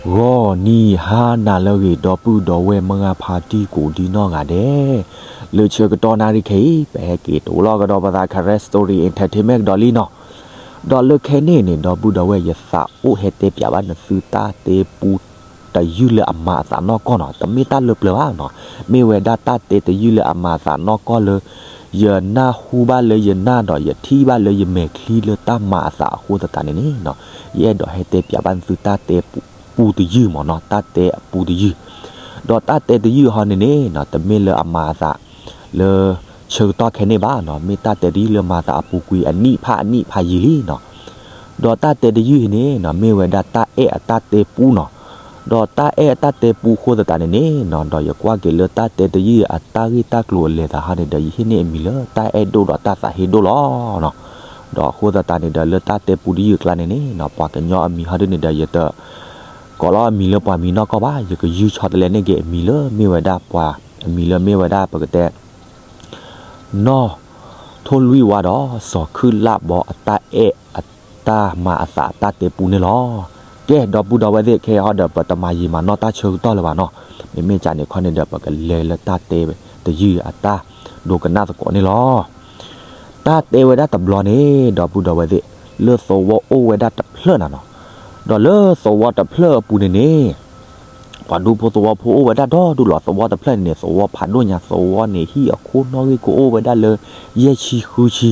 ဂီၤနံၤဟါနၤလၢအဂ့ၤ ဒီပုၢ်ဒီဝဲၢ်မုၢ်ဂၢ်ဖါတံၢ်ကိးဒံနီၢ်ဂၤဒဲး, လၢဆၢကတီၢ်နၣ်ရံၣ်ခဲအံၤ ပဟဲက့ၤတအိၣ်လီၤကဒီးပသး Karen Story Entertainment ကဒီးလံနီၤ. ဒီးလၢခဲန့ၣ်န့ၣ် ဒီပုၢ်ဒီဝဲၢ် ယသးအိၣ်ဟဲတဲပၠးဘၣ်နသုတၢ်တဲပူတယုၢ်လၢအမၤအသးနီၢ်ကီၢ်နီၤ, တမ့ၢ်တၢ်လၢပျၢၤဘၣ်နီၤ, မ့ၢ်ဝဲဒၣ်တၢ်တဲတယုၢ်လၢအမၤအသးနီၢ်ကီၢ်လၢ ယနၢ်ဟူဘၣ်လၢယနၢ်ဒီးယထံၣ်ဘၣ်လၢယမဲာ်ချံလၢတၢ်မၤအသးအဃိသတးန့ၣ်န့ၣ်နီၤ, ယအဲၣ်ဒိးဟဲတဲပၠးဘၣ်နသုတၢ်တဲပူတယုၢ်မ့ၢ်နီၤ, တၢ်တဲအပူတယုၢ်, ဒီးတၢ်တဲတယုၢ်ဟီန့ၣ်န့ၣ်နီၤ တမ့ၢ်လၢအမၤအသး လၢဆၢကတီၢ်ခဲန့ၣ်ဘၣ်နီၤ, မ့ၢ်တၢ်တဲတယုၢ်လၢမၤသးအပူၤကွံာ်အနံၣ်ဖးအနံၣ်ဖးယံာ်လံနီၤ. ဒီးတၢ်တဲတယုၢ်အံၤန့ၣ်နီၤ မ့ၢ်ဝဲဒၣ်တၢ်အဲၣ်အတၢ်တဲပူနီၤ. ဒီးတၢ်အဲၣ်အတၢ်တဲပူအဃိသတးန့ၣ်န့ၣ်နီၤ ဒီးယကွၢ်က့ၤလၢတၢ်တဲတယုၢ်အတၢ်ဂ့ၢ်တၢ်ကျိၤအလဲၤသးဟီန့ၣ်ဒီး ယဟ့ၣ်န့ၢ်အမံၤလၢတၢ်အဲၣ်ဒိၣ်ဒီးတၢ်သးဟ့ဒိၣ်လီၤနီၤ. ဒီးအဃိသတးန့ၣ်ဒီး လၢတၢ်တဲပူတယုၢ်အကျါန့ၣ်န့ၣ်နီၤ ပှၤကညီအမံၤဟီဒ်န့ၣ်ဒီး ယတ ကိးလီၤအမံၤလၢပှၤမံၤနီၢ်ကီၢ်ဘၣ်, ယကယုၢ်ဆီတလဲန့ၢ်က့ၤအမံၤလၢမ့ၢ်ဝဲဒၣ်ပှၤ, အမံၤလၢမ့ၢ်ဝဲဒၣ်ပကတဲ နီၢ်ထိၣ်လွံၢ်ဝါဒီး စီၤခုၣ်လၣ်ဘီအတၢ်အဲၣ်အတၢ်မၤအသးအတၢ်တဲပူန့ၣ်လီၤ. ကဲ ဒီပုၢ်ဒီဝဲၢ်သ့ၣ် ခဲအံၤဟီဒီး ပတမၤယံာ်မၤနီၢ်တၢ်ဆၢကတီၢ်လၢၤဘၣ်နီၤ, မ့မ့ၢ်ကန့ၣ်ခီန့ၣ်ဒီး ပကလဲၤလၢတၢ်တဲတယုၢ်အတၢ်ဒိကနၣ်သကိးန့ၣ်လီၤ. တၢ်တဲဝဲဒၣ်တဘျီန့ၣ် ဒီပုၢ်ဒီဝဲၢ်သ့ၣ် လၢသဝီအိၣ်ဝဲဒၣ်တဖျၢၣ်နၤနီၤ, ဒီးလၢသဝီတဖျၢၣ်အပူၤန့ၣ်န့ၣ် ပှၤဒူဖိသဝီဖိအိၣ်ဝဲဒၣ်ဒီဒူၣ်လီၤ. သဝီတဖျၢၣ်န့ၣ်န့ၣ် သဝီဖးဒိၣ်ညါ, သဝီန့ၣ်ဟံၣ်အခိၣ်နီၣ်ဂံၢ်ကအိၣ်ဝဲဒၣ်လၢယဲၢ်ဆံဃုဆံ,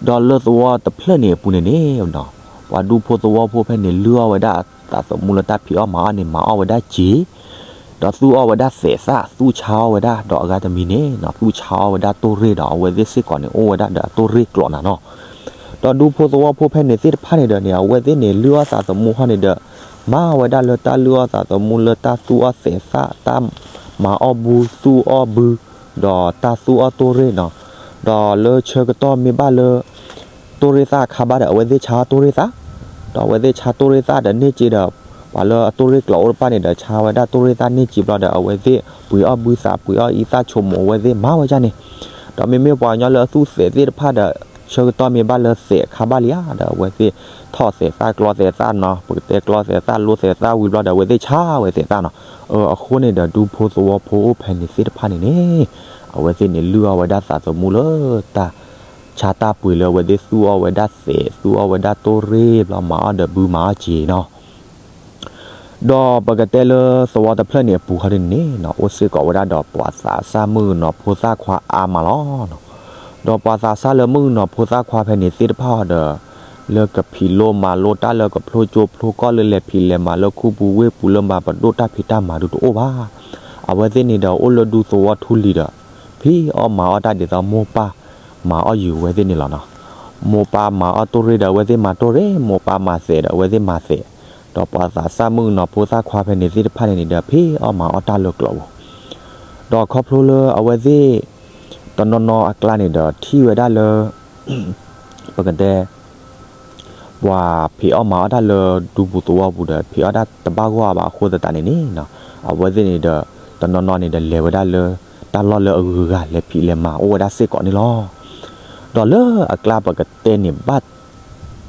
ဒီးလၢသဝီတဖျၢၣ်န့ၣ်အပူၤန့ၣ်န့ၣ် ပှၤဒူဖိသဝီဖိဖဲန့ၣ် လုၢ်အီၣ်ဝဲဒၣ်သးသမူလၢတၢ်ဖံးအီၣ်မၤအီၣ်န့ၣ် မၤအီၣ်ဝဲဒၣ်စ့ ဒီးသူအီၣ်ဝဲဒၣ်သဲးသၣ်, သူဆါအီၣ်ဝဲဒၣ်, ဒီးအဂၤတမံၤန့ၣ် သူဆါအီၣ်ဝဲဒၣ်တိၢ်ရ့ၣ်ဒီး အဝဲသ့ၣ်စ့ၢ်ကီးန့ၣ် အိၣ်ဝဲဒၣ်ဒီးအတိၢ်ရ့ၣ်ကျိးနၤနီၤ. ဒီးဒူဖိသဝီဖိဖဲန့ၣ်သ့ၣ်တဖၣ်န့ၣ်ဒီးန့ၣ် အဝဲသ့ၣ်န့ၣ် လုၢ်အီၣ်သးသမူဟီန့ၣ်ဒီး မၤဝဲဒၣ်လၢတၢ်လုၢ်အီၣ်သးသမူလၢတၢ်သူအီၣ်သဲးသၣ်, တၢ်မၤအီၣ်ဘု, သူအီၣ်ဘု, ဒီးတၢ်သူအီၣ်တိၢ်ရ့ၣ်နီၤ. ဒီးလၢဆၢကတီၢ်မ့ၢ်ဘၣ်လၢ တိၢ်ရ့ၣ်သၣ်ခါဘၣ်ဒီး အဝဲသ့ၣ်ဆါအီၣ်တိၢ်ရ့ၣ်သၣ်, ဒီးအဝဲသ့ၣ်ဆါတိၢ်ရ့ၣ်သၣ်ဒီးန့ၢ်စ့ဒီး ပှၤလၢအတိၢ်ရ့ၣ်ကျိးအိၣ်တဖၣ်န့ၣ်ဒီး ဆါဝဲဒၣ်တိၢ်ရ့ၣ်သၣ်န့ၢ်စ့ဘျီဒီး အဝဲသ့ၣ်ပှ့ၤအီၣ်ဘုသး ပှ့ၤအီၣ်အံသၣ်ဆိကမိၣ် အဝဲသ့ၣ်မၤဝဲဒ်န့ၣ်. ဒီးမ့မ့ၢ်ပှၤကညီလၢအသူသဲးသ့ၣ်တဖၣ်ဒီး ဆၢကတီၢ်မ့ၢ်ဘၣ်လၢသဲးခါဘၣ်လံဧါဒီး အဝဲသ့ၣ်ထီၣ်သဲးသၣ်ကျီသဲးသၣ်နီၤ, ပကတဲကျီသဲးသၣ် လိသဲးသၣ်ဝံၤဘျီဒီး အဝဲသ့ၣ်ဆါဝဲသဲးသၣ်နီၤ. အဃိန့ၣ်ဒီး ဒူဖိသဝီဖိအိၣ်ဖဲန့ၣ်သ့ၣ်တဖၣ်န့ၣ်န့ၣ် အဝဲသ့ၣ်န့ၣ် လုၢ်အီၣ်ဝဲဒၣ်သးသမူလၢတၢ်ဆါတၢ်ပှ့ၤလၢ အဝဲသ့ၣ်သူအီၣ်ဝဲဒၣ်သဲး သူအီၣ်ဝဲဒၣ်တိၢ်ရ့ၣ်ဘျီ မၤအီၣ်ဒီးဘုမၤအီၣ်စ့နီၤ. ဒီးပကတဲလၢသဝီတဖျၢၣ်န့ၣ်အပူၤဟီဒ်န့ၣ်န့ၣ်နီၤ အိၣ်စ့ၢ်ကီးဝဲဒၣ်ဒီးပှၤသးစၢ်မုၣ်ကနီၤဖိသၣ်ခွါအါမးလီၤ. ဒီးပှၤသးစၢ်လၢမုၣ်ကနီၤဖိသၣ်ခွါဖဲန့ၣ်သ့ၣ်တဖၣ်ဒီး လၢကဖံးလိမၤလိတၢ်လၢကဖျိကၠိဖျိကီၢ် လၢလဲၤဖံးလဲၤမၤလၢခူပူၤဝ့ၢ်ပူၤလၢမၤပဒိၣ်တၢ်ဖံးတၢ်မၤဒုတအိၣ်ဘၣ်. အဝဲသ့ၣ်န့ၣ်ဒီးအိၣ်လၢဒူသဝီထူလံၤဒီး ဖံးအီၣ်မၤအီၣ်တၢ်ဒ်သိးမိၢ်ပၢ်မၤအီၣ်ယုာ်ဝဲသ့ၣ်န့ၣ်လီၤနီၤ. မိၢ်ပၢ်မၤအီၣ်တိၢ်ရ့ၣ်ဒီး အဝဲသ့ၣ်မၤတိၢ်ရ့ၣ်, မိၢ်ပၢ်မၤသဲးဒီး အဝဲသ့ၣ်မၤသဲး, ဒီးပှၤသးစၢ်မုၣ်ကနီၤဖိသၣ်ခွါဖဲန့ၣ်သ့ၣ်တဖၣ်န့ၣ်န့ၣ်ဒီး ဖံးအီၣ်မၤအီၣ်တၢ်လၢကျိးပူၤ ဒီးခီဖျိလၢအဝဲသ့ၣ် တနီၤနီၤအကျါန့ၣ်ဒီး ထံၣ်ဝဲဒၣ်လၢ ပကတဲ ပှၤဖံးအီၣ်မၤအီၣ်တၢ်လၢဒူပူၤသဝီပူၤဒီး ဖံးအီၣ်တၢ်တဘၣ်ဂီၢ်ဘၣ်အဃိသတးန့ၣ်န့ၣ်နီၤ အဝဲသ့ၣ်န့ၣ်ဒီး တနီၤနီၤန့ၣ်ဒီးလဲၤဝဲဒၣ်လၢ တၢ်လီၢ်လၢအဂုၤအဂၤ လဲၤဖံးလဲၤမၤအိၣ်ဝဲဒၣ်စ့ၢ်ကီးန့ၣ်လီၤ. ဒီးလၢအကျါပကတဲန့ၣ်ဘၣ်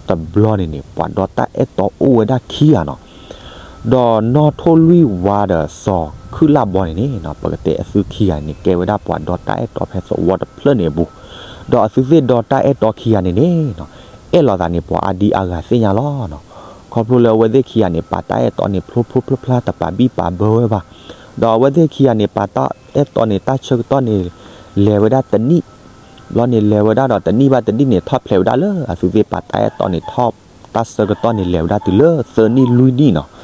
တဘျီန့ၣ်န့ၣ် ပှၤဒီးတၢ်အဲၣ်တီအိၣ်ဝဲဒၣ်ခံဂၤနီၤ. ဒီးနီၢ်ထိၣ်လွံၢ်ဝါဒီးစီၤခုၣ်လၣ်ဘီန့ၣ်န့ၣ်နီၤ ပကတဲအသုခံဂၤန့ၣ် ကဲဝဲဒၣ်ပှၤဒီးတၢ်အဲၣ်တီဖဲသဝီတဖျၢၣ်န့ၣ်အပူၤ, ဒီးအသုသ့ၣ်ဒီးတၢ်အဲၣ်တီခံဂၤန့ၣ်န့ၣ်နီၤ အဲၣ်လီၤသးန့ၣ် ပှၤအါဒံအါဂၤသ့ၣ်ညါလီၤနီၤ. ခီဖျိလၢအဝဲသ့ၣ်ခံဂၤန့ၣ် ပာ်တၢ်အဲၣ်တီန့ၣ် ဖျိဖျိဖျါဖျါ တပာ်ဘံၣ်ပာ်ဘၢဝဲဘၣ်. ဒီးအဝဲသ့ၣ်ခံဂၤန့ၣ် ပာ်တၢ်အဲၣ်တီန့ၣ် တၢ်ဆၢကတီၢ်န့ၣ် လဲၤဝဲဒၣ်တနံၣ် ဘျီန့ၣ်လဲၤဝဲဒၣ်ဒီးတနံၣ်ဘၣ်တနံၣ်န့ၣ် ထီၣ်ဖျဲးဝဲဒၣ်လၢ အသုသ့ၣ်ပာ်တၢ်အဲၣ်တီန့ၣ် ထီၣ် တၢ်ဆၢကတီၢ်န့ၣ် လဲၤဝဲဒၣ်တုၤလၢသၢနံၣ်လွံၢ်နံၣ်နီၤ.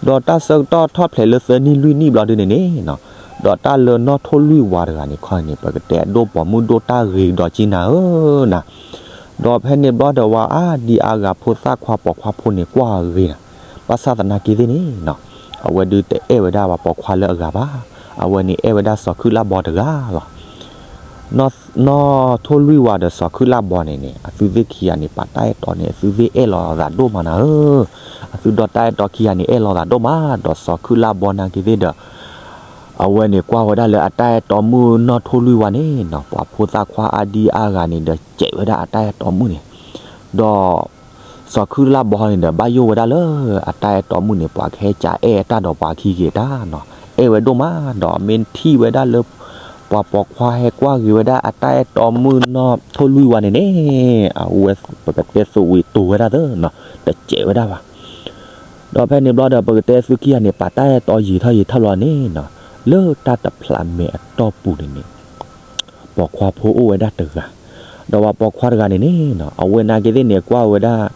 ဒီးတၢ်ဆၢကတီၢ်ထီၣ်ဖျဲးလၢသၢနံၣ်လွံၢ်နံၣ်ဘျီဒုန့ၣ်န့ၣ်နီၤ, ဒီးတၢ်လၢနီၢ်ထိၣ်လွံၢ်ဝါတဂၤန့ၣ်ခီန့ၣ် ပကတဲအဒိၣ်ပိာ်မုၣ်ဒိၣ်တၢ်ဂ့ၤကဒီးက့နၤဧၢနၤ. ဒီးဖဲန့ၣ်ဘျီဒီးဝဲအါဒံအါဂၤဖိသၣ်ခွါပိာ်ခွါဖိန့ၣ် ကွၢ်ဂ့ၤနၤ, ဘၣ်ဆၣ်သနာ်က့သ့ၣ်န့ၣ်နီၤ, အဝဲဒုးတအဲၣ်ဝဲဒၣ်ပှၤပိာ်ခွါလၢအဂၤဘၣ်, အဝဲန့ၣ်အဲၣ်ဝဲဒၣ်စီၤခုၣ်လၣ်ဘီတဂၤလီၤ. နီၢ်ထိၣ်လွံၢ်ဝါဒီးစီၤခုၣ်လၣ်ဘီန့ၣ်န့ၣ် အသုသ့ၣ်ခံဂၤန့ၣ် ပာ်တၢ်အဲၣ်တီန့ၣ် အသုသ့ၣ်အဲၣ်လီၤသးဒိၣ်မးနၤဧၢ, အသုဒီးတၢ်အဲၣ်တီခံဂၤန့ၣ် အဲၣ်လီၤသးဒိၣ်မး, ဒီးစီၤခုၣ်လၣ်ဘီနာ်က့သ့ၣ်ဒီး အဝဲန့ၣ်ကွၢ်ဝဲဒၣ်လၢအတၢ်အဲၣ်တီမုၣ်နီၢ်ထိၣ်လွံၢ်ဝါန့ၣ်နီၤ, ပှၤဖိသၣ်ခွါအါဒံအါဂၤန့ၣ်ဒီး စဲးဝဲဒၣ်အတၢ်အဲၣ်တီမုၣ်န့ၣ်, ဒီး စီၤခုလၢ်ဘီန့ၣ်ဒီး ဘၣ်ယိၣ်ဝဲဒၣ်လၢအတၢ်အဲၣ်တီမုၣ်န့ၣ် ပှၤကဟဲကးအဲၣ်အတၢ်ဒီးပှၤခံဂ့ၤတၢ်နီၤ, အဲၣ်ဝဲဒိၣ်မး, ဒီးမ့ၢ်ထံၣ်ဝဲဒၣ်လၢ ပှၤပိာ်ခွါဟဲကွၢ်ဂ့ၤဝဲဒၣ်အတၢ်အဲၣ်တီမုၣ်နီၢ်ထိၣ်လွံၢ်ဝါန့ၣ်န့ၣ်, အဝဲပကတဲသူၣ်ဝံၤတိၤဝဲဒၣ်သနီၤ, တစဲးဝဲဒၣ်ဘၣ်. ဒီးဖဲန့ၣ်ဘျီဒီး ပကတဲသူခံဂၤန့ၣ် ပာ်တၢ်အဲၣ်တီယံာ်ထီၣ်ယံာ်ထီၣ်လီၤန့ၣ်နီၤ, လၢတၢ်တဖျးမဲာ်အတီၢ်ပူၤန့ၣ်န့ၣ် ပိာ်ခွါဖိအိၣ်ဝဲဒၣ်တဂၤ, ဒီးပှၤပိာ်ခွါတဂၤန့ၣ်န့ၣ်နီၤ အဝဲနာ်က့သ့ၣ်န့ၣ် ကွၢ်ဝဲဒၣ်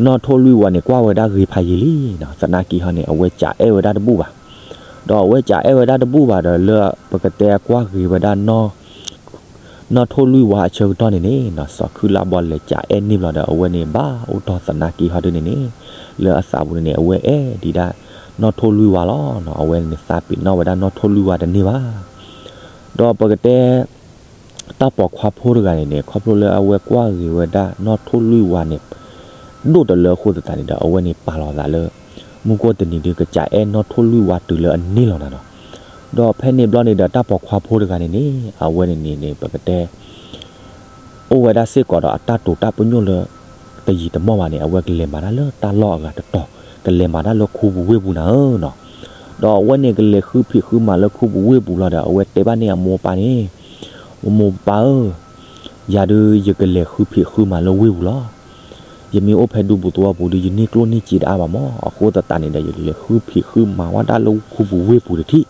နီၢ်ထိၣ်လွံၢ်ဝါန့ၣ် ကွၢ်ဝဲဒၣ်ဂ့ၤဖးယံာ်လံနီၤ, သနာ်က့ဟီန့ၣ် အဝဲကးအဲၣ်ဝဲဒၣ်တဘူၣ်ဘၣ်. ဒီးအဝဲကးအဲၣ်ဝဲဒၣ်တဘူၣ်ဘၣ်ဒီး လၢပကတဲကွၢ်ဂ့ၤဝဲဒၣ် နီၢ်ထိၣ်လွံၢ်ဝါအဆၢကတီၢ်န့ၣ်န့ၣ်နီၤ, စီၤခုလၢ်ဘီလဲၤကးအဲၣ်န့ၢ်ဘျီဒီး အဝဲန့ၣ်ဘၣ်အိၣ်တီၢ်သနာ်က့ဟီဒုန့ၣ်န့ၣ်, လၢအသးပူၤန့ၣ်န့ၣ် အဝဲအဲၣ်ဒံးဒၣ် နီၢ်ထိၣ်လွံၢ်ဝါလီၤနီၤ, အဝဲန့ၣ်သးပ့ၤနီၣ်ဝဲဒၣ်နီၢ်ထိၣ်လွံၢ်ဝါတန့ၢ်ဘၣ်. ဒီးပကတဲ တၢ်ပိာ်ခွါဖိတဂၤန့ၣ်န့ၣ် ခီဖျိလၢအဝဲကွၢ်ဂ့ၤဝဲဒၣ်နီၢ်ထိၣ်လွံၢ်ဝါန့ၣ် ဒိၣ်တလၢအဃိသတးန့ၣ်ဒီး အဝဲန့ၣ်ပာ်လီၤသးလၢ မုၢ်ကီၢ်တနံၤဒုး ကစးအဲၣ်နီၢ်ထိၣ်လွံၢ်ဝါတုၤလၢအန့ၢ်လီၤနၤနီၤ. ဒီးဖဲန့ၣ်ဘျီန့ၣ်ဒီး တၢ်ပိာ်ခွါဖိတဂၤန့ၣ်န့ၣ် အဝဲန့ၣ်န့ၣ်န့ၣ် ပကတဲ အိၣ်ဝဲဒၣ်စ့ၢ်ကီးဒီးအတၢ်တိာ်တၢ်ပညိၣ်လၢ တယံာ်တမီၢ်ဘၣ်န့ၣ် အဝဲကလဲၤမၤတၢ်လၢတၢ်လီၢ်အဂၤတတီၤ, ကလဲၤမၤတၢ်လၢခူပူၤဝ့ၢ်ပူၤနၤဧၢနီၤ. ဒီးအဝဲန့ၣ်ကလဲၤဃုဖံးဃုမၤလၢခူပူၤဝ့ၢ်ပူၤလီၤဒီး အဝဲတဲဘၣ်န့ၢ်အမိၢ်အပၢ်န့ၣ်, မိၢ်မိၢ်ပၢ်ဧၢ, ယၤဒုးယကလဲၤဃုဖံးဃုမၤလၢဝ့ၢ်ပူၤလီၤ. ယမ့ၢ်အိၣ်ဖဲဒူပူၤသဝီပူၤဒုး ယန့ၢ်ကျိၣ်န့ၢ်စ့တအါဘၣ်မး, အဃိသတးန့ၣ်ဒီး ယကလဲၤဃုဖံးဃုမၤဝဲဒၣ်လၢခူပူၤဝ့ၢ်ပူၤတထံၣ်.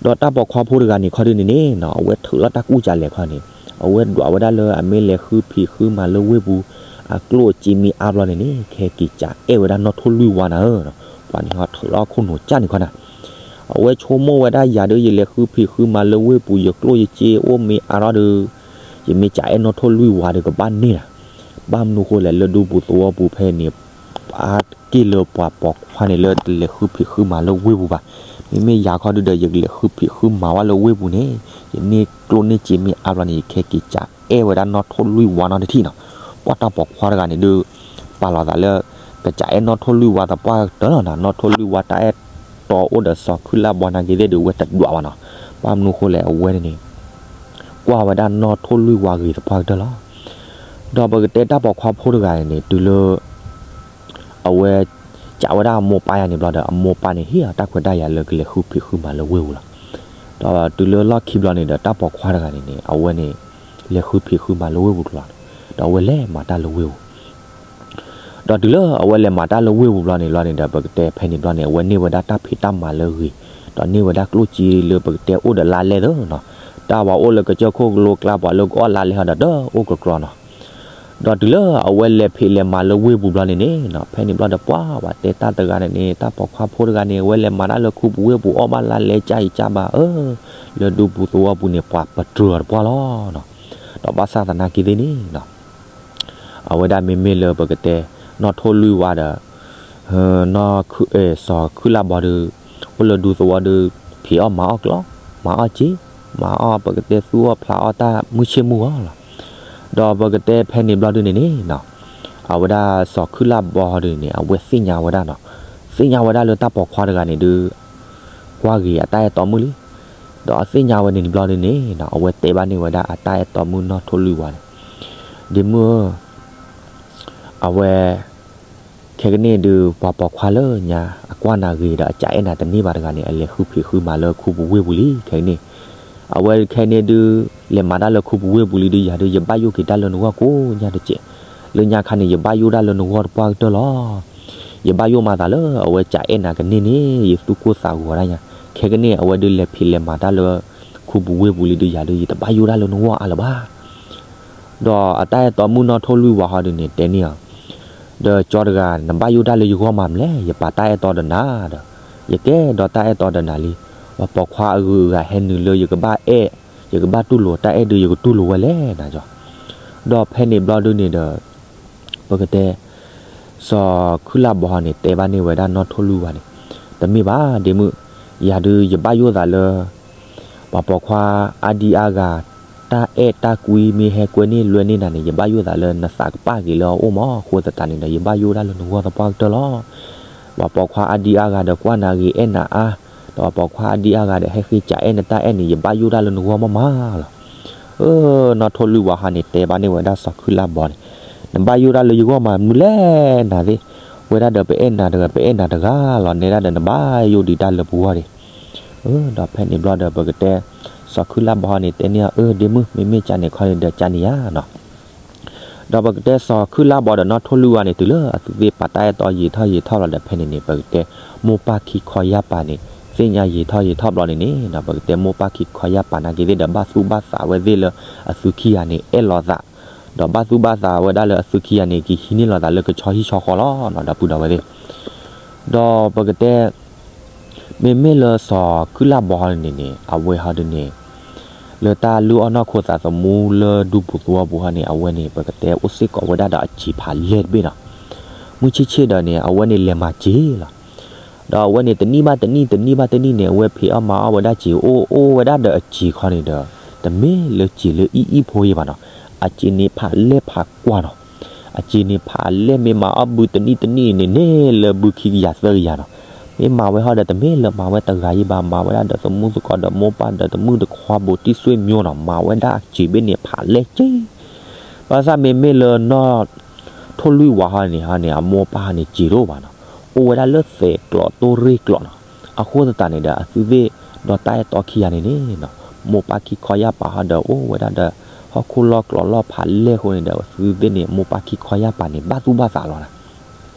ဒီးတၢ်ပိာ်ခွါဖိတဂၤန့ၣ် ခီဒုန့ၣ်န့ၣ်နီၤ အဝဲထုးလီၤတၢ်ကူၣ်ကလဲာ်ခီန့ၣ်, အဝဲဒွးဝဲဒၣ်လၢအမ့ၢ်လဲၤဃုဖံးဃုမၤလၢဝ့ၢ်ပူၤ အကျိၣ်အစ့မ့ၢ်အါဘျီန့ၣ်န့ၣ် ခဲက့ၤကးအဲၣ်ဝဲဒၣ်နီၢ်ထိၣ်လွံၢ်ဝါနၤဧၢနီၤ. ပှၤန့ၣ်ဟီထုးလီၤခိၣ်နူာ်ကၢ်န့ၣ်ခီနၤ, အဝဲဆိကမိၣ်ဝဲဒၣ် ယၤဒုးယလဲၤဃုဖံးဃုမၤလၢဝ့ၢ်ပူၤ ယကျိၣ်ယစ့အိၣ်မ့ၢ်အါထီၣ်ဒီး ယမ့ၢ်ကးအဲၣ်နီၢ်ထိၣ်လွံၢ်ဝါဒီးကဘၣ်န့ၢ်နၤ. ဘၣ်မနုၤဃိလဲၣ် လၢဒူပူၤသဝီပူၤဖဲန့ၣ် ပာ်က့ၢ်လၢပှၤပိာ်ခွါန့ၣ်လၢတလဲၤဃုဖံးဃုမၤလၢဝ့ၢ်ပူၤဘၣ်. မ့မ့ၢ်ယၤခီဒုဒီး ယကလဲၤဃုဖံးဃုမၤဝဲလၢဝ့ၢ်ပူၤန့ၣ် ယန့ၢ်ကျိၣ်န့ၢ်စ့မ့ၢ်အါဘျီန့ၣ် ယခဲက့ၤကးအဲၣ်ဝဲဒၣ်နီၢ်ထိၣ်လွံၢ်ဝါနီတထံၣ်နီၤ. ပှၤတၢ်ပိာ်ခွါတဂၤန့ၣ်ဒုး ပာ်လီၤသးလၢ ကကးအဲၣ်နီၢ်ထိၣ်လွံၢ်ဝါသပှၢ်ကတၢၢ်လီၤနၤ, နီၢ်ထိၣ်လွံၢ်ဝါတၢ်အဲၣ်တီအိၣ်ဒီးစီၤခုလၢ်ဘီနာ်က့သ့ၣ်ဒုး အဝဲတဒွးဘၣ်နီၤ. ဘၣ်မနုၤဃိလဲၣ် အဝဲန့ၣ်န့ၣ် ကွၢ်ဝဲဒၣ်နီၢ်ထိၣ်လွံၢ်ဝါဂ့ၤသပှၢ်ကတၢၢ်လီၤ. ဒီးပကတဲတၢ်ပိာ်ခွါဖိတဂၤန့ၣ်န့ၣ် တုၤလၢ အဝဲ ကးဝဲဒၣ်အမိၢ်ပၢ်ယၤန့ၣ်ဘျီဒီး အမိၢ်ပၢ်န့ၣ် ဟ့ၣ်အီၤတၢ်ခွဲးတၢ်ယာ်လၢကလဲၤဃုဖံးဃုမၤလၢဝ့ၢ်ပူၤလီၤ. ဒီးတုၤလၢလီၢ်ခံဘျီန့ၣ်ဒီး တၢ်ပိာ်ခွါတဂၤန့ၣ်န့ၣ် အဝဲန့ၣ် လဲၤဃုဖံးဃုမၤလၢဝ့ၢ်ပူၤတလီၤန့ၣ်, ဒီးအဝဲလဲၤမၤတၢ်လၢဝ့ၢ်ပူၤ ဒီးတုၤလၢအဝဲလဲၤမၤတၢ်လၢဝ့ၢ်ပူၤဘျီန့ၣ်ဘျီန့ၣ်ဒီး ပကတဲဖဲန့ၣ်ဘျီန့ၣ် အဝဲန့ၢ်ဝဲဒၣ်တၢ်ဖံးတၢ်မၤလၢအဂ့ၤ, ဒီးန့ၢ်ဝဲဒၣ်ကျိၣ်စ့လၢပကတဲအိၣ်ဒီးလါလဲသ့ၣ်နီၤ, တၢ်ဝဲအိၣ်လၢကစၢၢ်ခိၣ်ကလိကျါ ပှၤလၢကအီၣ်လါလဲဟီဒီးတအိၣ်ကကြီနီၤ. ဒီးတုၤလၢအဝဲလဲၤဖံးလဲၤမၤလၢဝ့ၢ်ပူၤဘျီန့ၣ်န့ၣ်နီၤ, ဖဲန့ၣ်ဘျီဒီးပှၤဝဲတဲတၢ်တဂၤန့ၣ်န့ၣ် တၢ်ပိာ်ခွါဖိတဂၤန့ၣ် အဝဲလဲၤမၤတၢ်လၢခူပူၤဝ့ၢ်ပူၤအီၣ်ဘၣ်လါလဲကၢ်အံၤကၢ်ဘၣ်ဧၢ, လၢဒူပူၤသဝီပူၤန့ၣ် ပှၤပတြၢၤအီၤတပှၢ်လီၤနီၤ. ဒီးဘၣ်ဆၣ်သနာ်က့သ့ၣ်န့ၣ်နီၤ အဝဲဒၣ်မ့မ့ၢ်လၢပကတဲ နီၢ်ထိၣ်လွံၢ်ဝါဒီး နီၢ် စီၤခုလၢ်ဘီဒီး အိၣ်လၢဒူသဝီဒီး ဖံးအီၣ်မၤအီၣ်ကျိၣ် မၤအီၣ်စ့ မၤအီၣ်ပကတဲသူၣ်အီၣ်ဖျးအီၣ်တၢ်မုၢ်ဆ့ၣ်မုၢ်ဂီၤလီၤ. ဒီးပကတဲဖဲန့ၣ်ဘျီဒုန့ၣ်န့ၣ်နီၤ အဝဲဒၣ်စီၤခုလၢ်ဘီဒုန့ၣ် အဝဲသ့ၣ်ညါဝဲဒၣ်နီၤ, သ့ၣ်ညါဝဲဒၣ်လၢတၢ်ပိာ်ခွါတဂၤန့ၣ်ဒုး ကွၢ်ဂ့ၤအတၢ်အဲၣ်တီမုၣ်လံ. ဒီးအသ့ၣ်ညါဝဲန့ၣ်ဘျီဒုန့ၣ်နီၤ အဝဲတဲဘၣ်န့ၢ်ဝဲဒၣ်အတၢ်အဲၣ်တီမုၣ်နီၢ်ထိၣ်လွံၢ်ဝါန့ၣ်, ဒ့မုၣ်ဧၢ, အဝဲ ခဲကနံၣ်ဒုး ပှၤပိာ်ခွါလၢညါ အကွၢ်နၤဂ့ၤဒီး အကးအဲၣ်နၤတန့ၢ်ဘၣ်တဂၤန့ၣ် အလဲၤဃုဖံးဃုမၤလၢခူပူၤဝ့ၢ်ပူၤလံ ခဲကနံၣ်. အဝဲခဲကနံၣ်ဒုး လဲၤမၤတၢ်လၢခူပူၤဝ့ၢ်ပူၤလံဒုး ယၤဒုး ယဘၣ်ယိၣ်က့ၤတၢ်လၢနဂီၢ်ကိးညါတစဲး. လၢညါခါန့ၣ် ယဘၣ်ယိၣ်ဒၣ်လၢနဂီၢ်တပှၢ်ကတၢၢ်လီၤ. ယဘၣ်ယိၣ်မၤသးလၢ အဝဲကးအဲၣ်နၤကန့ၢ်န့ၣ် ယသူၣ်ကိၢ်သးဂီၤဒၣ်ညါ. ခဲကနံၣ် အဝဲဒုးလဲၤဖံးလဲၤမၤတၢ်လၢ ခူပူၤဝ့ၢ်ပူၤလံဒုး ယၤဒုး ယတဘၣ်ယိၣ်ဒၣ်လၢနဂီၢ်အါလၢၤဘၣ်. ဒီးအတၢ်အဲၣ်တီမုၣ်နီၢ်ထိၣ်လွံၢ်ဝါဟီဒုန့ၣ် တဲန့ၢ်အီၤ, ဒီးကၠီတဂၤ နဘၣ်ယိၣ်တၢ်လၢယဂီၢ်မးမလဲၣ်, ယပာ်တၢ်အဲၣ်တီဒီးနၤဒီး ယကဲဒီးတၢ်အဲၣ်တီဒီးနၤလံ. ပှၤပိာ်ခွါအဂုၤအဂၤဟဲနုာ်လၢယကဘၣ်အဲၣ်, ယကဘၣ်တူၢ်လိာ်တၢ်အဲၣ်ဒုး ယကတူၢ်လိာ်ဝဲလဲၣ်နၤကၠီ. ဒီးဖဲန့ၣ်ဘျီဒုန့ၣ်ဒီး ပကတဲ စီၤခုလၢ်ဘီန့ၣ် တဲဘၣ်န့ၢ်ဝဲဒၣ်နီၢ်ထိၣ်လွံၢ်ဝါန့ၣ်, တမ့ၢ်ဘၣ်ဒ့မုၣ်, ယၤဒုး ယဘၣ်ယိၣ်သးလၢ ပှၤပိာ်ခွါအါဒံအါဂၤ တၢ်အဲၣ်တၢ်ကွံမ့ၢ်ဟဲကွဲန့ၢ်လွဲန့ၢ်နၤန့ၣ် ယဘၣ်ယိၣ်သးလၢနသးကပာ်က့ၤလၢအအိၣ်မး, အဃိသတးန့ၣ်ဒီး ယဘၣ်ယိၣ်ဒၣ်လၢနဂီၢ်သပှၢ်ကတၢၢ်လီၤ. ပှၤပိာ်ခွါအါဒံအါဂၤဒီးကွၢ်နၤဂ့ၤအဲၣ်နၤအါ, ဒီးပှၤပိာ်ခွါအါဒံအါဂၤဒီးဟဲဃ့ကးအဲၣ်နတၢ်အဲၣ်န့ၣ် ယဘၣ်ယိၣ်ဒၣ်လၢနဂီၢ်မးမးလီၤ. အၢ နီၢ်ထိၣ်လွံၢ်ဝါဟီန့ၣ် တဲဘၣ်န့ၢ်ဝဲဒၣ်စီၤခုလၢ်ဘီန့ၣ်, နဘၣ်ယိၣ်တၢ်လၢယဂီၢ်မးမနုၤလဲၣ်နၤသ့ၣ်, ဝဲဒၣ်ဒီးပအဲၣ်နၤတဂၤ ပအဲၣ်နၤတဂၤလီၤ နဲဒၣ်ဒီးနဘၣ်ယိၣ်ဒံးတၢ်လၢပဂီၢ်ဒံး. ဒီးဖဲန့ၣ်ဘျီဒီးပကတဲ စီၤခုလၢ်ဘီန့ၣ် တဲန့ၢ်အီၤ အၢ ဒ့မုၣ် မ့မ့ၢ်ကန့ၣ်ခီန့ၣ်ဒီးကန့ၣ်ယါနီၤ. ဒီးပကတဲစီၤခုလၢ်ဘီဒီးနီၢ်ထိၣ်လွံၢ်ဝါန့ၣ် တုၤလၢအသုသ့ၣ်ပာ်တၢ်အဲၣ်တီယံာ်ထီၣ်ယံာ်ထီၣ်လီၤဒီး ဖဲန့ၣ်န့ၣ် ပကတဲ မိၢ်ပၢ်ခံခီယၢ်ပၤန့ၣ် သ့ၣ်ညါယံာ်ထီၣ်ယံာ်ထီၣ်ဘျီန့ၣ်န့ၣ် ပကတဲမိၢ်ပၢ်ခံခီယၢ်ပၤနာ်က့ၤသ့ၣ်ဒီး ဘၣ်သူၣ်ဘၣ်သးဝဲသ့ၣ်လၢအသုခံဂၤန့ၣ် အဲၣ်လီၤသး ဒီးဘၣ်သူၣ်ဘၣ်သးဝဲဒၣ်လၢအသုခံဂၤန့ၣ် ကဟံးန့ၢ်လီၤသးလၢကဆီဟံၣ်ဆီဃီလီၤနီၤ ဒီပုၢ်ဒီဝဲၢ်သ့ၣ်. ဒီးပကတဲ မ့မ့ၢ်လၢစီၤခုလၢ်ဘီန့ၣ်န့ၣ် အဝဲဟီဒုန့ၣ် လၢတၢ်လုၢ်အီၣ်နီၢ်ခိသးသမူလၢဒူပူၤသဝီပူၤဟီန့ၣ် အဝဲန့ၣ် ပကတဲအိၣ်စ့ၢ်ကီးဝဲဒၣ်ဒီးအစံာ်ဖးလဲၢ်တဘ့ၣ်နီၤ. မုၢ်ဆ့ၣ်ဆ့ၣ်ဒီးန့ၣ် အဝဲန့ၣ်လဲၤမၤစံာ်လီၤ. ဒီးအဝဲန့ၣ် တနံၣ်ဘၣ်တနံၣ် တနံၣ်ဘၣ်တနံၣ်န့ၣ် အဝဲဖံးအီၣ်မၤအီၣ်ဝဲဒၣ်စံာ် အိၣ်အိၣ်ဝဲဒၣ်ဒီးအစံာ်ခီန့ၣ်ဒီး တမ့ၢ်လၢစံာ်လၢအံၣ်အံၣ်ဖိယံၤဘၣ်နီၤ. အစံာ်န့ၣ်ဖးလဲၢ်ဖးကွၢ်နီၤ. အစံာ်န့ၣ်ဖးလဲၢ် မ့ၢ်မၤအီၣ်ဘုတနံၣ်တနံၣ်န့ၣ် န့ၢ်လၢဘုခံကယၤသၢကယၤနီၤ. မ့ၢ်မၤဝဲဟီဒီး တမ့ၢ်လၢမၤဝဲတဂၤယံၤဘၣ် မၤဝဲဒၣ်ဒီးသမူသကိးဒီးမိၢ်ပၢ်ဒီး တမုၣ်တခွါဘူးတံၢ်စွ့မိၤနီၤ. မၤဝဲဒၣ်အစံာ်ဘ့ၣ်န့ၣ်ဖးလဲၢ်က့ ဘၣ်ဆၣ်မ့မ့ၢ်လၢနီၢ်ထိၣ်လွံၢ်ဝါဟီန့ၣ်ဟီန့ၣ် အမိၢ်ပၢ်ဟီန့ၣ် စံာ်တအိၣ်ဘၣ်နီၤ. အိၣ်ဝဲဒၣ်လၢသဲးကျိးတိၢ်ရ့ၣ်ကျိးနီၤ. အဃိသတးန့ၣ်ဒီး အသုသ့ၣ်ဒီးတၢ်အဲၣ်တီခံဂၤန့ၣ်န့ၣ် မိၢ်ပၢ်ခံခီယၢ်ပၤဟီဒီး အိၣ်ဝဲဒၣ်ဒီး ဟီၣ်ခိၣ်လီၢ်ကျိးလီၢ်ဖးလဲၢ်အဃိန့ၣ်ဒီး အသုသ့ၣ်န့ၣ် မိၢ်ပၢ်ခံခီယၢ်ပၤန့ၣ် ဘၣ်သူၣ်ဘၣ်သးလီၤန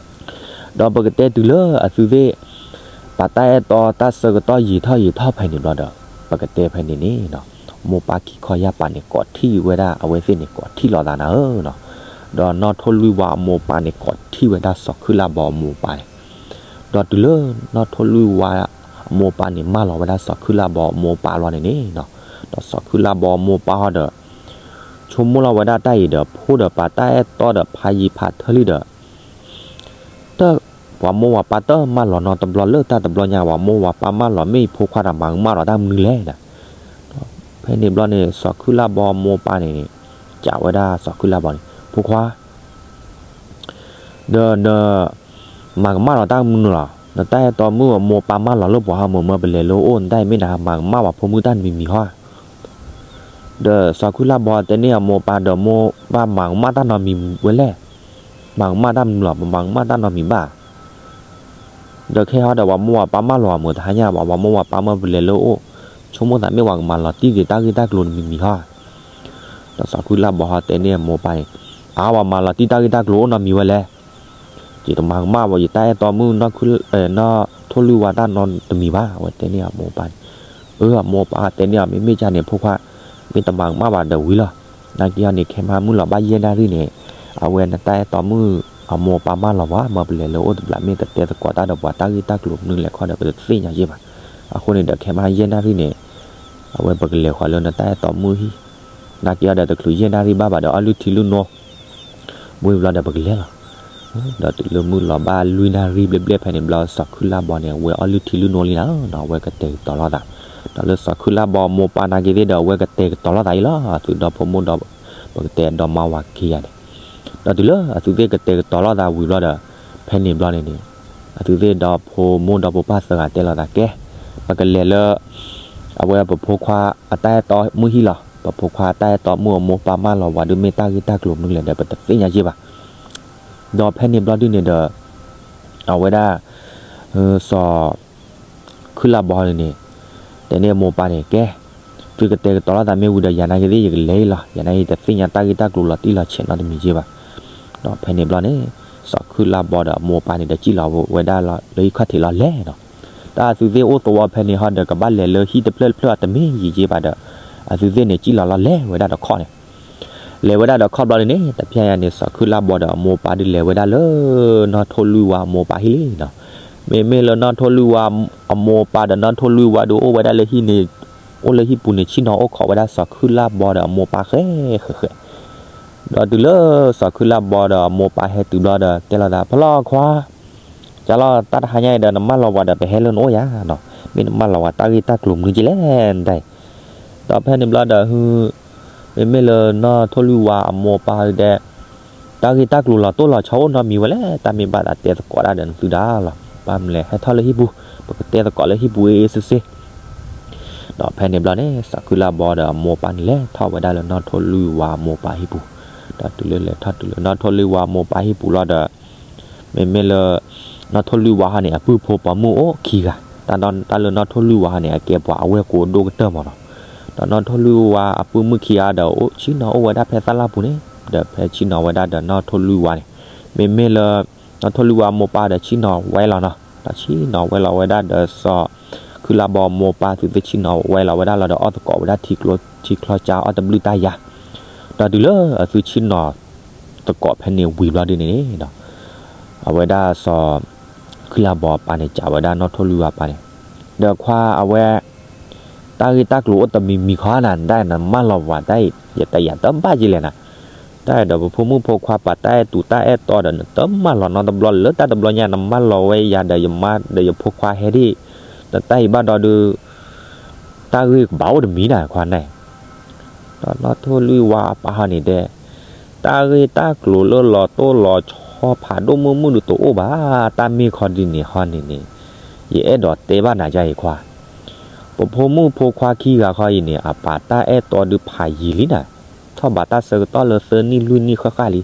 ီၤ. ဒီးပကတဲတုၤလၢအသုသ့ၣ် ပာ်တၢ်အဲၣ်တီတၢ်ဆၢကတီၢ်ယံာ်ထီၣ်ယံာ်ထီၣ်ဖဲန့ၣ်ဘျီဒီး ပကတဲဖဲန့ၣ်န့ၣ်နီၤ မိၢ်ပၢ်ခံခီယၢ်ပၤန့ၣ် ကိးထံၣ်ဝဲဒၣ်အဝဲသ့ၣ်န့ၣ် ကိးထံၣ်လိာ်သးနၤဧၢနီၤ. ဒီးနီၢ်ထိၣ်လွံၢ်ဝါအမိၢ်ပၢ်န့ၣ် ကိးထံၣ်ဝဲဒၣ်စီၤခုလၢ်ဘီအမိၢ်ပၢ်န့ၣ် ဒီးတုၤလၢနီၢ်ထိၣ်လွံၢ်ဝါအမိၢ်ပၢ်န့ၣ် မၢလီၤဝဲဒၣ်စီၤခုလၢ်ဘီအမိၢ်ပၢ်လီၤန့ၣ်န့ၣ်နီၤ ဒီးစီၤခုလၢ်ဘီအမိၢ်ပၢ်ဟီဒီး ဆိကမိၣ်လီၤဝဲဒၣ်တၢ်အံၤဒီး ဖိဒီးပာ်တၢ်အဲၣ်တီဒီးဖးယံၤဖးထၢလံဒီး တၢ် ပှၤမိၢ်ဝၤပၢ်တမၢလီၤနီတဘျီလၢတၢ်တဘျီညါ ပှၤမိၢ်ဝၤပၢ်မၢလီၤ မ့ၢ်ဖိခွါတမၤကမၣ်လီၤတၢ်မနုၤလဲၣ်ဒီး ဖဲန့ၣ်ဘျီန့ၣ် စီၤခုလၢ်ဘီအမိၢ်ပၢ်န့ၣ် ကးဝဲဒၣ်စီၤခုလၢ်ဘီန့ၣ် ဖိခွါ ဒီးန မၤကမၣ်လီၤတၢ်မနုၤလီၤ နတၢ်အဲၣ်တီမုၣ်အမိၢ်ပၢ်မၢလီၤလၢပှၤဟီမုၢ်မၢပလဲၤလၢအိၣ် နတၢ်အံၤမ့ၢ်နဟးမၤကမၣ်ပှၤဖိမုၣ်တၢ်တမံၤမံၤဟီ ဒီးစီၤခုလၢ်ဘီတဲန့ၢ်အမိၢ်ပၢ်ဒီး မိၢ်ပၢ်မၤကမၣ်တၢ်နီတမံၤဝဲလဲၣ်, မၤကမၣ်တၢ်မနုၤလီၤ ပမၤကမၣ်တၢ်နီတမံၤဘၣ်. ဒီးခဲဟီဒီးပှၤမိၢ်ပၢ်မၢလီၤအမုာ်တဟါညါ ပှၤမိၢ်ပၢ်မၢပလဲၤလၢအိၣ် ဆိကမိၣ်သးမ့ၢ်ပှၤကမၤလီၤတံၢ်က့ၤတၢ်ဂ့ၢ်တၢ်ကျိၤတမံၤမံၤဟီ. ဒီးစီၤခုလၢ်ဘီဟီတဲန့ၢ်အမိၢ်ပၢ်န့ၣ်, အါ ပှၤမၤလီၤတံၢ်တၢ်ဂ့ၢ်တၢ်ကျိၤအိၣ်နီတမံၤဝဲလဲၣ်. ယတမၤကမၣ်ဘၣ် ယတၢ်အဲၣ်တီမုၣ် နီၢ်ထိၣ်လွံၢ်ဝါတၢ်နီတမံၤဘၣ် အဝဲတဲန့ၢ်အမိၢ်ပၢ်န့ၣ်. အၢ အမိၢ်ပၢ်တဲန့ၢ်အီၤ မ့မ့ၢ်ကန့ၣ် ဖိခွါ မ့ၢ်တမၤကမၣ်ဘၣ်ဒီးဝံၤလီၤ. နာ်က့အီၤန့ၣ် ခဲမုၢ်လီၤဘၣ်ယဲၢ်နၣ်ရံၣ်န့ၣ် အဝဲနတၢ်အဲၣ်တီမုၣ်အမိၢ်ပၢ်မၢလီၤပှၤ မၢပလဲၤလၢအိၣ်တဘျီ မ့ၢ်ကတဲသကိးတၢ်ဒီးပှၤတၢ်ဂ့ၢ်တၢ်ကျိၤမနုၤလဲၣ်ခီဒီး ပတသ့ၣ်ညါယဲၢ်ဘၣ်. အဃိန့ၣ်ဒီး ခဲမုၢ်ယဲၢ်နၣ်ရံၣ်န့ၣ် အဝဲပကလဲၤဃီၤလၢနတၢ်အဲၣ်တီမုၣ်ဟံၣ်, နာ်က့အီၤဒီးတချုးယဲၢ်နၣ်ရံၣ်ဘၣ်ဘၣ်ဒီး အီၣ်လုၢ်ထံလုၢ်နိ ဘိဘျီဒီးပကလဲၤလီၤ. ဒီးတုၤလၢမုၢ်လီၤဘၣ်လွံၢ်နၣ်ရံၣ်ဘျဲၣ်ဘျဲၣ်ဖဲန့ၣ်ဘျီ စီၤခုလၢ်ဘီန့ၣ် အဝဲအီၣ်လုၢ်ထံလုၢ်နိလံနၤနီၤ အဝဲကတဲာ်ကတီၤလိာ်သး ဒီးလၢစီၤခုလၢ်ဘီအမိၢ်ပၢ်နာ်က့ၤသ့ၣ်ဒီး အဝဲကတဲာ်ကတီၤလိာ်သးအံၤလီၤ. သုဒီဖိမိၢ်ဒီ ပကတဲဒီမါဝၤခံဂၤန့ၣ် ဒီးတုၤလၢအသုသ့ၣ်ကတဲာ်ကတီၤလိာ်သးဝံၤဘျီဒီး ဖဲန့ၣ်ဘျီန့ၣ်န့ၣ် အသုသ့ၣ်ဒီဖိမိၢ်ဒီဖိပၢ်သၢဂၤတဲလိာ်သးကဲ ပကလဲၤလၢ အဝဲပဖိခွါအတၢ်အဲၣ်တီမုၣ်ဟံၣ်လီၤ. ပဖိခွါအတၢ်အဲၣ်တီမုၣ်အမိၢ်ပၢ်မၢလီၤဝဲဒုး မ့ၢ်တၢ်ဂ့ၢ်တၢ်ကျိၤမနုၤလဲၣ်ဒီး ပတသ့ၣ်ညါယဲၢ်ဘၣ်. ဒီးဖဲန့ၣ်ဘျီဒုန့ၣ်ဒီး အဝဲဒၣ် စီၤ ခုလၢ်ဘီန့ၣ်န့ၣ် တဲန့ၢ်အမိၢ်ပၢ်န့ၣ် ကဲ သုကတဲာ်ကတီၤလိာ်သးမ့ၢ်ဝံၤဒီး ယၤနာ်က့ၤသ့ၣ် ယကလဲၤအံၤလီၤ. ယၤနာ်က့ၤ ယတသ့ၣ်ညါတၢ်ဂ့ၢ်တၢ်ကျိၤလီၤတံၢ်လီၤဆဲးနီတမံၤယဲၢ်ဘၣ်. ဒီးဖဲန့ၣ်ဘျီန့ၣ် စီၤခုလၢ်ဘီဒီးအမိၢ်ပၢ်န့ၣ်ဒီး စံၣ်လီၤဝဲဒၣ်လၢဟံၣ်ခီၣ်ထံးလီၤလဲၤနီၤ. တၢ်အသုသ့ၣ်အိၣ်သဝီဖဲန့ၣ်ဟီဒီး ကဘၣ်လဲၤလၢဟံၣ်တဖျၢၣ်တဖျၢၣ်အတမ့ၢ်ယံာ်ယဲၢ်ဘၣ်ဒီး အသုသ့ၣ်န့ၣ် စံၣ်လီၤလီၤလဲၤဝဲဒၣ်ဒီးခီၣ်န့ၣ် လဲၤဝဲဒၣ်ဒီးခီၣ်ဘျီန့ၣ်န့ၣ် တဖျဲညါန့ၣ် စီၤခုလၢ်ဘီဒီးအမိၢ်ပၢ်ဒုးလဲၤဝဲဒၣ်လၢ နီၢ်ထိၣ်လွံၢ်ဝါအမိၢ်ပၢ်ဟံၣ်လံနီၤ. မ့မ့ၢ်လၢနီၢ်ထိၣ်လွံၢ်ဝါအမိၢ်ပၢ်ဒီးနီၢ်ထိၣ်လွံၢ်ဝါဒုးအိၣ်ဝဲဒၣ်လၢဟံၣ်န့ၣ် အိၣ်လၢဟံၣ်ပူၤန့ၣ် ဆ့ၣ်နီၤအိၣ်ခိးဝဲဒၣ်စီၤခုလၢ်ဘီဒီးအမိၢ်ပၢ်ဃဲဃဲဃဲ ဒီးတုၤလၢစီၤခုလၢ်ဘီဒီးအမိၢ်ပၢ်ဟဲတုၤဘျီဒီး တဲလိာ်သး ဖီလီၤခွါ ကလီၤ တၢ်တဟါညါအံၤဒီး နမၢလီၤဝဲဒီး ပဟဲလၢနအိၣ်ယါနီၤ. မ့ၢ်နမၢလီၤဝဲတၢ်ဂ့ၢ်တၢ်ကျိၤမနုၤကလဲၣ်နတၢ်အံၤ. ဒီးဖဲန့ၣ်ဘျီဒီး မ့မ့ၢ်လၢနီၢ်ထိၣ်လွံၢ်ဝါအမိၢ်ပၢ်ဒဲး တၢ်ဂ့ၢ်တၢ်ကျိၤလီၤတိၢ်လီၤဆီအိၣ်နီတမံၤဝဲလဲၣ်. တၢ်မ့ၢ်ဘၣ်သးတဲသကိးတၢ်ဒီးနသုဒၣ်လီၤ. ဘၣ်မနုၤလဲၣ် ဟဲထီၣ်လၢဟံၣ်ပူၤ ပကတဲသကိးလၢဟံၣ်ပူၤအ့ၣ်အ့ၣ်စ့စ့ ဒီးဖဲန့ၣ်ဘျီန့ၣ် စီၤခုလၢ်ဘီဒီးအမိၢ်ပၢ်န့ၣ် လဲၤထီၣ်ဝဲဒၣ်လၢနီၢ်ထိၣ်လွံၢ်ဝါအမိၢ်ပၢ်ဟံၣ်ပူၤ. ဒီးတုၤလၢလဲၤထီၣ်တုၤလၢနီၢ်ထိၣ်လွံၢ်ဝါမိၢ်ပၢ်ဟံၣ်ပူၤလီၤဒီး မ့မ့ၢ်လၢ နီၢ်ထိၣ်လွံၢ်ဝါဟီန့ၣ် အပုၢ်ဖိပိာ်မုၣ်အိၣ်ခံဂၤ, တၢ်လၢနီၢ်ထိၣ်လွံၢ်ဝါဟီန့ၣ် အကဲပှၤအဝဲၢ်ကိဒိၣ်ကတၢၢ်မးနီၤ. ဒီးနီၢ်ထိၣ်လွံၢ်ဝါအပုၢ်မုၣ်ခံဂၤဒီး အိၣ်ဆ့ၣ်နီၤအိၣ်ဝဲဒၣ်ဖဲသၣ်လၢ်ပူၤန့ၣ်, ဒီးဖဲဆ့ၣ်နီၤဝဲဒၣ်ဒီးနီၢ်ထိၣ်လွံၢ်ဝါန့ၣ်, မ့မ့ၢ်လၢ နီၢ်ထိၣ်လွံၢ်ဝါမိၢ်ပၢ်ဒီးဆ့ၣ်နီၤဝဲလီၤနီၤ, ဒီးဆ့ၣ်နီၤဝဲလီၤဝဲဒၣ်ဒီးစီၤ ခုၣ်လၢ်ဘီမိၢ်ပၢ်သုသ့ၣ်ဆ့ၣ်နီၤဝဲလီၤဝဲဒၣ်လီၤဒီးအီၣ်သကိးဝဲဒၣ်ထံကျိထံချီကၠါအီၣ်တဘျုးတၢ်ယၤ, ဒီးတုၤလၢအသုဆ့ၣ်နီၤ သကိးဖဲန့ၣ်ဝံၤဘျီဒ်န့ၣ်န့ၣ်ဒီး အဝဲဒၣ်စီၤ ခုၣ်လၢ်ဘီအပၢ်န့ၣ် စံးဝဲဒၣ်နီၢ်ထိၣ်လွံၢ်ဝါအပၢ်န့ၣ်, ဒီးခွါအဝဲ တၢ်ဂ့ၢ်တၢ်ကျိၤအိၣ်တမံၤမံၤခီနၤ, တၢ်နမၢလီၤပှၤတၢ်အံၤ ယတယာ်တဘၣ်ကလဲၣ်နၤ, တၢ်အံၤဒီးပဖိမုၣ်ဖိခွါပာ်တၢ်အဲၣ်တူးတၢ်အဲၣ်တီဒီး နတမၢလီၤနီတဘျီလၢတၢ်တဘျီညါ နမၢလီၤဝဲယၤဒီးယမါဒီးယဖိခွါဟဲဒၣ်, နတၢ်အံၤဘၣ်ဒီးဒုး တၢ်ဂ့ၢ်ကဘၣ်အိၣ်တမံၤနၤခွါန့ၣ်, ဒီးနီၢ်ထိၣ်လွံၢ်ဝါအပၢ်ဟီန့ၣ်တဲ တၢ်ဂ့ၢ်တၢ်ကျိၤလၢလီၤတိၢ်လီၤဆီဖးဒိၣ်မုၢ်မုၢ်ဒုးတအိၣ်ဘၣ်, တၢ်မ့ၢ်ခီဒ်န့ၣ်ဟီန့ၣ်န့ၣ်, ယအဲၣ်ဒိးတဲဘၣ်နၤယၤအံၤခွါ, ပဖိမုၣ်ဖိခွါခံဂၤခီအံၤန့ၣ် အပာ်တၢ်အဲၣ်တီဒုးဖးယံာ်လံနၤ, ထီၣ်ဘးတၢ်ဆၢကတီၢ်လၢသၢနံၣ်လွံၢ်နံၣ်ဃၣ်ဃၣ်လံ,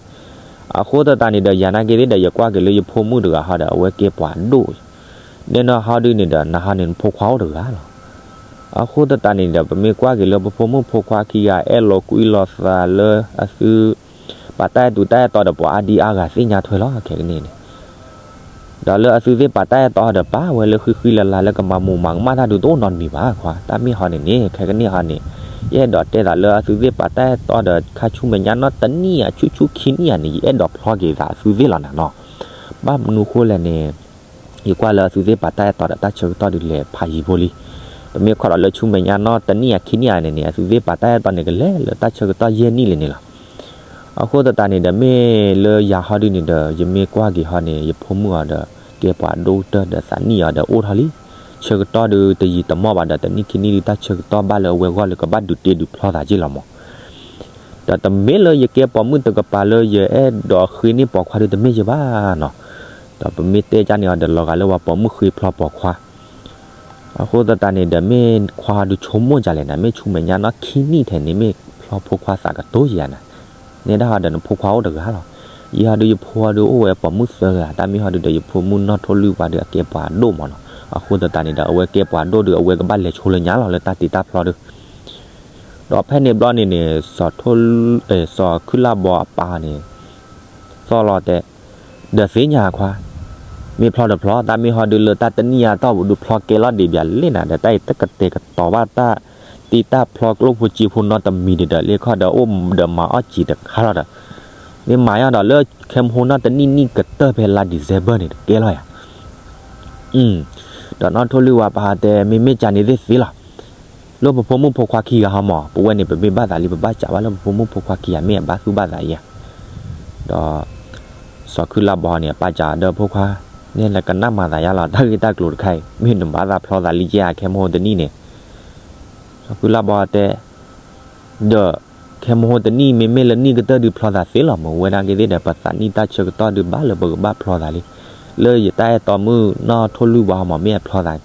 အဃိသတးန့ၣ်ဒီး ယၤနာ်က့ၤသ့ၣ်ဒီး ယကွၢ်က့ၤလၢယဖိမုၣ်တဂၤဟီဒီး အဝဲကဲပှၤဒိၣ် န့ၣ်နီၢ်ဟီဒုးန့ၣ်ဒီး နဟီန့ၣ်နဖိခွါအိၣ်တဂၤလီၤ. အဃိသတးန့ၣ်ဒီး ပမ့ၢ်ကွၢ်က့ၤလၢပဖိမုၣ်ဖိခွါခံဂၤ အဲၣ်လိာ်ကွံလိာ်သးလၢအသု ပာ်တၢ်အဲၣ်တူးတၢ်အဲၣ်တီဒီး ပှၤအါဒံအါဂၤသ့ၣ်ညါထွဲလီၤ ခဲကနံၣ်န့ၣ်, ဒီးလၢအသုသ့ၣ်ပာ်တၢ်အဲၣ်တီဒီး ပာ်ဝဲလၢဃံဃံလၤလၤလၢကမၤမူးမၤကမၣ်တၢ်ဒုးတအိၣ်နီတမံၤဘၣ်ခွါ, တၢ်မ့ၢ်ဟီန့ၣ်န့ၣ် ခဲကနံၣ်ဟီန့ၣ်, ယအဲၣ်ဒိးတဲသးလၢအသုသ့ၣ်ပာ်တၢ်အဲၣ်တီဒီး ခါဆူမဲာ်ညါနီၢ်တနံၣ်ဧါ ဆူဆူခံနံၣ်ဧါန့ၣ် ယအဲၣ်ဒိးဖျီက့ၤသးအသုသ့ၣ်လီၤနၤနီၤ, ဘၣ်မနုၤဃိလဲၣ်န့ၣ်, ယကွၢ်လၢအသုသ့ၣ်ပာ်တၢ်အဲၣ်တီဒီး တၢ်ဆၢကတီၢ်ဒုးလဲၤဖးယံၤဖိလံ, ပမ့ၢ်ခီဒီးလၢဆူမဲာ်ညါနီၢ်တနံၣ်ဧါခံနံၣ်ဧါန့ၣ်န့ၣ် အသုသ့ၣ်ပာ်တၢ်အဲၣ်တီန့ၣ် ကလဲၤလၢတၢ်ဆၢကတီၢ်ယဲၢ်နံၣ်လံန့ၣ်လီၤ. အဃိသတးန့ၣ်ဒီး မ့ၢ်လၢယၤဟီဒုးန့ၣ်ဒီး ယမ့ၢ်ကွၢ်က့ၤဟီန့ၣ် ယဖိမုၣ်အီၤဒီး ကဲပှၤဒိၣ်ကတၢၢ်ဒီးသးနံၣ်အီၤဒီးအိၣ်ထီၣ်လံ, ဆၢကတီၢ်ဒုးတယံာ်တမီၢ်ဘၣ်ဒီး တနံၣ်ခံနံၣ်ဒုး တၢ်ဆၢကတီၢ်ဘၣ်လၢအဝဲဂီၢ်လၢကဘၣ်ဒုးတ့ဒုးဖျီသးက့ၢ်လီၤမး, ဒီးတမ့ၢ်လၢယကဲပိာ်မုၣ်တကပၤလၢယအဲၣ်ဒိးဃ့န့ၢ်ပိာ်ခွါဒုးတမ့ၢ်ယဘၣ်နီၤ, ဒီးပမ့ၢ်တဲကၢ်န့ၢ်အီၤဒီး လီၤဂာ်လၢပှၤပိာ်မုၣ်ဃ့ဖျီပိာ်ခွါ အဃိသတးန့ၣ်ဒီး မ့ၢ်ခွါဒုးဆိကမိၣ်ဒ်လဲၣ်နၤ, မ့ၢ်ဆူမဲာ်ညါနီၢ်ခံနံၣ်ထဲန့ၣ် မ့ၢ်ဖျီဖိခွါသးကတိၤယၤနၤ, နဲဒၣ်ဟီဒီးနဖိခွါအိၣ်တဂၤလီၤ. ယဟီဒုးယဖိဟီဒုးအိၣ်ဝဲပိာ်မုၣ်သၢဂၤ, တၢ်မ့ၢ်ဟီဒုးဒီးယဖိမုၣ်နီၢ်ထိၣ်လွံၢ်ဝါဒုးအကဲပှၤဒိၣ်မးနီၤ, အဃိသတးန့ၣ်ဒီး အဝဲကဲပှၤဒိၣ်ဒုး အဝဲကဘၣ်လဲၤဆိလၢညါလီၤ လၢတၢ်တ့တၢ်ဖျီဒုး ဒီးဖဲန့ၣ်ဘျီန့ၣ်န့ၣ် စီၤခုၣ်လၢ်ဘီအပၢ်န့ၣ် သီၣ်လီၤတဲ, ဒီးသ့ၣ်ညါခွါ, မ့ၢ်ဖျီတဖျီ တၢ်မ့ၢ်ဟီဒုးလၢတၢ်တနံၣ်အတီၢ်ပူၤဒုးဖျီကဲလီၤဒံးဘၣ်လံနၤ, ဒီးတၢ်အံၤတကတဲာ်ကတီၤဘၣ်တၢ်တ့တၢ်ဖျီကျိၣ်ဖိစ့ဖိနီတမံၤဒံးဒီး လၢခီဒီးအိၣ်ဒီးမၤအီၣ်စံးတခါလီၤဒီး, မ့ၢ်မၤအီၣ်ဒီးလၢခဲမဟိနီၢ်တနံၣ်နံၣ်ကတၢၢ်ဖဲလါ December န့ၣ် တကဲလီၤယၤ ဒီးနီၢ်ထိၣ်လွံၢ်ဝါပၢ်တဲ မ့မ့ၢ်ကန့ၣ်သ့ၣ်သ့လီၤ. လၢပဖိမုၣ်ဖိခွါခံဂၤဟီမး ပဝဲန့ၣ် ပမ့ၢ်ဘၣ်သးလံ ပဘၣ်စံးဘၣ်လၢပဖိမုၣ်ဖိခွါခံဂၤ မ့ၢ်အဘၣ်သူၣ်ဘၣ်သးဧါ. ဒီး စီၤခုၣ်လၢ်ဘီန့ၣ် အပၢ်စံးဒီးဖိခွါ, နဲနကနၣ်မၤသးယါလီၤ တၢ်ဂ့ၢ်တၢ်ကျိၤတခါအံၤ မ့ၢ်နဘၣ်သးဖျီသးလံကဲဧါ ခဲမဟိတနံၣ်န့ၣ် စီၤခုၣ်လၢ်ဘီတဲ ဒီး ခဲမဟိတနံၣ် မ့မ့ၢ်လၢနံၣ်ကတၢၢ်ဒုးဖျီသးသ့လီၤ မ့ၢ်ဝဲဒၣ်က့ၤသ့ၣ်ဒီး ပသးနံၣ်တၢ်ဆၢကတီၢ်ဒုးဘၣ်လၢပကဘၣ်ဖျီသးလံ. လၢယတၢ်အဲၣ်တီမုၣ်နီၢ်ထိၣ်လွံၢ်ဝါဟီမး မ့ၢ်အဖျီသး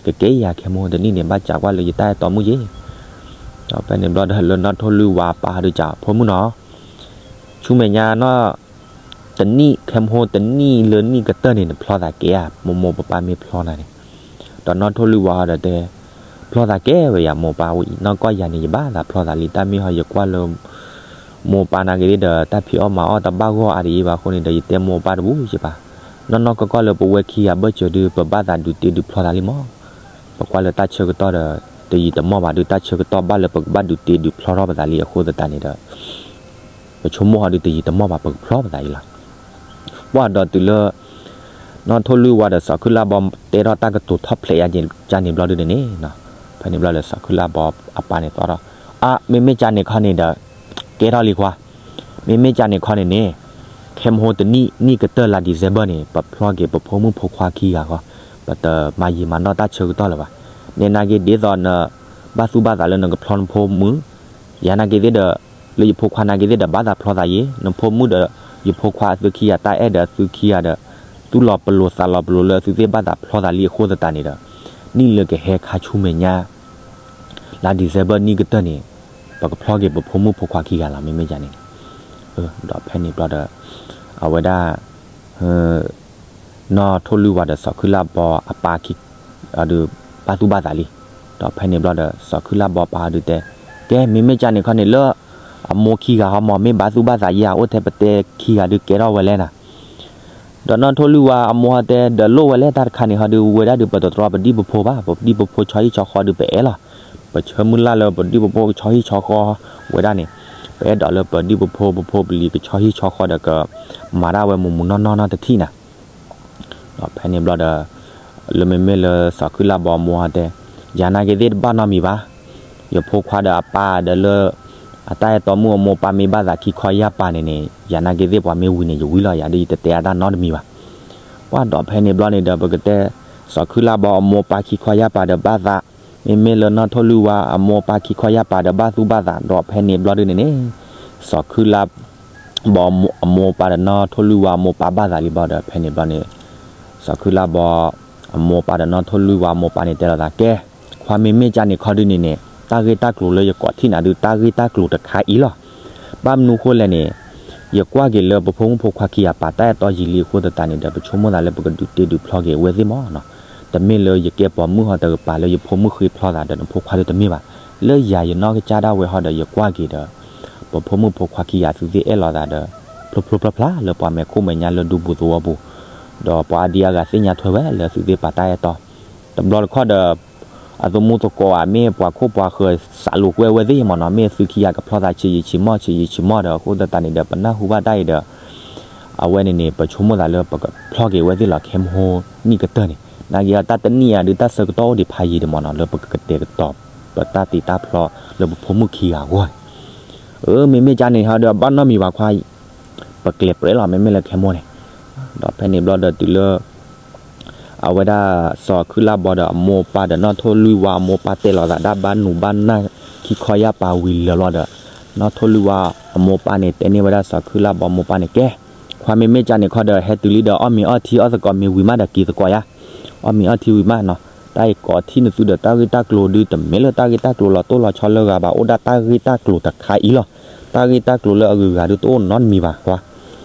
ကကဲဧါ ခဲမဟိတနံၣ်န့ၣ် ဘၣ်စံးကွၢ်လၢယတၢ်အဲၣ်တီမုၣ်ယ့ၣ်. ဒီးဖဲန့ၣ်ဘျီဒီး လၢနီၢ်ထိၣ်လွံၢ်ဝါပၢ်ဟီဒုးစံး ဖိမုၣ်နီၤ ဆူမဲာ်ညါနီၢ် တနံၣ် ခဲမဟိတနံၣ်လၢနံၣ်ကတၢၢ်န့ၣ် နဖျီသးကဲဧါ မိၢ်မိၢ်ပၢ်ပၢ်မ့ၢ်ဖျီနၤန့ၣ်. ဒီးနီၢ်ထိၣ်လွံၢ်ဝါဒီးတဲ ဖျီသးကဲဝဲယၤ မိၢ်ပၢ်နီၢ်ကီၢ်ယၤန့ၣ် ယဘၣ်သးဖျီသးလံ တၢ်မ့ၢ်ဟီယကွၢ်လၢ မိၢ်ပၢ်နာ်က့ၤသ့ၣ်ဒီး တၢ်ဖံးအီၣ်မၤအီၣ်တဘၣ်ဂီၢ်အါဒံးဘၣ်အဃိန့ၣ်ဒီး ယတဲမိၢ်ပၢ်တဘူၣ်ယဘၣ်. နီၢ်နီၢ်ကီၢ်ကီၢ်လၢပဝဲခံဂၤဘၢၣ်စၢၤဒုး ပဘၣ်သးဒုးတ့ဒုးဖျီသးလံမး. ပကွၢ်လၢတၢ်ဆၢကတီၢ်ဒီး တယံာ်တမီၢ်ဘၣ်ဒုး တၢ်ဆၢကတီၢ်ဘၣ်လၢပကဘၣ်ဒုးတ့ဒုးဖျီထီၣ်ပသးလံအဃိသတးန့ၣ်ဒီး ပဆိကမိၣ်ဟီဒုးတယံာ်တမီၢ်ဘၣ် ပကဖျီပသးအံၤလီၤ. ပှၢ်ဒီးတုၤလၢ နီၢ်ထိၣ်လွံၢ်ဝါဒီးစီၤခုၣ်လၢ်ဘီတဲထီၣ်တၢ်ကတိၤထီၣ်ဖျဲးယါန့ၣ်ဘျီဒုးန့ၣ်န့ၣ်, ဖဲန့ၣ်ဘျီဒီးစီၤခုၣ်လၢ်ဘီအပၢ်န့ၣ်သီၣ်ထီၣ်, အါ မ့မ့ၢ်ကန့ၣ်ခီန့ၣ်ဒီး ကဲထီၣ်လံခွါ, မ့မ့ၢ်ကန့ၣ်ခီန့ၣ်န့ၣ်, ခဲမဟိတနံၣ် နံၣ်ကတၢၢ်လါ December န့ၣ် ပဖျီက့ၤပဖိမုၣ်ဖိခွါခံဂၤဃီ, ပတမၤယံာ်မၤနီၢ်တၢ်ဆၢကတီၢ်လၢၤဘၣ်. န့ၣ်နာ်က့ၤဒ်သိးန ဘၣ်သူၣ်ဘၣ်သးလၢနကဖျီနဖိမုၣ်, ယၤနာ်က့ၤသ့ၣ်ဒီး လၢယဖိခွါနာ်က့ၤသ့ၣ်ဒီး ဘၣ်သးဖျီသးယ့ၤ, နဖိမုၣ်ဒီး ယဖိခွါအသုခံဂၤ တၢ်အဲၣ်ဒီးအသုခံဂၤဒီး သူၣ်လီၤပလိာ်သးလီၤပလိာ်လၢအသုသ့ၣ်ဘၣ်သးဖျီသးလံအဃိသတးန့ၣ်ဒီး နံၣ်လၢကဟဲခါဆူမဲာ်ညါ လါ December နံၣ်ကတၢၢ်န့ၣ် ပကဖျီက့ၤပဖိမုၣ်ဖိခွါခံဂၤလီၤ မ့မ့ၢ်ယၤန့ၣ်န့ၣ်. ဒီးဖဲန့ၣ်ဘျီဒီး အဝဲဒၣ် နီၢ်ထိၣ်လွံၢ်ဝါဒီးစီၤခုလၢ်ဘီအပၢ်ခံ ဒုး ဘၣ်သူၣ်ဘၣ်သးလံ. ဒီးဖဲန့ၣ်ဘျီဒီး စီၤခုလၢ်ဘီပၢ်ဒုးတဲ, ကဲ မ့မ့ၢ်ကန့ၣ်ခီန့ၣ် လၢအမိၢ်ခံဂၤဟီမ့ၢ်မ့ၢ်ဘၣ်သူၣ်ဘၣ်သးယၤ အိၣ်ထဲပတဲခံဂၤဒုးကဲထီၣ်ဝဲလဲၣ်နၤ. ဒီးနီၢ်ထိၣ်လွံၢ်ဝါအမိၢ်ဟီတဲ ဒီးလိၣ်ဝဲလဲၣ်တၢ်တခါန့ၣ်ဟီဒုး ဝဲဒၣ်ဒုးပတတြီပဒံၣ်ပဖိဘၣ်, ပဒံၣ်ပဖိဆီဟံၣ်ဆီဃီဒုးပအဲၣ်လီၤ. ပဆၢမုၢ်လၢ်လၢပဒံၣ်ပဖိကဆီဟံၣ်ဆီဃီဝဲဒၣ်န့ၣ်, ပအဲၣ်ဒိးလၢပဒံၣ်ပဖိပဖိပလံၤကဆီဟံၣ်ဆီဃီဒီးကမၤဒၣ်ဝဲမူးမူးနီၢ်နီၢ်နီတထံၣ်နၤ. ဒီးဖဲန့ၣ်ဘျီဒီး လၢမ့မ့ၢ်လၢစီၤခုလၢ်ဘီအမိၢ်ဟီတဲ, ယၤနာ်က့သ့ၣ်တဘၣ်နီတမံၤဘၣ်. ယဖိခွါဒီးအပၢ်ဒီးလၢ အတၢ်အဲၣ်တီမုၣ်အမိၢ်ပၢ်မ့ၢ်ဘၣ်သးခံခီယၢ်ပၤန့ၣ်န့ၣ် ယၤနာ်က့သ့ၣ်ပှၤမ့ၢ်ဝံၤန့ၣ် ယဝံၤလီၤ ယၤဒုးယတတဲအါတၢ်နီတမံၤဘၣ်. ပှၢ်ဒီးဖဲန့ၣ်ဘျီန့ၣ်ဒီး ပကတဲ စီၤခုလၢ်ဘီအမိၢ်ပၢ်ခံခီယၢ်ပၤဒီးဘၣ်သး, မ့မ့ၢ်လၢနီၢ်ထိၣ်လွံၢ်ဝါအမိၢ်ပၢ်ခံခီယၢ်ပၤဒီးဘၣ်သူၣ်ဘၣ်သး ဒီးဖဲန့ၣ်ဘျီဒုးန့ၣ်န့ၣ် စီၤခုလၢ်ဘီအမိၢ်ပၢ်ဒီးနီၢ်ထိၣ်လွံၢ်ဝါအမိၢ်ပၢ်ဘၣ်သးလံဘျီဒီး ဖဲန့ၣ်ဘျီန့ၣ် စီၤခုလၢ်ဘီအမိၢ်ပၢ်ဒီးနီၢ်ထိၣ်လွံၢ်ဝါအမိၢ်ပၢ်န့ၣ်တဲလိာ်သး ကဲ ခွါမ့မ့ၢ်ကန့ၣ်ခီဒုးန့ၣ်န့ၣ် တၢ်ဂ့ၢ်တၢ်ကျိၤလၢယကိးထံၣ်နၤဒုး တၢ်ဂ့ၢ်တၢ်ကျိၤတခါအံၤလီၤ. ဘၣ်မနုၤဃိလဲၣ်န့ၣ် ယကွၢ်က့ၤလၢပဖိမုၣ်ဖိခွါခံဂၤပာ်တၢ်အဲၣ်တီယံာ်လံအဃိသတးန့ၣ်ဒီး ပဆိကမိၣ်သးလၢပကဒုးတ့ဒုးဖျီက့ၤဝဲသ့ၣ်မးနီၤ. တမ့ၢ်လၢယကဲပိာ်မုၣ်ဟီတကပၤလၢယဖိမုၣ်ဃ့ဖျီသးဒီးနဖိခွါဒုးတမ့ၢ်ဘၣ်. လၢယၤယနီၢ်ကစၢ်ဒၣ်ဝဲဟီဒီးယကွၢ်က့ၤဒီး ပဖိမုၣ်ဖိခွါခံဂၤသုသ့ၣ်အဲၣ်လီၤသးဒီး ဖျိဖျိဖျါဖျါလၢပှၤမဲာ်ခိၣ်မဲာ်ညါလၢဒူပူၤသဝီပူၤ, ဒီးပှၤအါဒံအါဂၤသ့ၣ်ညါထွဲဝဲလၢသုသ့ၣ်ပာ်တၢ်အဲၣ်တီ တဘျီတခီၣ်ဒီး အသမူသကိးဧါ မ့ၢ်ပှၤခိၣ်ပှၤဃၢၤစးလိာ်ကွဲဝဲသ့ၣ်မးနီၤ, မ့ၢ်သုခံဂၤကဖျီသးဆံးယံာ်ဆံးမီၢ် ဆံးယံာ်ဆံးမီၢ်ဒီး အဃိသတးန့ၣ်ဒီး ပနၢ်ဟူဘၣ်တၢ်အံၤဒီး အဝဲန့ၣ်န့ၣ် ပဆိကမိၣ်သးလၢပကဖျီက့ၤဝဲသ့ၣ်လီၤ ခဲမဟိနံၣ်ကတၢၢ်န့ၣ်, နာ်က့အီၤတၢ်တနံၣ်အံၤဒုးတၢ်ဆၢကတီၢ်အိၣ်ဒံးဖးယံာ်ဒံးမးနီၤ လၢပကကတဲာ်ကတီၤ ပတၢ်တ့တၢ်ဖျီလၢပဖိမုၣ်ခံဂၤအဂီၢ်န့ၣ်, အၢ မ့မ့ၢ်ကန့ၣ်ဟီဒီး ဘၣ်နီတမံၤဘၣ်ခွါ ပကျဲၤပြဲလီၤ မ့မ့ၢ်လၢခဲမိၢ်န့ၣ်, ဒီးဖဲန့ၣ်ဘျီဒီးတုၤလၢ အဝဲဒၣ်စီၤခုလၢ်ဘီဒီးအမိၢ်ပၢ်ဒီးနီၢ်ထိၣ်လွံၢ်ဝါအမိၢ်ပၢ် တဲလိာ်သးဒၣ်ဘၣ်နူၤဘၣ်နၢ် ခံခီယၢ်ပၤဝံၤလၢာ်ဘျီဒီး နီၢ်ထိၣ်လွံၢ်ဝါအမိၢ်ပၢ်န့ၣ် တဲန့ၢ်ဝဲဒၣ်စီၤခုလၢ်ဘီအမိၢ်ပၢ်န့ၣ် ကဲ ခွါမ့မ့ၢ်ကန့ၣ်ခီဒီး ဟဲတုၤလံဒီး အီၣ်မ့ၤအီထံအီၣ်သကိးမ့ၤဝံၤမးဒီးက့ၤသကိးယၤ, အီၣ်မ့ၤအီထံဝံၤမးနီၤ, တၢ်အံၤကိးထံၣ်နသုဒီး တၢ်ဂ့ၢ်တၢ်ကျိၤဒုးတမ့ၢ်လၢတၢ်ဂ့ၢ်တၢ်ကျိၤလီၤတိၢ်လီၤဆီလၢဂၤဘၣ် အိၣ်ဒၣ်တၢ်ဂ့ၢ်တၢ်ကျိၤတခါအံၤလီၤ, တၢ်ဂ့ၢ်တၢ်ကျိၤလၢအဂုၤအဂၤဒုးတအိၣ်နီတမံၤဘၣ်ခွါ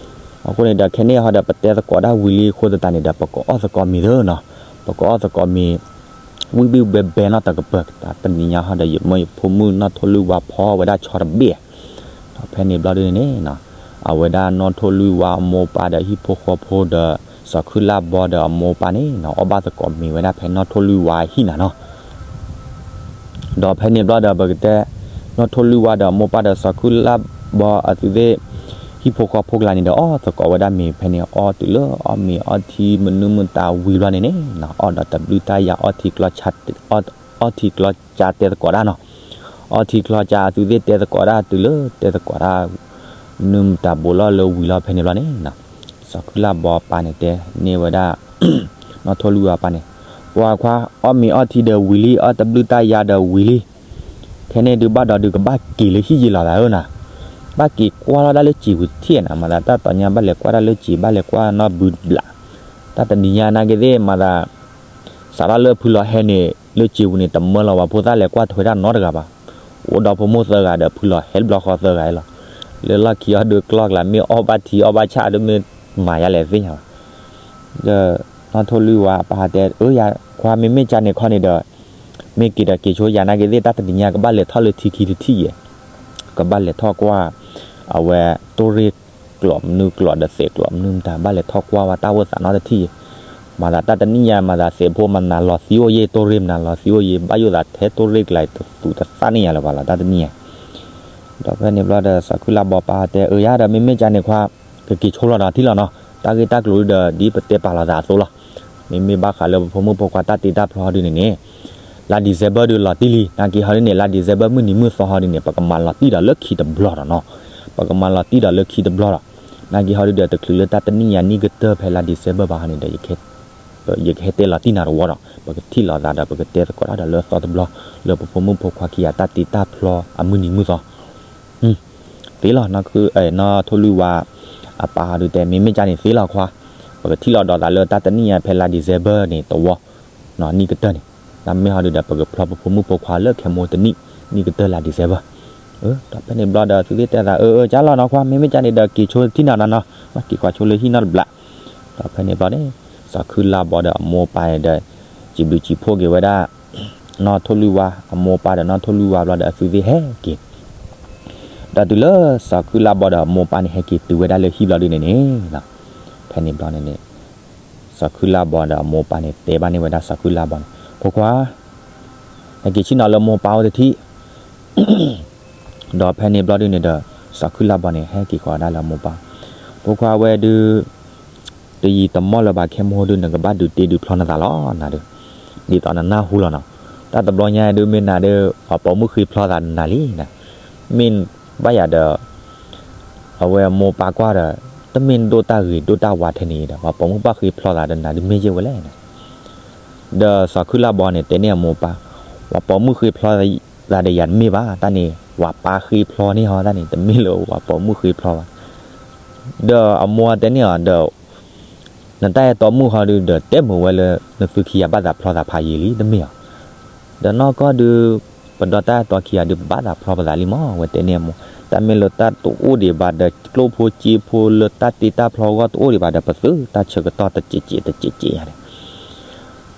အဃိန့ၣ်ဒီး ခဲန့ၣ်ဟီဒီး ပတဲသကိးတၢ်ဝံၤလံအဃိသတးန့ၣ်ဒီး ပကအီၣ်သကိးမ့ၤသ့နီၤ, ပကအီၣ်သကိးမ့ၤ ဝံၣ်ဘံၣ်ဘဲဘဲနီတကပၤ တနံၤညါဟီဒီး ယမၢယဖိမုၣ်နီၢ်ထိၣ်လွံၢ်ဝါဖီဝဲဒၣ်ဆီတဘ့ၣ်, ဒီးဖဲန့ၣ်ဘျီဒုးန့ၣ် အဝဲဒၣ်နီၢ်ထိၣ်လွံၢ်ဝါအမိၢ်ပၢ်ဒီးဟံၣ်ဖိဃီဖိဒီး စီၤခုလၢ်ဘီဒီးအမိၢ်ပၢ်န့ၣ်နီၤ အီၣ်ဘၣ်သကိးမ့ၤဝဲဒၣ်ဖဲနီၢ်ထိၣ်လွံၢ်ဝါအဟံၣ်နၤနီၤ ဒီးဖဲန့ၣ်ဘျီဒီး ပကတဲ နီၢ်ထိၣ်လွံၢ်ဝါဒီးအမိၢ်ပၢ်ဒီးစီၤခုလၢ်ဘီအသုးသ့ၣ် ဟံၣ်ဖိဃီဖိကျါန့ၣ်ဒီး အီၣ်သကိးဝဲဒၣ်မ့ၤဖဲန့ၣ် အီၣ်တုၤလၢအီၣ်မ့ၤအီထံမနုၤမတၤဝံၤဘျီန့ၣ်န့ၣ် အီၣ်ဒီးတဘျုးတၢ်ယၤအီထံကျီ အီထံကျီကၠါတဲသကိးတၢ်နီၤ, အီထံကျီကၠါအသုးသ့ၣ်တဲသကိးတၢ်တုၤလၢတဲသကိးတၢ် မနုၤမတၤဘိးလီၤလၢဝံၤလီၤဖဲန့ၣ်ဘျီန့ၣ် စီၤခုလၢ်ဘီပၢ်န့ၣ်တဲန့ၢ်ဝဲဒၣ် နီၢ်ထိၣ်လွံၢ်ဝါပၢ်န့ၣ် ပှၤခွါ အီၣ်မ့ၤအီထံဒီးဝံၤလံ အီၣ်တဘျုးတၢ်ယၤဒီးဝံၤလံ, ခဲန့ၣ်ဒုးဘၣ်ဒီးဒုးကဘၣ်က့ၤလၢဟံၣ်ယ့လီၤသးဧၢနၤ, ဘၣ်က့ၤကွၢ်လီၤဒၣ်လၢစံာ်ပူၤထံၣ်နၤ မၤသးတၢ်တီၤညါဘၣ်လဲၤကွၢ်တၢ်လၢစံာ် ဘၣ်လဲၤကွၢ်နီတဘျုးဘျး, တၢ်တနံၤညါနာ်က့သ့ၣ်မၤသး စးထီၣ်လၢဖုလီၤဟဲန့ၣ် လၢစံာ်ပူၤန့ၣ် တမၢလီၤပှၤဖိသၣ်လဲၤကွၢ်ထွဲတၢ်နီတဂၤဘၣ်, အိၣ်ဒီဖိမိၢ်သၢဂၤဒီးဖုလီၤဟဲတဘျီဃီသၢဂၤအံၤလီၤ, လၢလီၢ်ခံအီၤဒုးကျီၢ်ကျါ မ့ၢ်အီၣ်ဘၣ်ထံအီၣ်ဘၣ်ဆၣ်ဒုးမ့ၢ်မၤယါလဲၣ်သ့ၣ်ညါဘၣ် ဒီးနီၢ်ထိၣ်လွံၢ်ဝါအပၢ်တဲ အၢ ယၤခွါမ့မ့ၢ်ကန့ၣ်ခီန့ၣ်ဒီး မ့ၢ်က့ၤဒီးက့ၤဆိယၤနာ်က့သ့ၣ် တၢ်တနံၤညါကဘၣ်လဲၤထီၣ်လၢထံခံတထံၣ်ယဲၢ်, ကဘၣ်လဲၤထီၣ်ကွၢ် အဝဲတိၢ်ရ့ၣ်ကျိးမနုၤကျိးဒီးသဲးကျိးမနုၤမတၤ ဘၣ်လဲၤထီၣ်ကွၢ်ဝဲတၢ်အိၣ်သးနီတထံၣ်ယဲၢ်, မၤသးတၢ်တနံၣ်ညါ မၤသးသဲးဖိမနုၤလီၤသံအိၣ်ယဲၢ် တိၢ်ရ့ၣ်မနုၤလီၤသံအိၣ်ယဲၢ် ဘၣ်ယိၣ်သးထဲတိၢ်ရ့ၣ်ကျါအံၤ တသူးတသၣ်န့ၣ်ယၤလၢၤဘၣ်လီၤ တၢ်တနံၣ်ညါ ဒီးဖဲန့ၣ်ဘျီဒီး စီၤခုလၢ်ဘီပၢ်တဲ အၢ ယၤဒီး မ့မ့ၢ်ကန့ၣ်ခွါ ကက့ၤဆိလီၤဒီးထံၣ်လီၤနီၤ, တၢ်ဂ့ၢ်တၢ်ကျိၤဒီး ဒ်ပတဲပာ်လီၤသးအသိးလီၤ. မ့မ့ၢ်ဘၣ်ဃးလၢပဖိမုၣ်ဖိခွါတၢ်တ့တၢ်ဖျီဟီဒုန့ၣ်န့ၣ် လါ December ဒုးလီၤတံၢ်လံ, နာ်က့ဟီဒုန့ၣ် လါ December မုၢ်နံၤမုၢ်သီဟီဒုန့ၣ် ပကမၤလီၤတံၢ်ဒီးလၢခံတဘျီဒီးနီၤ, ပကမၤလီၤတံၢ်ဒီးလၢခံတဘျီဒီး နာ်က့ဟီဒုဒီး တချုးလၢတၢ်တနံၣ်ညါနံၣ်ကတၢၢ်ဖဲလါ December ဘၣ်ဟီန့ၣ်ဒီး ယကဟဲတဲလီၤတံၢ်နၤတဝီဒီး ပကထံၣ်လိာ်သးဒီး ပကတဲသကိးတၢ်ဒီးလၢသီတဘျီ လၢပဖိမုၣ်ဖိခွါခံဂၤတၢ်တ့တၢ်ဖျီအမုၢ်နံၤမုၢ်သီ သ့လီၤ, နီၢ်ထိၣ်လွံၢ်ဝါ အပၢ်ဟီဒုတဲ မ့မ့ၢ်ကန့ၣ်သ့လီၤခွါ, ပကထံၣ်လိာ်ဒီးသးလၢတၢ်တနံၣ်ညါဖဲလါ December န့ၣ်တဝီ နံၣ်ကတၢၢ်န့ၣ်, တၢ်မ့ၢ်ဟီဒုဒီး ပကဖျီပဖိမုၣ်ဖိခွါလၢခဲမိၢ်တနံၣ် နံၣ်ကတၢၢ်လါ December ဒီးဖဲန့ၣ်ဘျီဒီး အသုသ့ၣ်တဲသး အၢ အၢ ကၢ်လီၤနီၤခွါ, မ့မ့ၢ်ကၢ်န့ၣ်ဒီး က့ၤဆိထံၣ်နၤနီၤနီၤ, မ့ၢ်က့ၤကွၢ်ဆိလၢဟံၣ်နီတဘျီ. ဒီးဖဲန့ၣ်ဘျီန့ၣ် စီၤခုလါဘီဒီးအမိၢ်အပၢ်န့ၣ်ဒီး စံးဘျုးစံးဖှိၣ်က့ၤဝဲဒၣ် နီၢ်ထိၣ်လွံၢ်ဝါ, အမိၢ်အပၢ်ဒီးနီၢ်ထိၣ်လွံၢ်ဝါဘျီဒီး အသုသ့ၣ်ဟဲက့ၤ ဒီးတုၤလၢစီၤခုလါဘီဒီးအမိၢ်အပၢ်န့ၣ် ဟဲက့ၤတုၤဝဲဒၣ်လၢဟံၣ်ဘျီဒုန့ၣ်န့ၣ် ဖဲန့ၣ်ဘျီန့ၣ်န့ၣ် စီၤခုလါဘီဒီးအမိၢ်အပၢ်န့ၣ် တဲဘၣ်န့ၢ်ဝဲဒၣ်စီၤခုလါဘီန့ၣ် ဖိခွါ, ဟဲက့ၤဆ့ၣ်နီၤလၢမိၢ်ပၢ်အိၣ်တထံၣ်. ဒီးဖဲန့ၣ်ဘျီဒုန့ၣ်ဒီး စီၤခုလါဘီန့ၣ် ဟဲက့ၤဃီၤဒၣ်လၢအမိၢ်ပၢ်, ဖိခွါဝဲဒု တယံာ်တမီၢ်လၢၤဘၣ် ခဲမိၢ်ဟိဒု နကဘၣ်ဒုးတ့ဒုးဖျီနသးလီၤနၤဒုး, ဒ်သိးနနၢ်ဟူလီၤနီၤ. တၢ်တဘျီညါဒု မ့ၢ်နၤဒု ပှၤပိာ်မုၣ်ဃ့ဖျီသးနၤလံနၤ, မ့ၢ်ဘၣ်ယၤဒီး အဝဲအမိၢ်ပၢ်ကွၢ်ဒီး တမ့ၢ်ဒိၣ်တၢ်ဂ့ၤဒိၣ်တၢ်ဝါထဲန့ၣ်ဒီး ပှၤပိာ်မုၣ်ဘၣ်ဃ့ဖျီသးဒီးနၤဒု မ့ၢ်ယဲၢ်ဝဲလဲၣ်နၤ. ဒီးစီၤခုလါဘီန့ၣ် တဲန့ၢ်အမိၢ်ပၢ်, ပှၤပိာ်မုၣ်ဃ့ဖျီသးဒီးယၤတမ့ၢ်ဘၣ်, တၢ်န့ၣ် ပှၤပၢ်ဃ့ဖျီန့ၢ်ဟီ တၢ်န့ၣ် တမ့ၢ်လၢပှၤပိာ်မုၣ်ဃ့ဖျီဘၣ်. ဒီးအမိၢ်တဲန့ၢ်အီၤဒီး နတၢ်အဲၣ်တီမုၣ်ဃီဒုဒီး တဲမုာ်ဝဲလၢနသုခံဂၤဘၣ်သးဖျီသးဖးယံာ်လံ တမ့ၢ်အီၤ, ဒီးနီၢ်ကီၢ်ဒု ပဒီတၢ်အဲၣ်တီခံဂၤဒု ပဘၣ်သးဖျီပသးလံမး ဝဲတဲန့ၢ်အမိၢ်, တၢ်မ့ၢ်လၢတၢ်တအိၣ်ဒံးဘၣ်ဒီး ကျိၣ်ဖိစ့ဖိလၢတၢ်တ့တၢ်ဖျီအဂီၢ်တအိၣ်ဒံးဘၣ်ဒီး ပသုးတၢ်ဆၢကတီၢ်တစဲးစဲးတစဲးစဲးယၤန့ၣ်.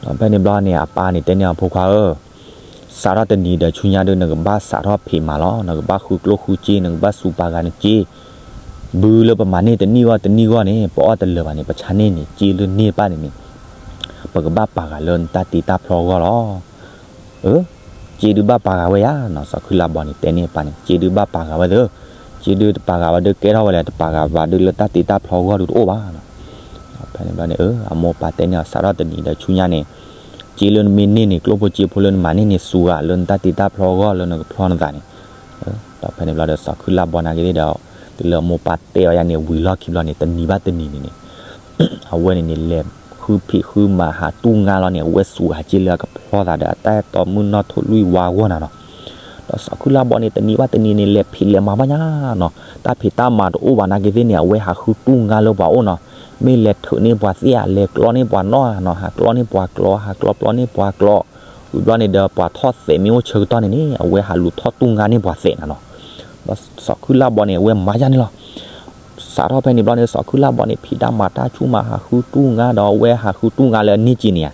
ဒီးဖဲန့ၣ်ဘျီန့ၣ် အပၢ်န့ၣ် တဲန့ၢ်အီၤ ဖိခွါဧၢ, စးထီၣ်တနံၤဒီးဆူညါဒု နကဘၣ်စးထီၣ်ဖံးမၤလီၤ, နကဘၣ်ဃုကျိၣ်ဃုစ့, နကဘၣ်စူးပာ်ဂၤနစ့, ဘုလၢပမၤန့ၢ်တနံၣ်ဂီၢ်တနံၣ်ဂီၢ်န့ၣ် ပအီၣ်တလၢာ်ဘၣ်န့ၣ် ပဆါန့ၢ်န့ၣ် စ့လၢန့ၢ်တဖၣ်န့ၣ်န့ၣ် ပကဘၣ်ပာ်ဂၤလၢနတၢ်တ့တၢ်ဖျီအဂီၢ်လီၤ. အၢ, စ့ဒုဘၣ်ပာ်ဂၤဝဲယၤနီၤ, စီၤခုလါဘီန့ၣ် တဲန့ၢ်အပၢ်န့ၣ် စ့ဒုဘၣ်ပာ်ဂၤဝဲသ့ၣ်, စ့ဒုတပာ်ဂၤဘၣ်ဒုကဲထီၣ်ဝဲလဲၣ်, တပာ်ဂၤဘၣ်ဒုလၢတၢ်တ့တၢ်ဖျီအဂီၢ်ဒုတအိၣ်ဘၣ်နီၤ. ဖဲန့ၣ်ဘျီန့ၣ် အမိၢ်ပၢ်တဲန့ၢ်အီၤ စးထီၣ်တနံၤဒီးဆူညါန့ၣ် စ့လၢနမ့ၢ်န့ၢ်န့ၣ် ကျိၣ်ဖိစ့ဖိလၢနမၤန့ၢ်န့ၣ် စူးဂၤလၢနတၢ်တ့တၢ်ဖျီအဂီၢ်လၢနကဖျီနသးန့ၣ်. ဒီးဖဲန့ၣ်ဘျီဒီး စီၤခုလါဘီနာ်က့သ့ၣ်ဒီး တုၤလၢအမိၢ်ပၢ်တဲအီၤယၤန့ၣ် ဝံၤလီၢ်ခံဘျီန့ၣ် တနံၤဘၣ်တနံၤန့ၣ်န့ၣ် အဝဲန့ၣ်န့ၣ် လဲၤဃုဖံးဃုမၤဟးတူၢ်ငါလီၤန့ၣ် အဝဲစူးဂၤစ့လၢအကဖျီသးဒီးအတၢ်အဲၣ်တီမုၣ်နီၢ်ထိၣ်လွံၢ်ဝါအဂီၢ်နၤနီၤ. ဒီးစီၤခုလါဘီန့ၣ် တနံၤဘၣ်တနံၤန့ၣ် လဲၤဖံးလဲၤမၤဘၣ်ညါနီၤ, တၢ်ဖံးတၢ်မၤတအိၣ်ဘၣ်နာ်က့သ့ၣ်န့ၣ် အဝဲဟးဃုတူၢ်ငါလၢပှၤအိၣ်နီၤ, မ့ၢ်လဲၤထုးန့ၢ်ပှၤသ့ၣ်ဧါ, လဲၤကျီန့ၢ်ပှၤနီၣ်ဧါနီၤ, ဟးကျီန့ၢ်ပှၤကျီ, ဟးကျီပျီန့ၢ်ပှၤကျီ, ဝံၤဘျီန့ၣ်ဒီး ပှၤထီၣ်သဲးမ့ၢ်အိၣ်ဆၢကတီၢ်န့ၣ်န့ၣ် အဝဲဟးလူၤထီၣ်တူၢ်ငါန့ၢ်ပှၤသဲးနၤနီၤ. ဒီးစီၤခုလါဘီန့ၣ် အဝဲမၤယါန့ၣ်လီၤ. စးထီၣ်ဖဲန့ၣ်ဘျီန့ၣ် စီၤခုလါဘီန့ၣ် ဖံးတၢ်မၤတၢ်ဆူၣ်မး ဟးဃုတူၢ်ငါဒီး အဝဲဟးဃုတူၢ်ငါလၢအန့ၢ်စ့န့ၣ်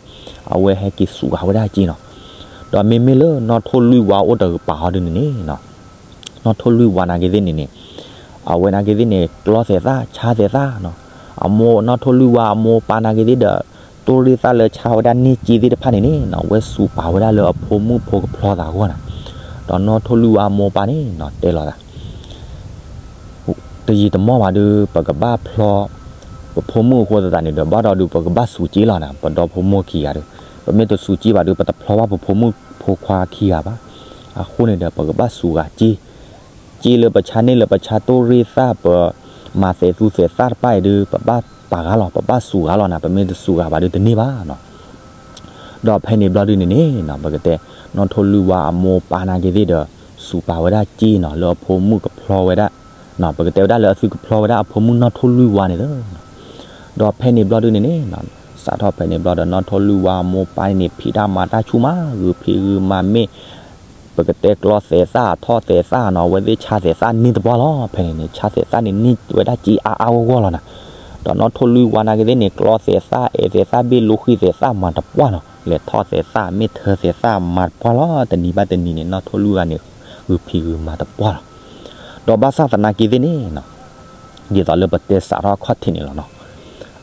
ဧါ, အဝဲဟဲက့ၤစူးဂၤဝဲဒၣ်စ့နီၤ. ဒီးမ့မ့ၢ်လၢနီၢ်ထိၣ်လွံၢ်ဝါအိၣ်တကပၤဟီဒုန့ၣ်န့ၣ် နီၢ်ထိၣ်လွံၢ်ဝါနာ်က့သ့ၣ်န့ၣ်န့ၣ် အဝဲနာ်က့သ့ၣ်န့ၣ် ကျီသဲးသၣ် ဆါသဲးသၣ်နီၤ. အမိၢ်နီၢ်ထိၣ်လွံၢ်ဝါအမိၢ်ပၢ်နာ်က့သ့ၣ်ဒီး တိၢ်ရ့ၣ်သၣ်လၢဆါဝဲဒၣ်န့ၢ်စ့သ့ၣ်တဖၣ်န့ၣ်န့ၣ်နီၤ အဝဲစူးပာ်ဝဲဒၣ်လၢအဖိမုၣ်ဖိကဖျီသးအဂီၢ်နၤ. ဒီးနီၢ်ထိၣ်လွံၢ်ဝါအမိၢ်ပၢ်န့ၣ်နီၤ တဲလီၤသး တယံာ်တမီၢ်ဘၣ်ဒု ပကဘၣ်ဖျီ ပဖိမုၣ်အဃိသတးန့ၣ်ဒီး ဘၣ်ဒီးဒုး ပကဘၣ်စူးစ့လီၤနၤ ပဒီဖိမိၢ်ခံဂၤဒီး ပမ့ၢ်တစူးစ့ဘၣ်ဒုး ပတဖျီဘၣ်ပဖိမုၣ်ဖိခွါခံဂၤဘၣ်. အဃိန့ၣ်ဒီး ပကဘၣ်စူးဂၤစ့, စ့လၢပဆါန့ၢ်လၢပဆါတိၢ်ရ့ၣ်သၣ် ပမၤသဲးသူသဲးသၣ်တဖၣ်အံၤဒုး ပဘၣ်ပာ်ဂၤလီၤ ပဘၣ်စူးဂၤလီၤနၤ ပမ့ၢ်တစူးဂၤဘၣ်ဒုးတန့ၢ်ဘၣ်နီၤ. ဒီးဖဲန့ၣ်ဘျီဒုန့ၣ်န့ၣ်နီၤ ပကတဲ နီၢ်ထိၣ်လွံၢ်ဝါအမိၢ်ပၢ်နာ်က့သ့ၣ်ဒီး စူးပာ်ဝဲဒၣ်စ့နီၤ လၢအဖိမုၣ်ကဖျီဝဲဒၣ် ပကတဲဝဲဒၣ်လၢအသုကဖျီဝဲဒၣ်အဖိမုၣ်နီၢ်ထိၣ်လွံၢ်ဝါန့ၣ်လီၤ. ဒီးဖဲန့ၣ်ဘျီဒုန့ၣ်န့ၣ်နီၤ စးထီၣ်ဖဲန့ၣ်ဘျီဒီး နီၢ်ထိၣ်လွံၢ်ဝါအမိၢ်ပၢ်န့ၣ် ဖံးတၢ်မၤတၢ်ဆူၣ်မး ဂုာ်ဖံးဂုာ်မၤမ့ၢ် ပကတဲကျီသဲးသၣ် ထီၣ်သဲးသၣ်နီၤ အဝဲသ့ၣ်ဆါသဲးသၣ်န့ၢ်တပှၢ်လီၤ. ဖဲန့ၣ်န့ၣ် ဆါသဲးသၣ်န့ၣ် န့ၢ်ဝဲဒၣ်စ့အါအါဂီၢ်ဂီၢ်လီၤနၤ. ဒီးနီၢ်ထိၣ်လွံၢ်ဝါနာ်က့သ့ၣ်န့ၣ် ကျီသဲးသၣ် အဲးသဲးသၣ် ဘ့ၣ်လိဃံၣ်သဲးသၣ်မၤတပှၢ်နီၤ လဲၤထီၣ်သဲးသၣ် မ့ၢ်ထၢသဲးသၣ်မၤတပှၢ်လီၤ. တနံၤဘၣ်တနံၤန့ၣ် နီၢ်ထိၣ်လွံၢ်ဝါန့ၣ် ဂုာ်ဖံးဂုာ်မၤတပှၢ်လီၤ. ဒီးဘၣ်ဆၣ်သနာ်က့သ့ၣ်န့ၣ်နီၤ ဒ်သိးလၢပတဲစးထီၣ်အခီၣ်ထံးန့ၣ်လီၤနီၤ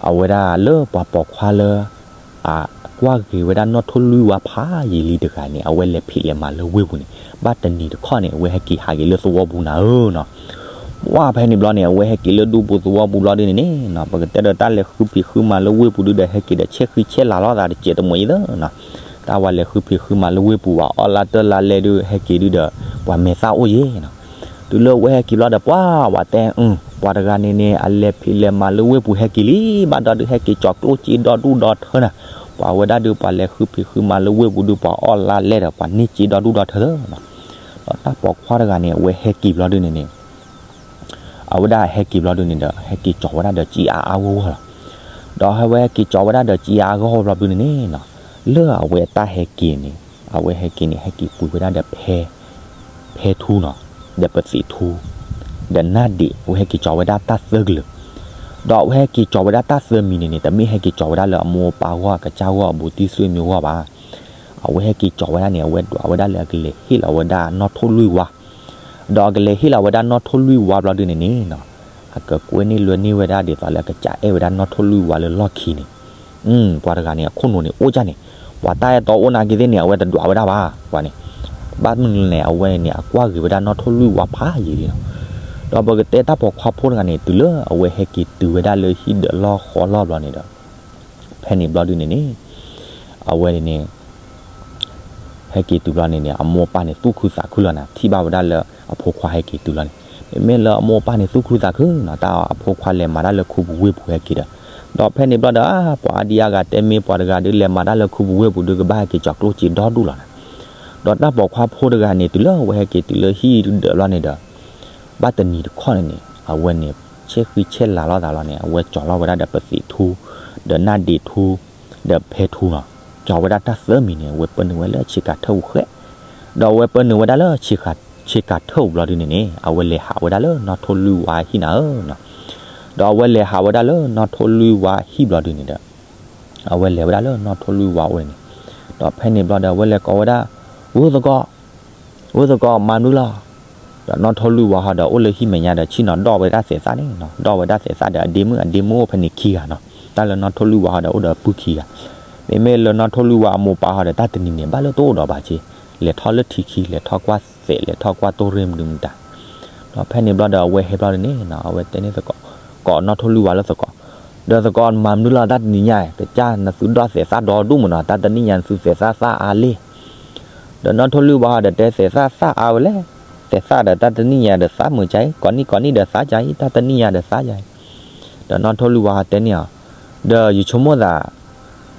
အဝဲဒၣ်လၢပှၤပိာ်ခွါလၢ အကွၢ်ဂ့ၤဝဲဒၣ်နီၢ်ထိၣ်လွံၢ်ဝါဖးယံာ်လံတဂၤန့ၣ် အဝဲလဲၤဖံးလဲၤမၤလၢဝ့ၢ်ပူၤန့ၣ် ဘၣ်တနံၤတခီန့ၣ် အဝဲဟဲက့ၤဟးက့ၤလၢသဝီပူၤနၤဧၢနီၤ. ဝဲဖဲန့ၣ်ဘျီန့ၣ် အဝဲဟဲက့ၤလၢဒူပူၤသဝီပူၤဘျီဒုန့ၣ်န့ၣ်နီၤ ပကတဲဒီးတၢ်လဲၤဃုဖံးဃုမၤလၢဝ့ၢ်ပူၤဒုဒီး ဟဲက့ၤဒီးဆဲးဃံဆဲးလၤလီၤသးတစဲးတမှဲၤအံၤသၢနီၤ. တၢ်ဝဲလဲၤဃုဖံးဃုမၤလၢဝ့ၢ်ပူၤ ပှၤအီၣ်လၢတၢ်လၢလဲၣ်ဒု ဟဲက့ၤဒုဒီးပှၤမဲာ်သၣ်အိၣ်ယဲနီၤ. တုၤလၢအဝဲဟဲက့ၤဘျီဒီး ပှၤဝဲတဲ ပှၤတဂၤန့ၣ်န့ၣ် အလဲၤဖံးလဲၤမၤလၢဝ့ၢ်ပူၤဟဲက့ၤလံ ဘၣ်ဒီးဒုးဟဲက့ၤကၠီၤကျိၣ်စ့ဒီဒူၣ်ဒီထၢနၤ. ပှၤဝဲဒၣ်ဒုးပှၤလဲၤဃုဖံးဃုမၤလၢဝ့ၢ်ပူၤဒုး ပှၤအီၣ်လၢလဲၣ်ဒီး ပှၤန့ၢ်စ့ဒီဒူၣ်ဒီထၢသၢနီၤ. ဒီးတၢ်ပိာ်ခွါတဂၤန့ၣ် အဝဲဟဲက့ၤဘျီဒုန့ၣ်န့ၣ် အဝဲဒၣ်ဟဲက့ၤဘျီဒုန့ၣ်ဒီး ဟဲက့ၤကၠီၤဝဲဒၣ်ဒီးစ့အါအါဂီၢ်ဂီၢ်လီၤ. ဒီးအဝဲဟဲက့ၤကၠီၤဝဲဒၣ်ဒီးစ့အါအါဂီၢ်ဂီၢ်ဘျီဒုန့ၣ်န့ၣ်နီၤ လၢအဝဲတၢ်ဟဲက့ၤန့ၣ် အဝဲဟဲက့ၤန့ၣ် ဟဲက့ၤပှ့ၤဝဲဒၣ်ဒီးဖဲ ဖဲထူနီၤ. ဒီးပသံးထူ, ဒီးနၢ်ဒ့း, အဝဲဟဲက့ၤကၠီၤဝဲဒၣ်တၢ်သၢကလုာ်, ဒီးအဝဲဟဲက့ၤကၠီၤဝဲဒၣ်တၢ်သၢမံၤန့ၣ်န့ၣ် တမ့ၢ်ဟဲက့ၤကၠီၤဝဲဒၣ်လၢအမိၢ်အပၢ်ဂီၢ် အကစၢ်ဂီၢ်အဘူးတံၢ်ဆူၣ်မံဂီၢ်ဘၣ်. အဝဲဟဲက့ၤကၠီၤဝဲဒၣ်န့ၣ် အဝဲဒွးဝဲဒၣ်လၢအကလဲၤဟ့ၣ်လီၤဝဲဒၣ်နီၣ်ထိၣ်လွံၢ်ဝါ, ဒီးအကလဲၤဟ့ၣ်လီၤဝဲဒၣ်နီၣ်ထိၣ်လွံၢ်ဝါဘျီဒုန့ၣ်န့ၣ်နီၤ, အကကွဲန့ၢ်လွဲန့ၢ်ဝဲဒၣ်ဒ်သိးလၢအကစးအဲၣ်ဝဲဒၣ်နီၣ်ထိၣ်လွံၢ်ဝါလၢလီၢ်ခံန့ၣ် ပှၤတဂၤန့ၣ် အခိၣ်နူာ်န့ၣ်အိၣ်ကၢ်န့ၣ်, ပှၤတၢ်အဲၣ်တီအိၣ်နာ်က့သ့ၣ်န့ၣ် အဝဲတဒွးဝဲဒၣ်ဘၣ်, ပှၤန့ၣ်, ဘၣ်မနုၤလဲၣ်န့ၣ် အဝဲန့ၣ် အကွၢ်ဂ့ၤဝဲဒၣ်နီၣ်ထိၣ်လွံၢ်ဝါဖးယံာ်လံနီၤ. ဒီးပကတဲတၢ်ပိာ်ခွါဖိတဂၤန့ၣ် တုၤလၢအဝဲဟဲက့ၤတုၤဝဲဒၣ်လၢဟံၣ်ဒၢးလီၢ်ဃီလီၢ်ဘျီန့ၣ်ဒီး ဖဲန့ၣ်ဘျီဒုန့ၣ်န့ၣ် အဝဲန့ၣ် ဟဲက့ၤတုၤဘျီန့ၣ်န့ၣ် အမိၢ်အပၢ်န့ၣ် သူၣ်ခုသးခုလီၤနၤ, ထံၣ်ဘၣ်ဝဲဒၣ်လၢအဖိခွါဟဲက့ၤတုၤလီၤန့ၣ်, မ့မ့ၢ်လၢအမိၢ်အပၢ်န့ၣ် သူၣ်ခုသးခုနီၤ, တၢ်အဖိခွါလဲၤမၤတၢ်လၢခူပူၤဝ့ၢ်ပူၤဟဲက့ၤဒီး, ဒီးဖဲန့ၣ်ဘျီဒီး ပှၤအါဒံအါဂၤတဲမ့ၢ်ပှၤတဂၤဒုးလဲၤမၤတၢ်လၢခူပူၤဝ့ၢ်ပူၤဒုး ကဘၣ်ဟဲက့ၤကၠီၤကျိၣ်စ့ဒီဒူၣ်လီၤနၤ. ဒီးတၢ်ပိာ်ခွါဖိတဂၤန့ၣ် တုၤလၢအဝဲဟဲက့ၤတုၤလၢဟံၣ်ဒၢးဘျီန့ၣ်ဒီး ဘၣ်တနံၤတခီန့ၣ်န့ၣ် အဝဲန့ၣ် ဆဲးဃံဆဲးလၤလိာ်သးလီၤန့ၣ် အဝဲကၠီၤလီၤဝဲဒၣ်ဒီးပသံးထူ, ဒီးနၢ်ဒ့းထူ, ဒီးဖဲထူနီၤ, ကၠီၤဝဲဒၣ်တၢ်သၢမံၤန့ၣ် အဝဲပၢနုာ်ဝဲလၢဆ့ကၤထၢၣ်ပူၤဃဲ, ဒီးအဝဲပၢနုာ်ဝဲဒၣ်လၢ ဆ့ကၤထၢၣ်ပူၤဘျီဒုန့ၣ်န့ၣ် အဝဲလဲၤဟးဝဲဒၣ်လၢနီၣ်ထိၣ်လွံၢ်ဝါဟံၣ်နၤဧၢနီၤ. ဒီးအဝဲလဲၤဟးဝဲဒၣ်လၢနီၣ်ထိၣ်လွံၢ်ဝါဟံၣ်ဘျီဒုန့ၣ်ဒီး အဝဲလဲၤဝဲဒၣ်လၢနီၣ်ထိၣ်လွံၢ်ဝါအိၣ်န့ၣ်, ဒီးဖဲန့ၣ်ဘျီဒီး အဝဲလဲၤကိးဝဲဒၣ်, ဝဲသကိး, ဝဲသကိး မၤမနုၤလီၤ. ဒီးနီၣ်ထိၣ်လွံၢ်ဝါဟီဒီး အိၣ်လၢဟံၣ်မဲာ်ညါဒီး ဆ့ၣ်နီၤဒီၣ်ဝဲဒၣ်သဲးသၣ်န့ၣ်နီၤ, ဒီၣ်ဝဲဒၣ်သဲးသၣ်ဒီး အဒ့မုၣ်အဒ့မုၣ်အိၣ်ဖဲန့ၣ်ခံဂၤနီၤ, တၢ်လၢနီၣ်ထိၣ်လွံၢ်ဝါဟီဒီး အိၣ်ဒီးအပုၢ်ခံဂၤ, မ့မ့ၢ်လၢနီၣ်ထိၣ်လွံၢ်ဝါအမိၢ်ပၢ်ဟီဒီး တၢ်တနံၤန့ၣ် ဘၣ်လၢတအိၣ်ဒီးဘၣ်က့, လဲၤထီၣ်လၢထံခံ လဲၤထီၣ်ကွၢ်သဲး လဲၤထီၣ်ကွၢ်တိၢ်ရ့ၣ်မနုၤမတၤ ဒီးဖဲန့ၣ်ဘျီဒီး အဝဲဟဲဘျီဒုန့ၣ်နီၤ အဝဲတဲန့ၢ်သကိး, ကိးနီၣ်ထိၣ်လွံၢ်ဝါလၢသကိး, ဒီးသကိးမၤမနုၤလီၤ တၢ်တနံၤညါ, ကစၢ်နသုဒီၣ်သဲးသၣ်ဒီဒူၣ်မးနီၤ, တၢ်တနံၤညါနသုသဲးသၣ်သၣ်အါလံ. ဒီးနီၣ်ထိၣ်လွံၢ်ဝါဟီဒီး တဲသဲးသၣ်သၣ်အါဝဲလဲၣ်, သဲးသၣ်ဒီးတၢ်တနံၤညါဒီးသၣ်မုာ်ကါအံၤ, ကိးနံၣ်ကိးနံၣ်ဒီးသၣ်ကါအံၤ, တၢ်တနံၤညါဒီးသၣ်ကါအံၤ. ဒီးနီၣ်ထိၣ်လွံၢ်ဝါဟီတဲန့ၢ်အီၤ, ဒီးယဆိကမိၣ်သး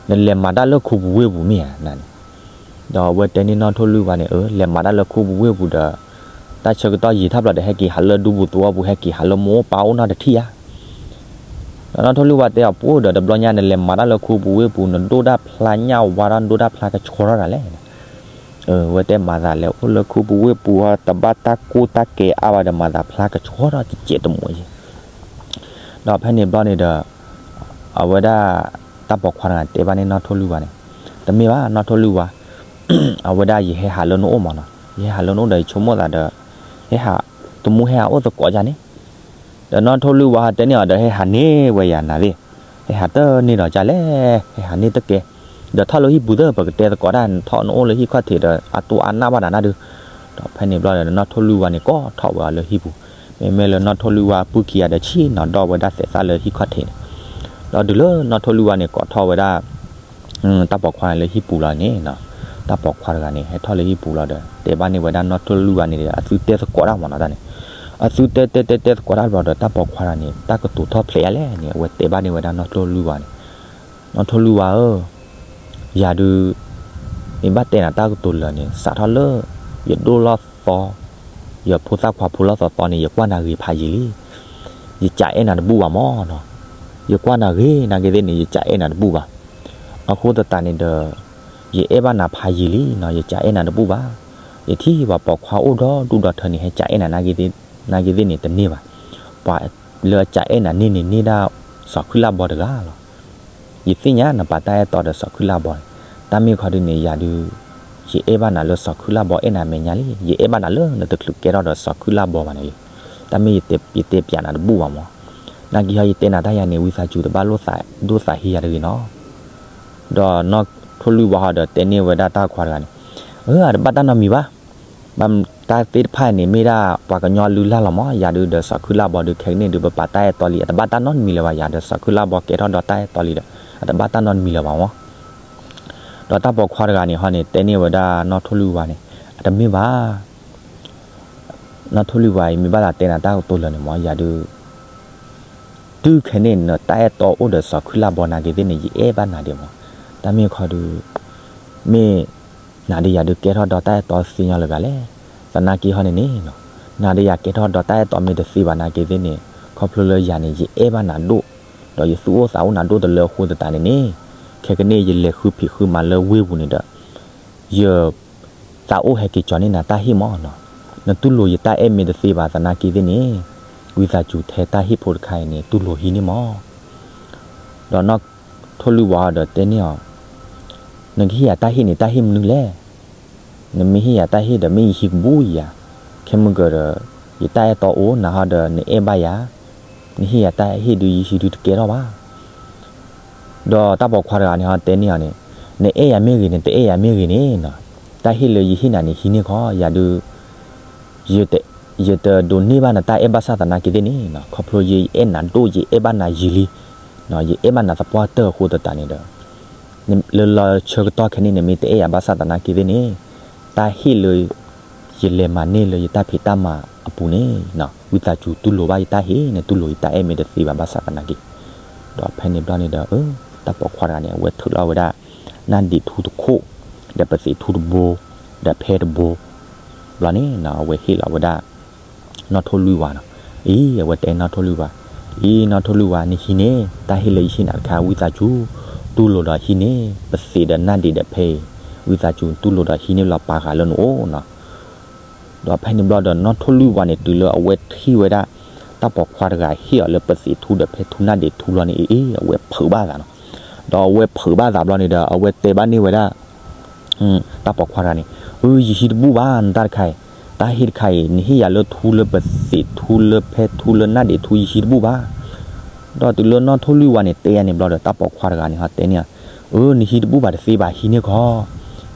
နလဲၤမၤတၢ်လၢခူပူၤဝ့ၢ်ပူၤမ့ၢ်ဧါနၤန့ၣ်. ဒီးအဝဲတဲန့ၢ်နီၣ်ထိၣ်လွံၢ်ဝါန့ၣ်, အၢ လဲၤမၤတၢ်လၢခူပူၤဝ့ၢ်ပူၤဒီး တၢ်ဆၢကတီၢ်ယံာ်ထီၣ်ဘျီဒီး ဟဲက့ၤဟးလၢဒူပူၤသဝီပူၤ ဟဲက့ၤဟးလၢမိၢ်ပၢ်အိၣ်နီတထံၣ်ဧါ. ဒီးနီၣ်ထိၣ်လွံၢ်ဝါတဲအီၤ ပှိၢ်ဒီး တဘျီညါနလဲၤမၤတၢ်လၢခူပူၤဝ့ၢ်ပူၤ နဒိၣ်တၢ်ဖျါညၣ်ဝါထီၣ် နဒိၣ်တၢ်ဖျါကဆှီထီၣ်ဒၣ်လဲၣ်. အဝဲတဲမၤသးလဲၤအိၣ်လၢခူပူၤဝ့ၢ်ပူၤဟီ တဘၣ်တၢ်ကိၢ်တၢ်ကဲအါဘၣ်ဒီး မၤသးဖျါကဆှီထီၣ်ကဲးတမူးယဲ. ဒီးဖဲန့ၣ်ဘျီန့ၣ်ဒီး အဝဲဒၣ် တၢ်ပိာ်ခွါတဂၤတဲဘၣ်န့ၣ်နီၣ်ထိၣ်လွံၢ်ဝါန့ၣ်, တမ့ၢ်ဘၣ် နီၣ်ထိၣ်လွံၢ်ဝါ, အဝဲဒၣ်ယဟဲဟးလၢနအိၣ်မးနီၤ, ယဟဲဟးလၢနအိၣ်ဒီး ယဆိကမိၣ်သးဒီး ဟဲဟး တမူးဟဲဟးအိၣ်သကိးယါန့ၣ်. ဒီးနီၣ်ထိၣ်လွံၢ်ဝါဟီတဲန့ၢ်အီၤဒီး ဟဲဟးန့ၢ်ဝဲယၤနၤသ့ၣ်, ဟဲဟးတန့ၢ်ဒီးကလဲၣ်, ဟဲဟးန့ၢ်တကဲ, ဒီးထီၣ်လၢဟံၣ်ပူၤသၢ ပကတဲသကိးတၢ် နထီၣ်နအိၣ်လၢဟံၣ်ခီၣ်ထံးဒီး အတိၢ်အါနၢ်ဘၣ်နၤနၢ်ဒုး. ဒီးဖဲန့ၣ်ဘျီဒီး နီၣ်ထိၣ်လွံၢ်ဝါန့ၣ် ကိးထီၣ်ဝဲအီၤလၢဟံၣ်ပူၤ, မ့မ့ၢ်လၢနီၣ်ထိၣ်လွံၢ်ဝါအပုၢ်ခံဂၤဒီး ဆ့ၣ်နီၤဒီၣ်ဝဲဒၣ်သဲးသၣ်လၢဟံၣ်ခီၣ်ထံးန့ၣ်. ဒီးတုၤလၢနီၣ်ထိၣ်လွံၢ်ဝါန့ၣ် ကိးထီၣ်ဝဲဒၣ် တၢ်ပိာ်ခွါန့ၣ်လၢဟံၣ်ပူၤလီၤန့ၣ်နီၤ, တၢ်ပိာ်ခွါတဂၤန့ၣ် ဟဲထီၣ်လၢဟံၣ်ပူၤလီၤဒီး တဲဘၣ်န့ၢ်ဝဲဒၣ်နီၣ်ထိၣ်လွံၢ်ဝါန့ၣ်ဒီး အသုတဲသကိးတၢ်မးနီၤတၢ်န့ၣ်, အသုတဲတဲတဲတဲသကိးတၢ်ဘျီဒီး တၢ်ပိာ်ခွါတဂၤန့ၣ် တၢ်ကတိၤထီၣ်ဖျဲးယါလဲၣ်န့ၣ် အဝဲတဲဘၣ်န့ၢ်ဝဲဒၣ်နီၣ်ထိၣ်လွံၢ်ဝါန့ၣ်, နီၣ်ထိၣ်လွံၢ်ဝါဧၢ, ယၤဒုး မ့ၢ်ဘၣ်တဲနၤတၢ်ကတိၤလၢာ်န့ၣ် စးထီၣ်လၢ ယဒိၣ်လီၢ်သီ ယဖိသၣ်ခွါဖိလီၢ်သီသီန့ၣ် ယကွၢ်နၤဂ့ၤဖးယံာ်လံ. ယကးအဲၣ်နၤတဘူၣ်ဘၣ်မးနီၤ. ယကွၢ်နၤဂ့ၤနာ်က့သ့ၣ်န့ၣ် ယကးအဲၣ်နၤတဘူၣ်ဘၣ်. အဃိသတးန့ၣ်ဒီး ယအဲၣ်ဘၣ်နၤဖးယံာ်လံနီၤ, ယကးအဲၣ်နၤတဘူၣ်ဘၣ်. ယထံၣ်ပှၤပိာ်ခွါအိၣ်ဒီဒူၣ်ဒီထၢန့ၣ် ဟဲကးအဲၣ်နၤနာ်က့သ့ၣ်န့ၣ်တန့ၢ်ဘၣ်. ပှၤလၢအကးအဲၣ်နၤန့ၢ်န့ၣ် န့ၢ်ဒၣ်စီၤခုၣ်လၢ်ဘီတဂၤလီၤ. ယသ့ၣ်ညါနပာ်တၢ်အဲၣ်တီဒီးစီၤခုၣ်လၢ်ဘီန့ၣ်, တၢ်မ့ၢ်ခီဒုးန့ၣ် ယၤဒုး ယအဲၣ်ဘၣ်နၤလၢစီၤခုၣ်လၢ်ဘီအဲၣ်နၤမဲာ်ညါလံ. ယအဲၣ်ဘၣ်နၤလၢနတချုးကဲထီၣ်ဒီးစီၤခုၣ်လၢ်ဘီဘၣ်န့ၣ်လံ. တၢ်မ့ၢ်ယတဲပျးနၤတဘူၣ်ဘၣ်မး. နာ်က့ဟီယတဲနၤတၢ်ယၤန့ၣ် ဝံသးစူၤတဘၣ်လိၣ်သးဒိၣ်သးဟ့ယၤတဂ့ၤနီၤ. ဒီးနီၣ်ထိၣ်လွံၢ်ဝါဟီဒီးတဲန့ၢ်ဝဲဒၣ်တၢ်ခွါတဂၤန့ၣ်, အၢ အတဘၣ်တၢ်နီတမံၤဘၣ်. ဘၣ်တၢ်သ့ၣ်တဖၣ်န့ၣ် မ့ၢ်ဒၣ်ပှၤကညီလုၢ်လၢ်လီၤမး, ယၤဒုးဒီးစီၤခုၣ်လၢ်ဘီဒုး ခဲကနံၣ်ဒုး ပပာ်တၢ်အဲၣ်တီလံ, အတဘၣ်တၢ်နီတမံၤလၢၤဘၣ်, ယၤဒီးစီၤခုၣ်လၢ်ဘီကဲထီၣ်ဒီးတၢ်အဲၣ်တီလံဒီး အတဘၣ်တၢ်နီတမံၤလၢၤဘၣ်မး. ဒီးတၢ်ပိာ်ခွါတဂၤန့ၣ်ဟီန့ၣ် တဲန့ၢ်ဝဲဒၣ်နီၣ်ထိၣ်လွံၢ်ဝါန့ၣ်, အတမ့ၢ်ဘၣ် နီၣ်ထိၣ်လွံၢ်ဝါအံၤ မ့ၢ်ဘၣ်သးတဲနၤတၢ်ကတိၤလၢာ်န့ၣ်မး, ယၤဒုး တုၤခဲန့ၣ်နတၢ်အဲၣ်တီအိၣ်ဒီးစီၤခုၣ်လၢ်ဘီနာ်က့သ့ၣ်န့ၣ် ယအဲၣ်ဘၣ်နၤဒံးမး. တၢ်မ့ၢ်ခီဒုး မ့ၢ်နၤဒီးယၤဒုးကဲထီၣ်ဒီးတၢ်အဲၣ်တီသ့ညီလၢၤဂၤလဲၣ်. သနာ်က့ဟီန့ၣ်န့ၣ် နၤဒီးယၤကဲထီၣ်ဒီးတၢ်အဲၣ်တီမ့ၢ်တသ့ဘၣ်နာ်က့သ့ၣ်န့ၣ် ခီဖျိလၢယၤန့ၣ် ယအဲၣ်ဘၣ်နၤဒိၣ်, ဒီးယသူၣ်အိၣ်သးအိၣ်နၤဒိၣ်တလၢအဃိသတးန့ၣ်န့ၣ်, ခဲကနံၣ်ယလဲၤဃုဖံးဃုမၤလၢဝ့ၢ်ပူၤန့ၣ်ဒီး ယ သးအိၣ်ဟဲက့ၤကၠီၤန့ၢ်နၤတၢ်ဟ့ၣ်မးနီၤ. နတူၢ်လိာ်ယတၢ်အဲၣ်မ့ၢ်တသ့ဘၣ်သနာ်က့သ့ၣ်န့ၣ်, ဝံသးစူၤထဲတၢ်ဟ့ၣ်ဖိတခါအံၤန့ၣ် တူၢ်လိာ်ဟံးန့ၢ်မး. ဒီးနီၢ်ထိၣ်လွံၢ်ဝါဒီးတဲန့ၢ်အီၤ, နကဟ့ၣ်ယၤတၢ်ဟ့ၣ်န့ၣ် တၢ်ဟ့ၣ်မနုၤလဲၣ်. နမ့ၢ်ဟ့ၣ်ယၤတၢ်ဟ့ၣ်ဒီး မ့ၢ်ယဟံးကဘူၣ်ယၤ, ခဲမုၢ်ကၢၤဒီး ယတၢ်အဲၣ်တီအိၣ်နၤဟီဒီး နအဲၣ်ဘၣ်ယၤ, နဟ့ၣ်ယၤတၢ်ဟ့ၣ်ဒုး ယဟံးဒုးတကဲထီၣ်ဘၣ်. ဒီးတၢ်ပိာ်ခွါတဂၤန့ၣ်ဟီတဲန့ၢ်အီၤန့ၣ်, နအဲၣ်ယၤမ့ၢ်ဂ့ၤန့ၣ် တအဲၣ်ယၤမ့ၢ်ဂ့ၤန့ၣ်နီၤ, တၢ်ဟ့ၣ်လၢယဟ့ၣ်နၤန့ၣ် ဟံးန့ၢ်ခီ, ယၤဒုး ယတဒိးန့ၢ်ဘၣ်နတၢ်အဲၣ်ဘၣ်ဆၣ်သနာ်က့သ့ၣ်န့ၣ်နီၤ, ခီဖျိယအဲၣ်နၤဒိၣ် ယအဲၣ်ဘၣ်နၤယံာ်လံ, ယအဲၣ်ဘၣ်နၤသပှၢ်တၢၢ်အဃိသတးန့ၣ်ဒီး လၢလီၤဆၢကတီၢ်ခဲန့ၣ် နမ့ၢ်တအဲၣ်ယၤဘၣ်ဆၣ်သနာ်က့သ့ၣ်န့ၣ်, တၢ်ဟ့ၣ်လၢ ယလဲၤမၤန့ၢ်လၢယတၢ်ဖံးတၢ်မၤအပူၤန့ၣ်, ဝံသးစူၤတူၢ်လိာ်ဘၣ်ယတၢ်ဟ့ၣ်န့ၣ်, တူၢ်လိာ်ယတၢ်အဲၣ်မ့ၢ်တသ့ဘၣ်ဘၣ်ဆၣ်သနာ်က့. ဒီးဖဲန့ၣ်ဘျီန့ၣ်ဒီး တၢ်ပိာ်ခွါတဂၤန့ၣ် အဝဲထုးလီၤဝဲဒၣ် နၢ်ဒံးထူတခိၣ်, ဒီးပသံးထူတဘိ, ဒီးဖဲတဘိ, ဘျီန့ၣ် အဝဲဟ့ၣ်လီၤဝဲဒၣ် နီၢ်ထိၣ်လွံၢ်ဝါနီၤ. အံၤ အဝဲတဲနီၢ်ထိၣ်လွံၢ်ဝါ, အံၤ နီၢ်ထိၣ်လွံၢ်ဝါ နဟံးန့ၢ် တၢ်ဟ့ၣ်လၢယဟ့ၣ်နၤတခါ ဝံသးစူၤ တူၢ်လိာ်ဒီးဟံးန့ၢ် ပသံးဒီးနၢ်ဒံးဒီးဖဲအံၤ, ဝံသးစူၤတူၢ်လိာ်ဒီးဟံးန့ၢ်လီၤပာ်ဃာ်လၢနအိၣ်နီၤ. ဒီးဖဲန့ၣ်ဘျီဒီး နီၢ်ထိၣ်လွံၢ်ဝါန့ၣ် တုၤလၢအဝဲထံၣ်ဝဲဒၣ် တၢ်ပိာ်ခွါတဂၤဟ့ၣ်အီၤလၢပသံးထူဒီးဖဲထူနၢ်ဒံးထူလီၤန့ၣ် အံၤ အဝဲဖုးဘၣ်သးနီၤ. ဒီးအဝဲဖုးဘၣ်သးဘျီန့ၣ်ဒီး အဝဲတဲဘၣ်န့ၢ်ဝဲဒၣ် တၢ်ပိာ်ခွါတဂၤန့ၣ်, အၢ ယဟံးတဘူၣ်ဘၣ် နတၢ်တခါအံၤ, တၢ်ဟ့ၣ်တခါအံၤ နဟ့ၣ်ယၤလၢထူလၢပသံးထူလၢဖဲထူလၢနၢ်ဒံးထူ ယဟံးတဘူၣ်ဘၣ်. ဒီးတုၤလၢနီၢ်ထိၣ်လွံၢ်ဝါန့ၣ် တဲယၤန့ၣ်ဘျီဒီး တၢ်ပိာ်ခွါတဂၤန့ၣ် ဟီတဲန့ၢ်, အၢ နဟံးတဘူၣ်ဘၣ်တသ့ဘၣ် ဟံးန့ၢ်ခီ,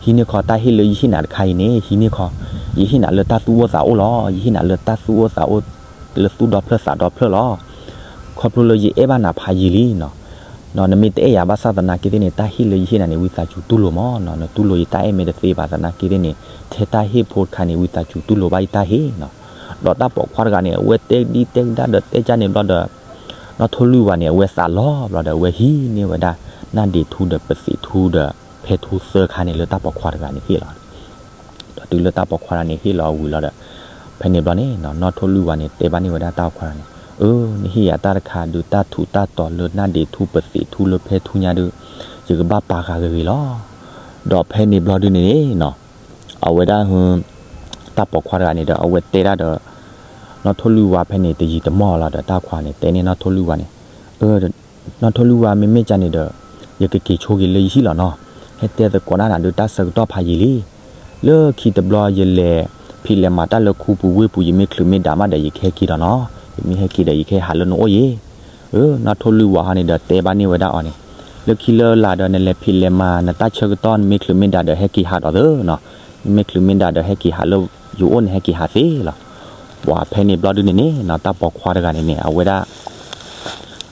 ဟံးန့ၢ်ခီ တၢ်ဟ့ၣ်လၢယဟ့ၣ်နၤတခါအံၤန့ၣ် ဟံးန့ၢ်ခီ, ယဟ့ၣ်နၤလၢတၢ်သူၣ်အိၣ်သးအိၣ်လီၤ. ယဟ့ၣ်နၤလၢတၢ်သူၣ်အိၣ်သးအိၣ် လၢသူၣ်ဒီဖျၢၣ်သးဒီဖျၢၣ်လီၤ. ခီဖျိလၢယအဲၣ်ဘၣ်နၤဖးယံာ်လံနီၤ. နမ့ၢ်တအဲၣ်ယၤဘၣ်ဆၣ်သနာ်က့သ့ၣ်န့ၣ် တၢ်ဟ့ၣ်လၢယဟ့ၣ်နၤန့ၣ် ဝံသးစူၤတူၢ်လိာ်မးနီၤ. နတူၢ်လိာ်ယတၢ်အဲၣ်မ့ၢ်တသ့ဘၣ်သနာ်က့သ့ၣ်န့ၣ် ထဲတၢ်ဟ့ၣ်ဖိတခါန့ၣ် ဝံသးစူၤတူၢ်လိာ်ဘၣ်ယတၢ်ဟ့ၣ်နီၤ. ဒီးတၢ်ပိာ်ခွါတဂၤန့ၣ် အဝဲတဲဒံတဲကဒါဒီးတဲကၢန့ၣ်ဘျီဒီး နီၢ်ထိၣ်လွံၢ်ဝါန့ၣ် အဝဲသးလီၤဘျီဒီး အဝဲဟံးန့ၢ်ဝဲဒၣ် နၢ်ဒံးထူဒီးပသံးထူဒီး ဖဲထူသၢခါန့ၣ်လၢတၢ်ပိာ်ခွါတဂၤန့ၣ်ဟ့ၣ်လီၤ ဒီးတုၤလၢတၢ်ပိာ်ခွါတဂၤန့ၣ်ဟ့ၣ်လီၤဝံၤလီၤဒီး ဖဲန့ၣ်ဘျီန့ၣ် နီၢ်ထိၣ်လွံၢ်ဝါန့ၣ် တဲဘၣ်န့ၢ်ဝဲဒၣ်တၢ်ပိာ်ခွါတဂၤန့ၣ်, အၢ နဟ့ၣ်ယၤတၢ်တခါဒုး တၢ်ထူးတၢ်တီၤလၢနၢ်ဒံးထူပသံးထူလၢဖဲထူညါဒုး ယကဘၣ်ပာ်ဃာ်ဂ့ၤဂ့ၤလီၤ. ဒီးဖဲန့ၣ်ဘျီဒုန့ၣ်နီၤ အဝဲဒၣ် တၢ်ပိာ်ခွါတဂၤန့ၣ်ဒီး အဝဲတဲဒၣ်ဒီး နီၢ်ထိၣ်လွံၢ်ဝါဖဲန့ၣ် တယံာ်တမီၢ်လီၤဒီး တၢ်ပိာ်ခွါန့ၣ် တဲန့ၢ်နီၢ်ထိၣ်လွံၢ်ဝါန့ၣ်, အၢ နီၢ်ထိၣ်လွံၢ်ဝါ မ့မ့ၢ်ကန့ၣ်ဒီး ယကက့ၤဆိက့ၤလၢယဟံၣ်လီၤနီၤ. ဟဲတဲသကိးဒၣ်နၤဒုး တၢ်ဆၢကတီၢ်ဖးယံာ်လံ. လၢခံတဘျီ ယလဲၤဖံးလဲၤမၤတၢ်လၢခူပူၤဝ့ၢ်ပူၤ ယမ့ၢ်ချုးမ့ၢ်ဒၣ်မးဒီး ယကဟဲက့ၤဒီးနီၤ. ယမ့ၢ်ဟဲက့ၤဒီး ယကဟဲဟးလၢနအိၣ်ယ့ၤ. အၢ နီၢ်ထိၣ်လွံၢ်ဝါဟီန့ၣ်ဒီး တဲဘၣ်န့ၢ်ဝဲဒၣ်အီၤန့ၣ်, လၢခံလၢလာ်ဒီး နလဲၤဖံးလဲၤမၤ နတၢ်ဆၢကတီၢ် နမ့ၢ်ချုးမ့ၢ်ဒၣ်ဒီး ဟဲက့ၤဟးဒီးသ့နီၤ. နမ့ၢ်ချုးမ့ၢ်ဒၣ်ဒီး ဟဲက့ၤဟးလၢယအိၣ်န့ၣ် ဟဲက့ၤဟးသ့လီၤ. ပှၤဖဲန့ၣ်ဘျီဒုန့ၣ်န့ၣ်နီၤ တၢ်ပိာ်ခွါတဂၤန့ၣ်န့ၣ် အဝဲဒၣ်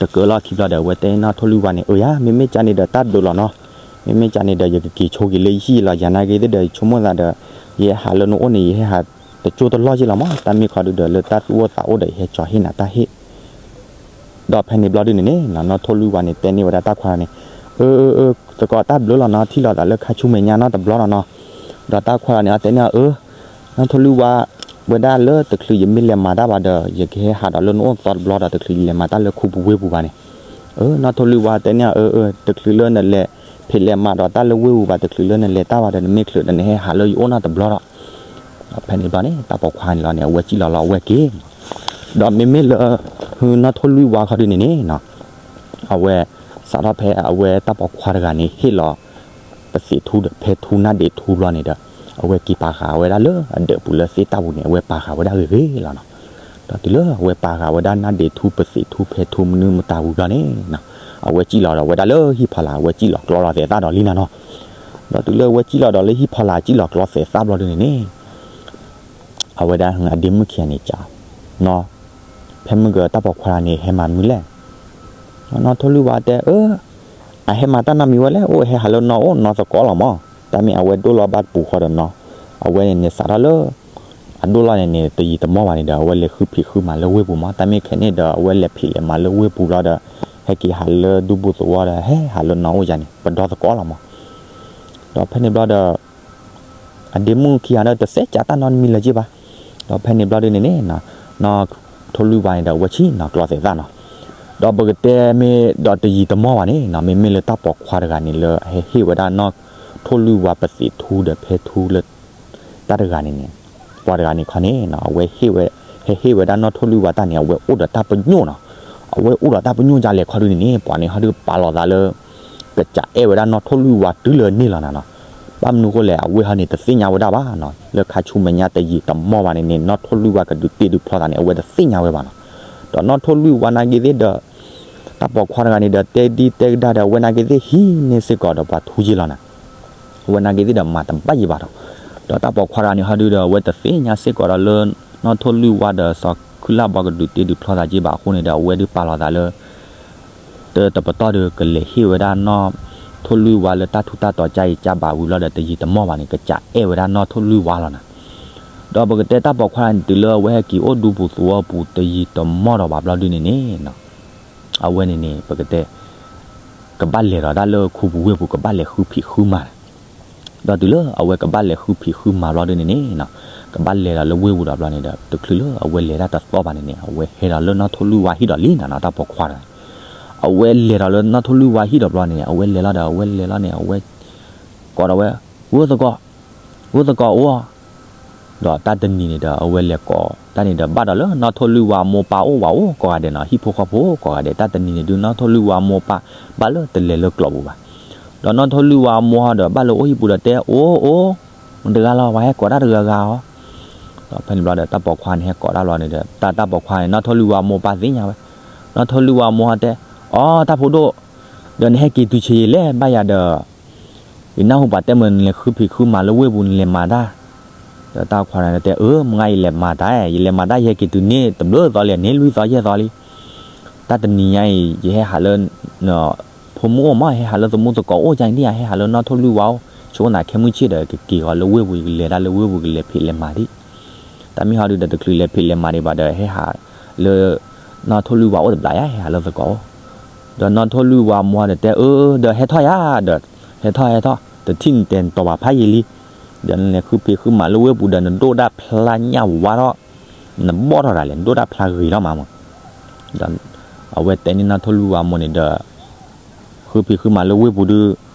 တကၢလီၤခံဘျီဒီး အဝဲတဲနီၢ်ထိၣ်လွံၢ်ဝါန့ၣ်, အၢယၤ မ့မ့ၢ်ကန့ၣ်ဒီး တၢ်ဘျုးလီၤနီၤ. မ့မ့ၢ်ကန့ၣ်ဒီး ယကက့ၤဆိက့ၤလၢယဟံၣ်လီၤ. ယၤနာ်က့သ့ၣ်ဒီး ယဆိကမိၣ်သးဒီး ယဟဲဟးလၢနအိၣ်န့ၣ် ယဟဲဟးတကၠိတလီၢ်က့လီၤမး. တၢ်မ့ၢ်ခီဒုဒီး လၢတၢ်သူၣ်အိၣ်သးအိၣ်ဒီး ယဟဲကၠီၤဟ့ၣ်နၤတၢ်ဟ့ၣ် ဒီးဖဲန့ၣ်ဘျီဒုန့ၣ်န့ၣ်နီၤ နီၢ်ထိၣ်လွံၢ်ဝါန့ၣ် တဲန့ၢ်ဝဲဒၣ်တၢ်ပိာ်ခွါန့ၣ်, အၢ အၢ အၢ သကိးတၢ်ဘျုးလီၤနီၤ, ထံၣ်လိာ်သးလၢခါဆူမဲာ်ညါနီတဘျီလီၤနီၤ. ဒီးတၢ်ပိာ်ခွါန့ၣ် အတဲန့ၢ်အီၤ, အၢ နီၢ်ထိၣ်လွံၢ်ဝါ ဝဲဒၣ်လၢတချုးယမ့ၢ်လဲၤမၤတၢ်ဘၣ်ဒီး ယကဟဲဟးဒီးလၢနအိၣ်သီတဘျီဒီး တချုးယလဲၤမၤတၢ်လၢခူပူၤဝ့ၢ်ပူၤဘၣ်န့ၣ်. အၢ နီၢ်ထိၣ်လွံၢ်ဝါတဲန့ၢ်အီၤ, အၢ အၢ တချုးလၢနလဲၤဖံးလဲၤမၤဒီးတၢ်လၢဝ့ၢ်ပူၤဘၣ် တချုးလၢနလဲၤတၢ်ဘၣ်ဒီး နမ့ၢ်ချုးဒီးနဟဲဟးလၢယအိၣ်နီတဘျီဒီး ဒီးဖဲန့ၣ်ဘျီန့ၣ် တၢ်ပိာ်ခွါန့ၣ်လီၤန့ၣ် အဝဲစံၣ်လီၤလီၤအဝဲက့ၤ ဒီးမ့မ့ၢ်လၢ နီၢ်ထိၣ်လွံၢ်ဝါခီဒုန့ၣ်န့ၣ်နီၤ အဝဲ စးထီၣ်ဖဲအဝဲတၢ်ပိာ်ခွါတဂၤန့ၣ် ဟ့ၣ်လီၤ ပသံးထူဒီးဖဲထူနၢ်ဒ့းထူဘျီန့ၣ်ဒီး အဝဲက့ၤပာ်ဃာ်ဝဲဒၣ်လၢအဒၢးပူၤလၢသ့ၣ်တၢ်ပူၤန့ၣ် အဝဲပာ်ဃာ်ဝဲဒၣ်ဂ့ၤဂ့ၤလီၤနီၤ. ဒီးတုၤလၢအဝဲပာ်ဃာ်ဝဲဒၣ်နၢ်ဒ့းထူပသံးထူဖဲထူမနုၤမတၤဝံၤဘျီန့ၣ်နီၤ အဝဲစံၣ်လီၤဒီးဝဲဒၣ်လၢဟံၣ်ဖီလာ် အဝဲစံၣ်လီၤကျီလီၤသဲးသၣ်ဒီးလံနၤနီၤ. ဒီးတုၤလၢအဝဲစံၣ်လီၤဒီးလၢဟံၣ်ဖီလာ် စံၣ်လီၤကျီသဲးသၣ်ဘျီဒုန့ၣ်န့ၣ် အဝဲဒၣ်အဒ့မုၣ်ခံဂၤန့ၣ် ကနီၤ ဖဲမုၢ်ကတၢ်ပိာ်ခွါန့ၣ် ဟဲမၤမနုၤလဲၣ်. နီၢ်ထိၣ်လွံၢ်ဝါတဲအၢ အဟဲမၤတၢ်နီတမံၤဝဲလဲၣ် အိၣ်ဟဲဟးလၢနီၢ်အိၣ်နီၢ်သကိးလီၤမး. တၢ်မ့ၢ်အဝဲဒိၣ်လီၤဘၣ်တပူၤဃီဒီးနီၤ အဝဲန့ၣ်န့ၣ်စးထီၣ်လၢ အဒိၣ်လီၤန့ၣ်န့ၣ် တယံာ်တမီၢ်ဘၣ်န့ၣ်ဒီး အဝဲလဲၤဃုဖံးဃုမၤလၢဝ့ၢ်ပူၤမး. တၢ်မ့ၢ်ခဲန့ၣ်ဒီး အဝဲလဲၤဖံးလဲၤမၤလၢဝ့ၢ်ပူၤဘျီဒီး ဟဲက့ၤဟးလၢဒူပူၤသဝီဒီး ဟဲဟးလၢနီၢ်အိၣ်ယၤန့ၣ် ပဒီသကိးလီၤမး. ဒီးဖဲန့ၣ်ဘျီဒီး အဒ့မုၣ်ခံဂၤဒီး တစဲးကးတၢ်နီတမံၤလၢၤက့ဘၣ်. ဒီးဖဲန့ၣ်ဘျီဒုန့ၣ်န့ၣ် နီၢ်ထိၣ်လွံၢ်ဝါန့ၣ်ဒီး အဝဲစံၣ်နီၤကျီသဲးသၣ်နီၤ. ဒီးပကတဲမ့ၢ်ဒီးတယံာ်တမီၢ်ဘၣ်န့ၣ်နီၤ မ့မ့ၢ်လၢတၢ်ပိာ်ခွါတဂၤန့ၣ်လၢ ဟဲဟ့ၣ်ဝဲဒၣ်နီၢ်ထိၣ်လွံၢ်ဝါပသံးထူဒီးဖဲထူလၢ တၢ်တဂၤန့ၣ်န့ၣ် တၢ်ပီခွါတဂၤန့ၣ်ခီန့ၣ်နီၤ အဝဲဟ့ၣ်ဝဲ ဟဲဟ့ၣ်ဝဲဒၣ်နီၢ်ထိၣ်လွံၢ်ဝါတၢ်န့ၣ် အဝဲအိၣ်ဒီးတၢ်ပညိၣ်နီၤ. အဝဲအိၣ်ဒီးတၢ်ပညိၣ်ဒ်လဲၣ်ခီဒုန့ၣ်န့ၣ် ပှၤန့ၣ်ဟီဒုပာ်လီၤသးလၢ ကစၢ်အဲၣ်ဝဲဒၣ်နီၢ်ထိၣ်လွံၢ်ဝါတုၤလၢန့ၣ်လီၤနၤနီၤ. ဘၣ်မနုၤဃိလဲၣ် အဝဲဟီန့ၣ် တသ့ၣ်ညါဝဲဒၣ်ဘၣ်နီၤ. လၢခါဆူမဲာ်ညါတယံာ်တမီၢ်ဘၣ်န့ၣ်န့ၣ် နီၢ်ထိၣ်လွံၢ်ဝါကဒုးတ့ဒုးဖျီသးန့ၣ် အဝဲတသ့ၣ်ညါဝဲဘၣ်နီၤ. ဒီးနီၢ်ထိၣ်လွံၢ်ဝါနာ်က့သ့ၣ်ဒီး တၢ်ပိာ်ခွါတဂၤန့ၣ်ဒီး တဲဒံတဲကဒါဒီး အဝဲနာ်က့သ့ၣ်ဟံးန့ၢ်စ့ၢ်ကီးဒီးပှၤထူက့လီၤနၤ. အဝဲနာ်က့သ့ၣ်ဒီးမၤတဘၣ်ယံၤဘၣ်ဒီး ဒီးတၢ်ပိာ်ခွါတဂၤန့ၣ်ဟီဒုဒီး အဝဲတသ့ၣ်ညါစ့ၢ်ကီးဒီးလၢ နီၢ်ထိၣ်လွံၢ်ဝါဒီးစီၤခုလၢ်ဘီကဒုးတ့ဒုးဖျီသးက့ဘၣ်အဃိန့ၣ်ဒီး အဝဲဒုးပာ်လီၤသးလၢ တ တပတီၢ်ဒီး ကလဲၤဟ့ၣ်ဝဲဒၣ်နီၢ်ထိၣ်လွံၢ်ဝါလၢတၢ်ထူးတၢ်တီၤကါအံၤကါဘၣ်ဝံၤလီၤဒီး တယံာ်တမီၢ်ဘၣ်န့ၣ် ကစၢ်အဲၣ်ဝဲဒၣ်နီၢ်ထိၣ်လွံၢ်ဝါလီၤနၤ. ဒီးပကတဲတၢ်ပိာ်ခွါန့ၣ် တုၤလၢအဝဲဟဲက့ၤအိၣ်ဒူပူၤသဝီပူၤတယံာ်တမီၢ်ဒီးဘၣ်ဘျီဒုန့ၣ်န့ၣ် အဝဲန့ၣ်န့ၣ် ပကတဲ ကဘၣ်လဲၤဒီးတၢ်လၢခူပူၤဝ့ၢ်ပူၤ ကဘၣ်လဲၤဃုဖံးဃုမၤန့ၣ် ဒီးတုၤလၢအဝဲကဘၣ်လဲၤဃုဖံးဃုမၤဘျီဒုန့ၣ်န့ၣ် ကဘၣ်လဲၤဒီးလၢဝ့ၢ်ပူၤဒီးဘျီန့ၣ်ဒီး တချုးလၢအဝဲလဲၤတၢ်တသီဘၣ်န့ၣ်န့ၣ် အဝဲဟဲဒီးလၢနီၢ်ထိၣ်လွံၢ်ဝါဟံၣ်ဒီးလံနၤနီၤ တၢ်ပိာ်ခွါတဂၤန့ၣ်. အဝဲလဲၤဒီးလၢနီၢ်ထိၣ်လွံၢ်ဝါဟံၣ်ဒီးဘျီန့ၣ် အဝဲလဲၤလီၤဒီး အဝဲလဲၤလီၤန့ၣ် အဝဲ ကိးဒီးဝဲ ဂိၢ်သကိး ဂိၢ်သကိးအိၣ် ဒီးတၢ်တနံၤန့ၣ်ဒီး အဝဲလဲၤကိးတၢ်န့ၣ်ဒီး ဘၣ်ဒီးလၢနီၢ်ထိၣ်လွံၢ်ဝါအမိၢ်ပၢ်အိၣ်ဝးအိၣ်ကိးဂၤဒဲးနီၤ ဟံၣ်ဖိဃီဖိကိးဂၤဒဲး တၢ်တနံၤန့ၣ်ဒုး နီၢ်ထိၣ်လွံၢ်ဝါအမိၢ်ပၢ် ဘၣ်လၢတလဲၤလၢကျိးပူၤဘၣ်. ဒီးနီၢ်ထိၣ်လွံၢ်ဝါအမိၢ်ဟီဒီး ဘၣ်လၢအိၣ်ဟံၣ်ပူၤဒီးတဲ အိၣ်အိၣ် မတဂၤလီၤ ပှၤဟဲကိးတၢ်တဂၤဂၤအီၤ ဒီးဖဲန့ၣ်ဘျီဒီး တၢ်ပိာ်ခွါန့ၣ်ဟဲကိးတၢ်ဘျီန့ၣ်ဒီး တၢ်တၢ်ပိာ်ခွါန့ၣ် နီၢ်ထိၣ်လွံၢ်ဝါအမိၢ်ပၢ်သ့ၣ်ညါဝဲ, နီၢ်ထိၣ်လွံၢ်ဝါအမိၢ်ဟီတဲ အီ တၢ်ဖိဒိၣ် ဒီးနဟဲက့ၤတုၤဆံးယံာ်လဲၣ် ဘၣ်ယၤဒီး ယနၢ်ဟူပှၤတဲမုၢ်နလဲၤဃုဖံးဃုမၤလၢဝ့ၢ်ပူၤနလဲၤမၤတၢ်, ဒီးတၢ်ခွါန့ၣ်တဲ အၢ မုၢ်ဂၤယလဲၤမၤတၢ်, ယလဲၤမၤတၢ် ယဟဲက့ၤတုၤန့ၣ် တဘျုးသီလံ န့ၢ်လွံၢ်သီယဲၢ်သီလံ, တၢ်တနံၤညါအံၤ ယဟဲဟးလၢ ဖိမုၣ်အိၣ်မး ဟဲဟးလၢသမူသကိးအိၣ် ကန့ၣ်ဒ်ယၤ ဟဲဟးလၢနီၢ်ထိၣ်လွံၢ်ဝါအိၣ် ဆိကမိၣ်သးခဲမုၢ်ဆ့ၣ်ဒီး ကက့ၤဃီၤလၢဝ့ၢ်ပူၤ ယကလဲၤတၢ်လၢဝ့ၢ်ပူၤ ကလဲၤဖံးလဲၤမၤဒံး, တၢ်မ့ၢ်ဟီဒုးဒီး တချုးလဲၤဖံးလဲၤမၤဒံးဘၣ်ဒီး ဟဲဟးလၢ နီၢ်ထိၣ်လွံၢ်ဝါအိၣ်တဘျီယၤ ဟဲဟးလၢသကိးအိၣ်, ဒီးနီၢ်ထိၣ်လွံၢ်ဝါမိၢ်ဒီးတဲ အၢ ဒီးဟဲထီၣ်ယၤဒီး ဟဲထီၣ်ဟဲထီၣ် တထံၣ်နတဲနတီၤဘၣ်ဖးယံာ်လံ, ဒီးနလဲၤဃုဖံးဃုမၤလၢဝ့ၢ်ပူၤဒီး နဒိၣ်ဒၣ်ဖျါညၣ်ဝါထီၣ်, နဘီၣ်ထီၣ်တၢ်လဲၣ် နဒိၣ်ဒၣ်ဖျါဂ့ၤထီၣ်မးမး, ဒီးအဝဲတဲန့ၢ်နီၢ်ထိၣ်လွံၢ်ဝါမိၢ်န့ၣ်ဒီး ဃုဖံးဃုမၤလၢဝ့ၢ်ပူၤဒုး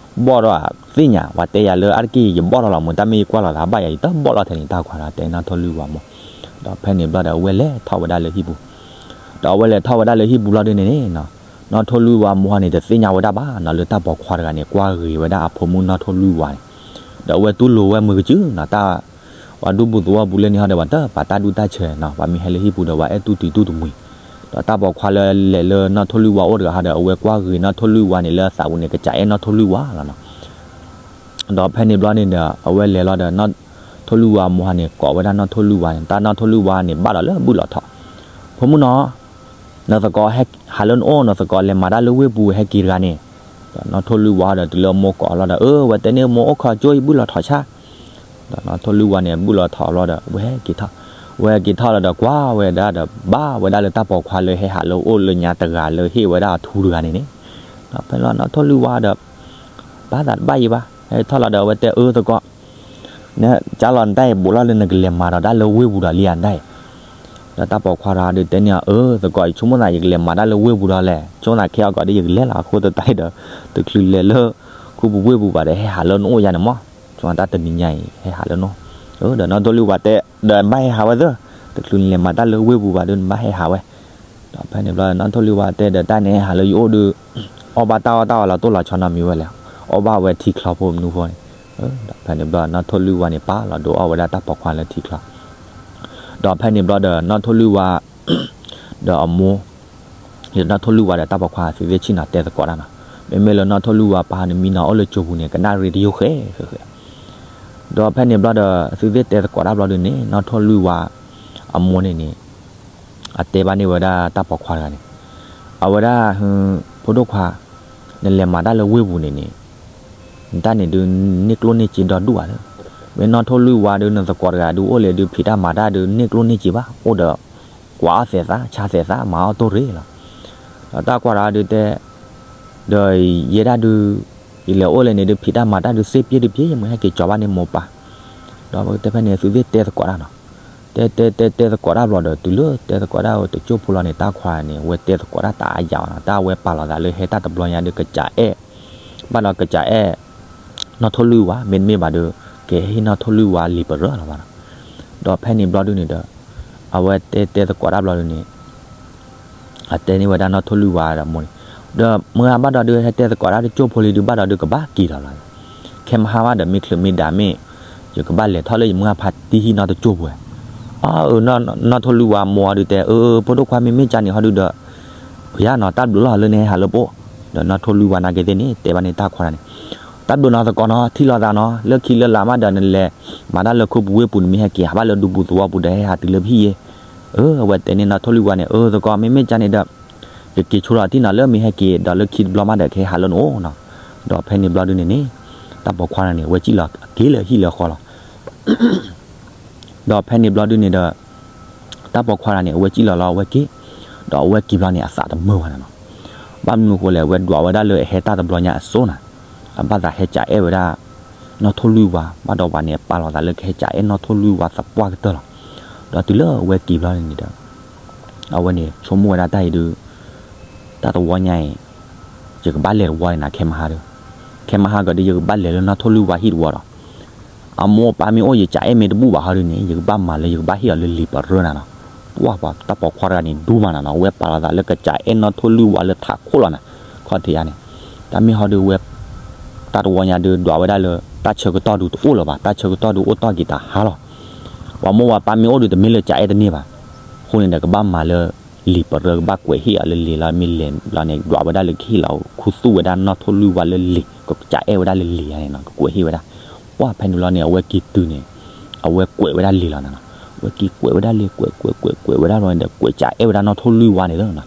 ဘီၣ်ထီၣ်သ့ၣ်ညါ ပှၤတဲယၤလၢအါတက့ၢ် ယဘီၣ်ထီၣ်လီၤမး တၢ်မ့ၢ်ယကွၢ်လီၤသးဘၣ်ယၤ ယတဘီၣ်လီၤထဲန့ၣ် တၢ်ခွါဒီးတဲနီၢ်ထိၣ်လွံၢ်ဝါမိၢ်, ဒီးဖဲန့ၣ်ဘျီဒီး အဝဲလဲၤထီၣ်ဝဲဒၣ်လၢဟံၣ်ပူၤ, ဒီးအဝဲလဲၤထီၣ်ဝဲဒၣ်လၢဟံၣ်ပူၤဘျီဒုန့ၣ်န့ၣ် နီၢ်ထိၣ်လွံၢ်ဝါမိၢ်ဟီန့ၣ် တသ့ၣ်ညါဝဲဒၣ်ဘၣ်နီၤ လၢတၢ်ပိာ်ခွါတဂၤန့ၣ် ကွၢ်ဂ့ၤဝဲဒၣ်အဖိမုၣ်နီၢ်ထိၣ်လွံၢ်ဝါန့ၣ်, ဒီးအဝဲတူၢ်လိာ်ဝဲမုာ်ကစုနီၤ တၢ် ပှၤဒူပူၤသဝီပူၤလၢန့ၣ်ဟီဒီး ပှၤတပာ်တၢ်ဒူတၢ်ဆၢနီၤ ပှၤမ့ၢ်ဟဲလၢဟံၣ်ပူၤဒီး ပှၤအဲၣ်တူၢ်တံၤတူၢ်တမှံၤ, ဒီးတၢ်ပိာ်ခွါလၢလဲၤလၢနီၢ်ထိၣ်လွံၢ်ဝါအိၣ်တဂၤဟီဒီး အဝဲကွၢ်ဂ့ၤနီၢ်ထိၣ်လွံၢ်ဝါန့ၣ် လၢအသးပူၤန့ၣ် ကစၢ်အဲၣ်နီၢ်ထိၣ်လွံၢ်ဝါလီၤနီၤ. ဒီးဖဲန့ၣ်ဘျီန့ၣ်ဒီး အဝဲလဲၤလီၤဒီး နီၢ်ထိၣ်လွံၢ်ဝါမိၢ်ဟီန့ၣ် ကိးဝဲဒၣ်နီၢ်ထိၣ်လွံၢ်ဝါန့ၣ် တၢ်နီၢ်ထိၣ်လွံၢ်ဝါန့ၣ် ဘၣ်ဒီးလၢဘုၣ်လီၤထီၣ်, ဖိမုၣ်နီၤ နသကိးဟဲဟးလၢနအိၣ် နသကိးလဲၤမၤတၢ်လၢဝ့ၢ်ပူၤဟဲက့ၤတဂၤန့ၣ်, ဒီးနီၢ်ထိၣ်လွံၢ်ဝါဒီး တုၤလၢအမိၢ်ကိးလီၤဒီး အၢ ဝဲတဲန့ၢ်မိၢ်အိၣ်ခီကၠိ ယဘုၣ်လီၤထီၣ်ဆါ ဒီးနီၢ်ထိၣ်လွံၢ်ဝါန့ၣ် ဘုၣ်လီၤထီၣ်ဘျီဒီး ဝဲဟဲက့ၤထီၣ်, ဝဲဟဲက့ၤထီၣ်လီၤဒီး ကွၢ်ဝဲဒၣ်ဒီး ဘၣ်ဝဲဒၣ်လၢတၢ်ပိာ်ခွါလၢဟဲဟးလၢအိၣ်လၢညါတဂၤလၢဟ့ၣ်ဝဲဒၣ်အထူတဂၤန့ၣ်န့ၣ်, ဒီးဖဲလီၤနီၢ်ထိၣ်လွံၢ်ဝါဒီး ဘၣ်သးတဘၣ်ယံၤဘၣ် ဟဲထီၣ်လီၤဒီး အဝဲတဲအၢသကိး နကၢ်လီၤနတၢ်အံၤ ဘူးလီၤလၢနကလဲၤမၤဒီးတၢ်လၢဝ့ၢ်ပူၤဒီးလံဧါနတၢ်အံၤ, ဒီးတၢ်ပိာ်ခွါတဂၤဒီးတဲန့ၢ်အီၤ အၢသကိး ယဆိကမိၣ်သးယကလဲၤမၤတၢ်လၢဝ့ၢ်ပူၤဒီးလဲၣ် ဆိကမိၣ်သးခဲအီၤကီးဒီးယကလဲၤလီၤ အဃိသတးဒီး တချုးလဲၤလၢ ခူပူၤဝ့ၢ်ပူၤဘၣ်ဒီး ဟဲဟးလၢနအိၣ်ယါန့ၣ်မး, ဆိကမိၣ်တၢ်တနံၤညါအံၤ ဟဲဟးလၢနအိၣ်, ဒီးနီၢ်ထိၣ်လွံၢ်ဝါတဲ ဒီးနဘၣ်ဟဲဟးဝဲသ့, တချုးနလဲၤမၤတၢ်လၢဝ့ၢ်ပူၤဘၣ်ဒီး နဘၣ်ဟဲဟးဝဲ ဒီးဖဲန့ၣ်ဘျီ နီၢ်ထိၣ်လွံၢ်ဝါတဲဒီး တၢ်န့ၣ်ဟဲဟးလၢယအိၣ်ဒီး အီၣ်ဘၣ်တၢ်အီၣ်တၢ်အီလီၤတိၢ်လီၤဆီနီတမံၤဝဲလဲၣ်, အီၣ်ဘၣ်ဝဲထံချီဖိမနုၤဖိန့ၣ်, ဒီးဖဲန့ၣ်ဘျီ နီၢ်ထိၣ်လွံၢ်ဝါန့ၣ် ပာ်လီၤဒိးအီၣ်ဝဲဒၣ်တၢ်ပိာ်ခွါလၢထံချီ, ဒီးဖဲန့ၣ်ဘျီဒီး နီၢ်ထိၣ်လွံၢ်ဝါ ဒီးအမိၢ် နီၢ်ထိၣ်လွံၢ်ဝါဒီးတၢ်ပိာ်ခွါ သုသ့ၣ်ဆ့ၣ်နီၤတဲသကိးတၢ်နီၤ, မ့မ့ၢ်လၢနီၢ်ထိၣ်လွံၢ်ဝါပၢ်န့ၣ် မံနီၤအိၣ်လၢကၠိပူၤန့ၣ် ကနၣ်ရ့တယိၣ်ဃဲဃဲဃဲ, ဒီးဖဲန့ၣ်ဘျီဒီး သုသ့ၣ်တဲသကိးတၢ်ဘျီဒုန့ၣ် နီၢ်ထိၣ်လွံၢ်ဝါ အမိၢ်န့ၣ်န့ၣ် အတဲဘၣ်န့ၢ်ဝဲဒၣ်တၢ်ပိာ်ခွါတဂၤန့ၣ်, အဝဲဒၣ် ဖိဒိၣ်ခွါ, နလဲၤမၤတၢ်လၢဝ့ၢ်ပူၤန့ၣ်န့ၣ်, နတၢ်န့ၣ်ဒုး န့ၢ်ကျိၣ်န့ၢ်စ့ဒီဒူၣ်ဧါ, မ့ၢ်နီၢ်ထိၣ်လွံၢ်ဝါဒုး နသကိးတဂၤဒုးအိၣ်လဲၣ်ဒုး ဖံးတၢ်မၤတၢ်ဒုး န့ၢ်ကျိၣ်န့ၢ်စ့ဘၣ်, အိၣ်ဒီး ကွၢ်အီၣ်သဲးသး ဆါသဲးသး မၤအီၣ်တိၢ်ရ့ၣ်လီၤ. ဒီးတၢ်ကွၢ်တဂၤဒုးတဲ, ဒီးယဲဒၣ်ဒုး ယလဲၤအိၣ်လဲၣ်န့ၣ်ဒုး ဖံးတၢ်မၤတၢ်ဒုး စ့ပျ့ၢ်တပျ့ၢ် ယမ့ၢ်ဟဲက့ၤကၠီၤဘၣ်န့ၢ်မိၢ်ပၢ်, ဒီးတဲဖဲန့ၣ် သုသ့ၣ်တဲသကိးတၢ်နီၤ, တဲတဲတဲတဲသကိးတၢ်ဘျီဒီး တုၤလၢတဲသကိးတၢ်ဝဲတကၠိၢ်ဖိလီၤန့ၣ် တၢ်ခွါန့ၣ် ဝဲတဲသကိးတၢ်တၢ်အါယၤဘၣ်နီၤ, တၢ်ဝဲပာ်လီၤသးလၢဟဲတၢ်တဘျီညါဒုး ကစၢ်အဲၣ်, ဘၣ်ဒီးကစၢ်အဲၣ် နီၢ်ထိၣ်လွံၢ်ဝါ မ့တမ့ၢ်ဘၣ်ဒီး ကဟ့ၣ်နီၢ်ထိၣ်လွံၢ်ဝါလံာ်ပရၢလီၤဘၣ်နီၤ. ဒီးဖဲန့ၣ်ဘျီဒုန့ၣ်ဒီး အဝဲတဲတဲသကိးတၢ်ဘျီဒုန့ၣ် အတဲန့ၢ်ဝဲဒၣ်နီၢ်ထိၣ်လွံၢ်ဝါဒီးမိၢ်န့ၣ်, ဒီးမုၢ်ဂၤဘၣ်ဒီးဒုးဟဲတဲသကိးတၢ်တကၠိၢ်ဖိလံဒုး ဘၣ်ဒီးဒုးကဘၣ်က့ၤလီၤလီၤ. ခဲမဟါဘၣ်ဒီး မ့ၢ်ချုးမ့ၢ်ဒၣ်မ့ၢ် ယကဘၣ်လဲၤထီၣ်လၢယမုၢ်ဂၤဖါတံၢ်ဟံၣ်နီတကၠိၢ်ဖိဝဲ. အၢ နီၢ်ထိၣ်လွံၢ်ဝါမိၢ်အီၤဒုးတဲ အၢ ဖိဒိၣ်ခွါ မ့မ့ၢ်ကန့ၣ်ဟီဒုးဒီး ပယါနီၤ တၢ်ဘျုးလီၤလၢနဟဲဟးလၢပအိၣ်. ဒီးနီၢ်ထိၣ်လွံၢ်ဝါနာ်က့သ့ၣ်န့ၣ် တဲဘၣ်န့ၣ်တၢ်ခွါတဂၤန့ၣ်, တၢ်ဘျုးနီၤသကိးနီၤ ထံၣ်လိာ်သးနီၤ လၢခံလၢလာ်မးဒီးနလဲၤမၤတၢ်လၢခိပူၤဝ့ၢ်ပူၤ နမ့ၢ်ဟဲက့ၤဟးဘၣ်လၢဒူပူၤသဝီပူၤဒီး ဟဲဟးတုၤလၢပဟံၣ်ယဲ. အၢ အဝဲတဲန့ၢ်နီၢ်ထိၣ်လွံၢ်ဝါန့ၣ် အၢ သကိး မ့မ့ၢ်ကန့ၣ်ဒီး ကက့ၤဆိလီၤတံၢ်နီၤ လၢမ့ၢ်ဟဲက့ၤဒီးလၢခံတဘျီမးဒီး ကဟဲဟးလၢနအိၣ်နီၤ. ဒီးဖဲန့ၣ်ဘျီဒုန့ၣ်န့ၣ် တၢ်ပိာ်ခွါတဂၤန့ၣ် အဝဲကံၣ်လီၤက့ၤလၢဟံၣ်လၢဃီလီၤ. ဒီးဖဲန့ၣ်ဘျီဒုန့ၣ်ဒီး တၢ်ပိာ်ခွါတဂၤန့ၣ် အဝဲကံၣ်လီၤလီၤ အဝဲက့ၤ, ဒီးအဝဲက့ၤဘျီန့ၣ် အသးတမုာ်ဘၣ်န့ၣ်နီၤ. ဘၣ်မနုၤဃိလဲၣ် အဝဲဒွးဝဲဒၣ်လၢအဟဲတၢ်တဘျီညါအစိန့ၣ် အဘၣ်သးဟဲကးအဲၣ်ဝဲဒၣ် နီၢ်ထိၣ်လွံၢ်ဝါ ဘၣ်ဒီးပှၤန့ၣ် ပာ်လီၤသးလၢကဟဲကးအဲၣ်နီၢ်ထိၣ်လွံၢ်ဝါသပှၢ်ကတၢၢ်လီၤ. ဒီးတုၤလၢအဝဲက့ၤဘျီန့ၣ်ဒီး အဝဲန့ၣ်ဆိကမိၣ်ဝဲဒၣ်တၢ်အံၤဒုး တၢ်တဝီညါအံၤ ယကဘၣ်လဲၤတဝီန့ၣ်နီၤ ခဲမဟါဒီး, ခဲမဟါကဒီး ယကဘၣ်လဲၤလၢနီၢ်ထိၣ်လွံၢ်ဝါဟံၣ်တဝီဒီး အမိၢ်ပၢ်မ့ၢ်အိၣ် ယကးအဲၣ်မ့ၢ်တဘူၣ်ဘၣ်ဟီဒုန့ၣ် ယကဘၣ်မၤလၢယကဘၣ်ဟ့ၣ်အီၤလၢလံာ်ပရၢနၤနီၤ. ပှၢ်ပှၤတၢ်ပိာ်ခွါတဂၤန့ၣ် ဒူမးနၤနီၤ အဝဲပာ်လီၤသးလၢကကးအဲၣ်နီၢ်ထိၣ်လွံၢ်ဝါလၢထးခိၣ်လီၤနၤ. ခီၣ်ထံးယါန့ၣ် တၢ်မ့ၢ်ဟီဒုးဝဲ တၢ်တဝီညါဒုးဒွးဝဲဒၣ်လၢ တၢ်ဆၢကတီၢ်ဒုးတအိၣ်လၢၤဘၣ် တၢ်ဆၢကတီၢ်ဒုးအိၣ်တီၢ်က့ၤတဟါလီၤ. ပှၤမိၢ်ပှၤပၢ်မ့ၢ်အိၣ်ဒုးတမ့ၢ်လၢကးအဲၣ်တန့ၢ်ဘၣ်. အဃိန့ၣ်ဒီးကဘၣ်မၤလၢ လံာ်ပရၢ ကဘၣ်ကွဲးဟ့ၣ်အီၤလၢလံာ်လီၤ မ့ၢ်လဲၤဘျီန့ၣ် ဒွးဝဲဒၣ်လၢကဟ့ၣ်လီၤခူသူၣ်ဝဲဒၣ်နီၢ်ထိၣ်လွံၢ်ဝါလၢလံာ် ကကးအဲၣ်ဝဲဒၣ်လၢလံာ်ယါန့ၣ်နီၤ ကကွဲးဟ့ၣ်ဝဲဒၣ်. ပှၢ်ဖဲန့ၣ်ဘျီန့ၣ် အဝဲက့ၤတုၤန့ၣ် အဝဲကွဲးဝဲဒၣ်လံာ်လီၤနၤနီၤ. အဝဲက့ၤကွဲးဝဲဒၣ်လံာ် ကွဲးကွဲးကွဲးကွဲးဝဲဒၣ်ဘျီန့ၣ်ဒီး ကွဲးကးအဲၣ်ဝဲဒၣ်နီၢ်ထိၣ်လွံၢ်ဝါန့ၣ်လီၤနၤ.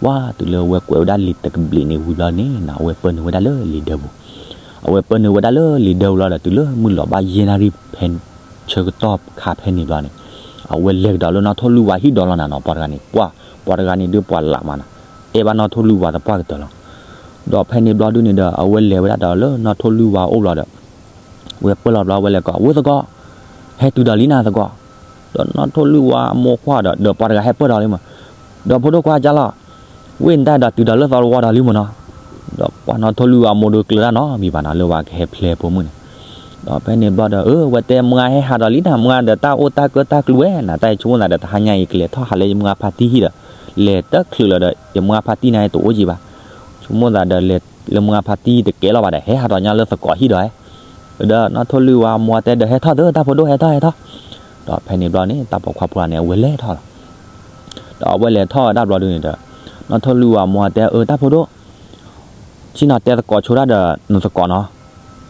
ပှၢ်တုၤလၢအဝဲကွဲးဝဲဒၣ်လံာ်တကဘျံးန့ၣ်ဝံၤဘျီန့ၣ်နီၤ အဝဲပၢနုာ်ဝဲဒၣ်လၢလံာ်ဒၢပူၤ အဝဲပၢနုာ်ဝဲဒၣ်လၢလံာ်ဒၢပူၤလီၤဒီး တုၤလၢမုၢ်လီၤဘၣ်ယဲၢ်နၣ်ရံၣ်ဖဲ ဆၢကတီၢ်ခါဖဲန့ၣ်ဘျီန့ၣ် အဝဲလဲၤကဒီးလၢနီၢ်ထိၣ်လွံၢ်ဝါဟံၣ်ဒီးလီၤနၤနီၤ ပှၤတဂၤန့ၣ် ပှၢ် ပှၤတဂၤန့ၣ်ဒုးပှၤလးမးနီၤ အဲၣ်ဘၣ်နီၢ်ထိၣ်လွံၢ်ဝါသပှၢ်ကတၢၢ်လီၤ. ဒီးဖဲန့ၣ်ဘျီဒုန့ၣ်ဒီး အဝဲလဲၤဝဲဒၣ်ဒီးလၢနီၢ်ထိၣ်လွံၢ်ဝါအိၣ်ဘျီဒီး ဝဲပၢၢ်လီၤဘျီဝဲလဲၤကိး ဝဲသကိး ဟဲတုၤဒီးလံနၤသကိး ဒီးနီၢ်ထိၣ်လွံၢ်ဝါအမိၢ်ကွၢ်ဒီး ဒီးပှၤတဂၤဟဲပၢၢ်ဒီးလံမး ဒီးဖိဒိၣ်ခွါကၢ်လီၤ ဝ့ၢ်နတၢ်ဒီးတုၤဒီးလၢသီတဝီဒီးလံမးနီၤ. ဒီးပှၢ်နီၢ်ထိၣ်လွံၢ်ဝါအမိၢ်ဒုးကျၢၤတၢ်နီတမံၤဘၣ်နီၤ လၢဝဲကဟဲဖျဲးဖိမုၣ်န့ၣ်. ဒီးဖဲန့ၣ်ဘျီဒီး အၢ ဝဲတဲမုၢ်ဂၤဟဲဟးဒီးလံနၤ မုၢ်ဂၤဒီးတၢ်အိၣ်တၢ်ကၢတၢ်ကျူဝဲနၤ တၢ်အံၤဆိကမိၣ်သးဒီးတဟါညါအံၤကလဲၤထီၣ်ဟးလၢယမုၢ်ဂၤဖါတံၢ်ဟံၣ်ဒီး လဲၤတချုးလီၤဒီး ယမုၢ်ဂၤဖါတံၢ်န့ၣ်တအိၣ်က့ဘၣ်. ဆိကမိၣ်သးဒီးလဲၤလၢမုၢ်ဂၤဖါတံၢ်တကဲလီၤဘၣ်ဒီး ဟဲဟးဒီးညါလၢသကိးဟံၣ်ဒီး ဒီးနီၢ်ထိၣ်လွံၢ်ဝါအမိၢ်တဲဒီး ဟဲထီၣ်သၢတၢ်ဖိဒိၣ် ဟဲထီၣ် ဟဲထီၣ်. ဒီးဖဲန့ၣ်ဘျီန့ၣ် တၢ်ပိာ်ခွါဖိတဂၤန့ၣ် အဝဲလဲၤထီၣ်လီၤ. ဒီးအဝဲလဲၤထီၣ်ဝဲဒၣ်ဘျီဒုန့ၣ်ဒီး နီၢ်ထိၣ်လွံၢ်ဝါအမိၢ်တဲ အၢ တၢ်ဖိဒိၣ် ဆ့ၣ်နီၤတဲသကိးဆိတၢ်ဒီးနသကိးနီၤ.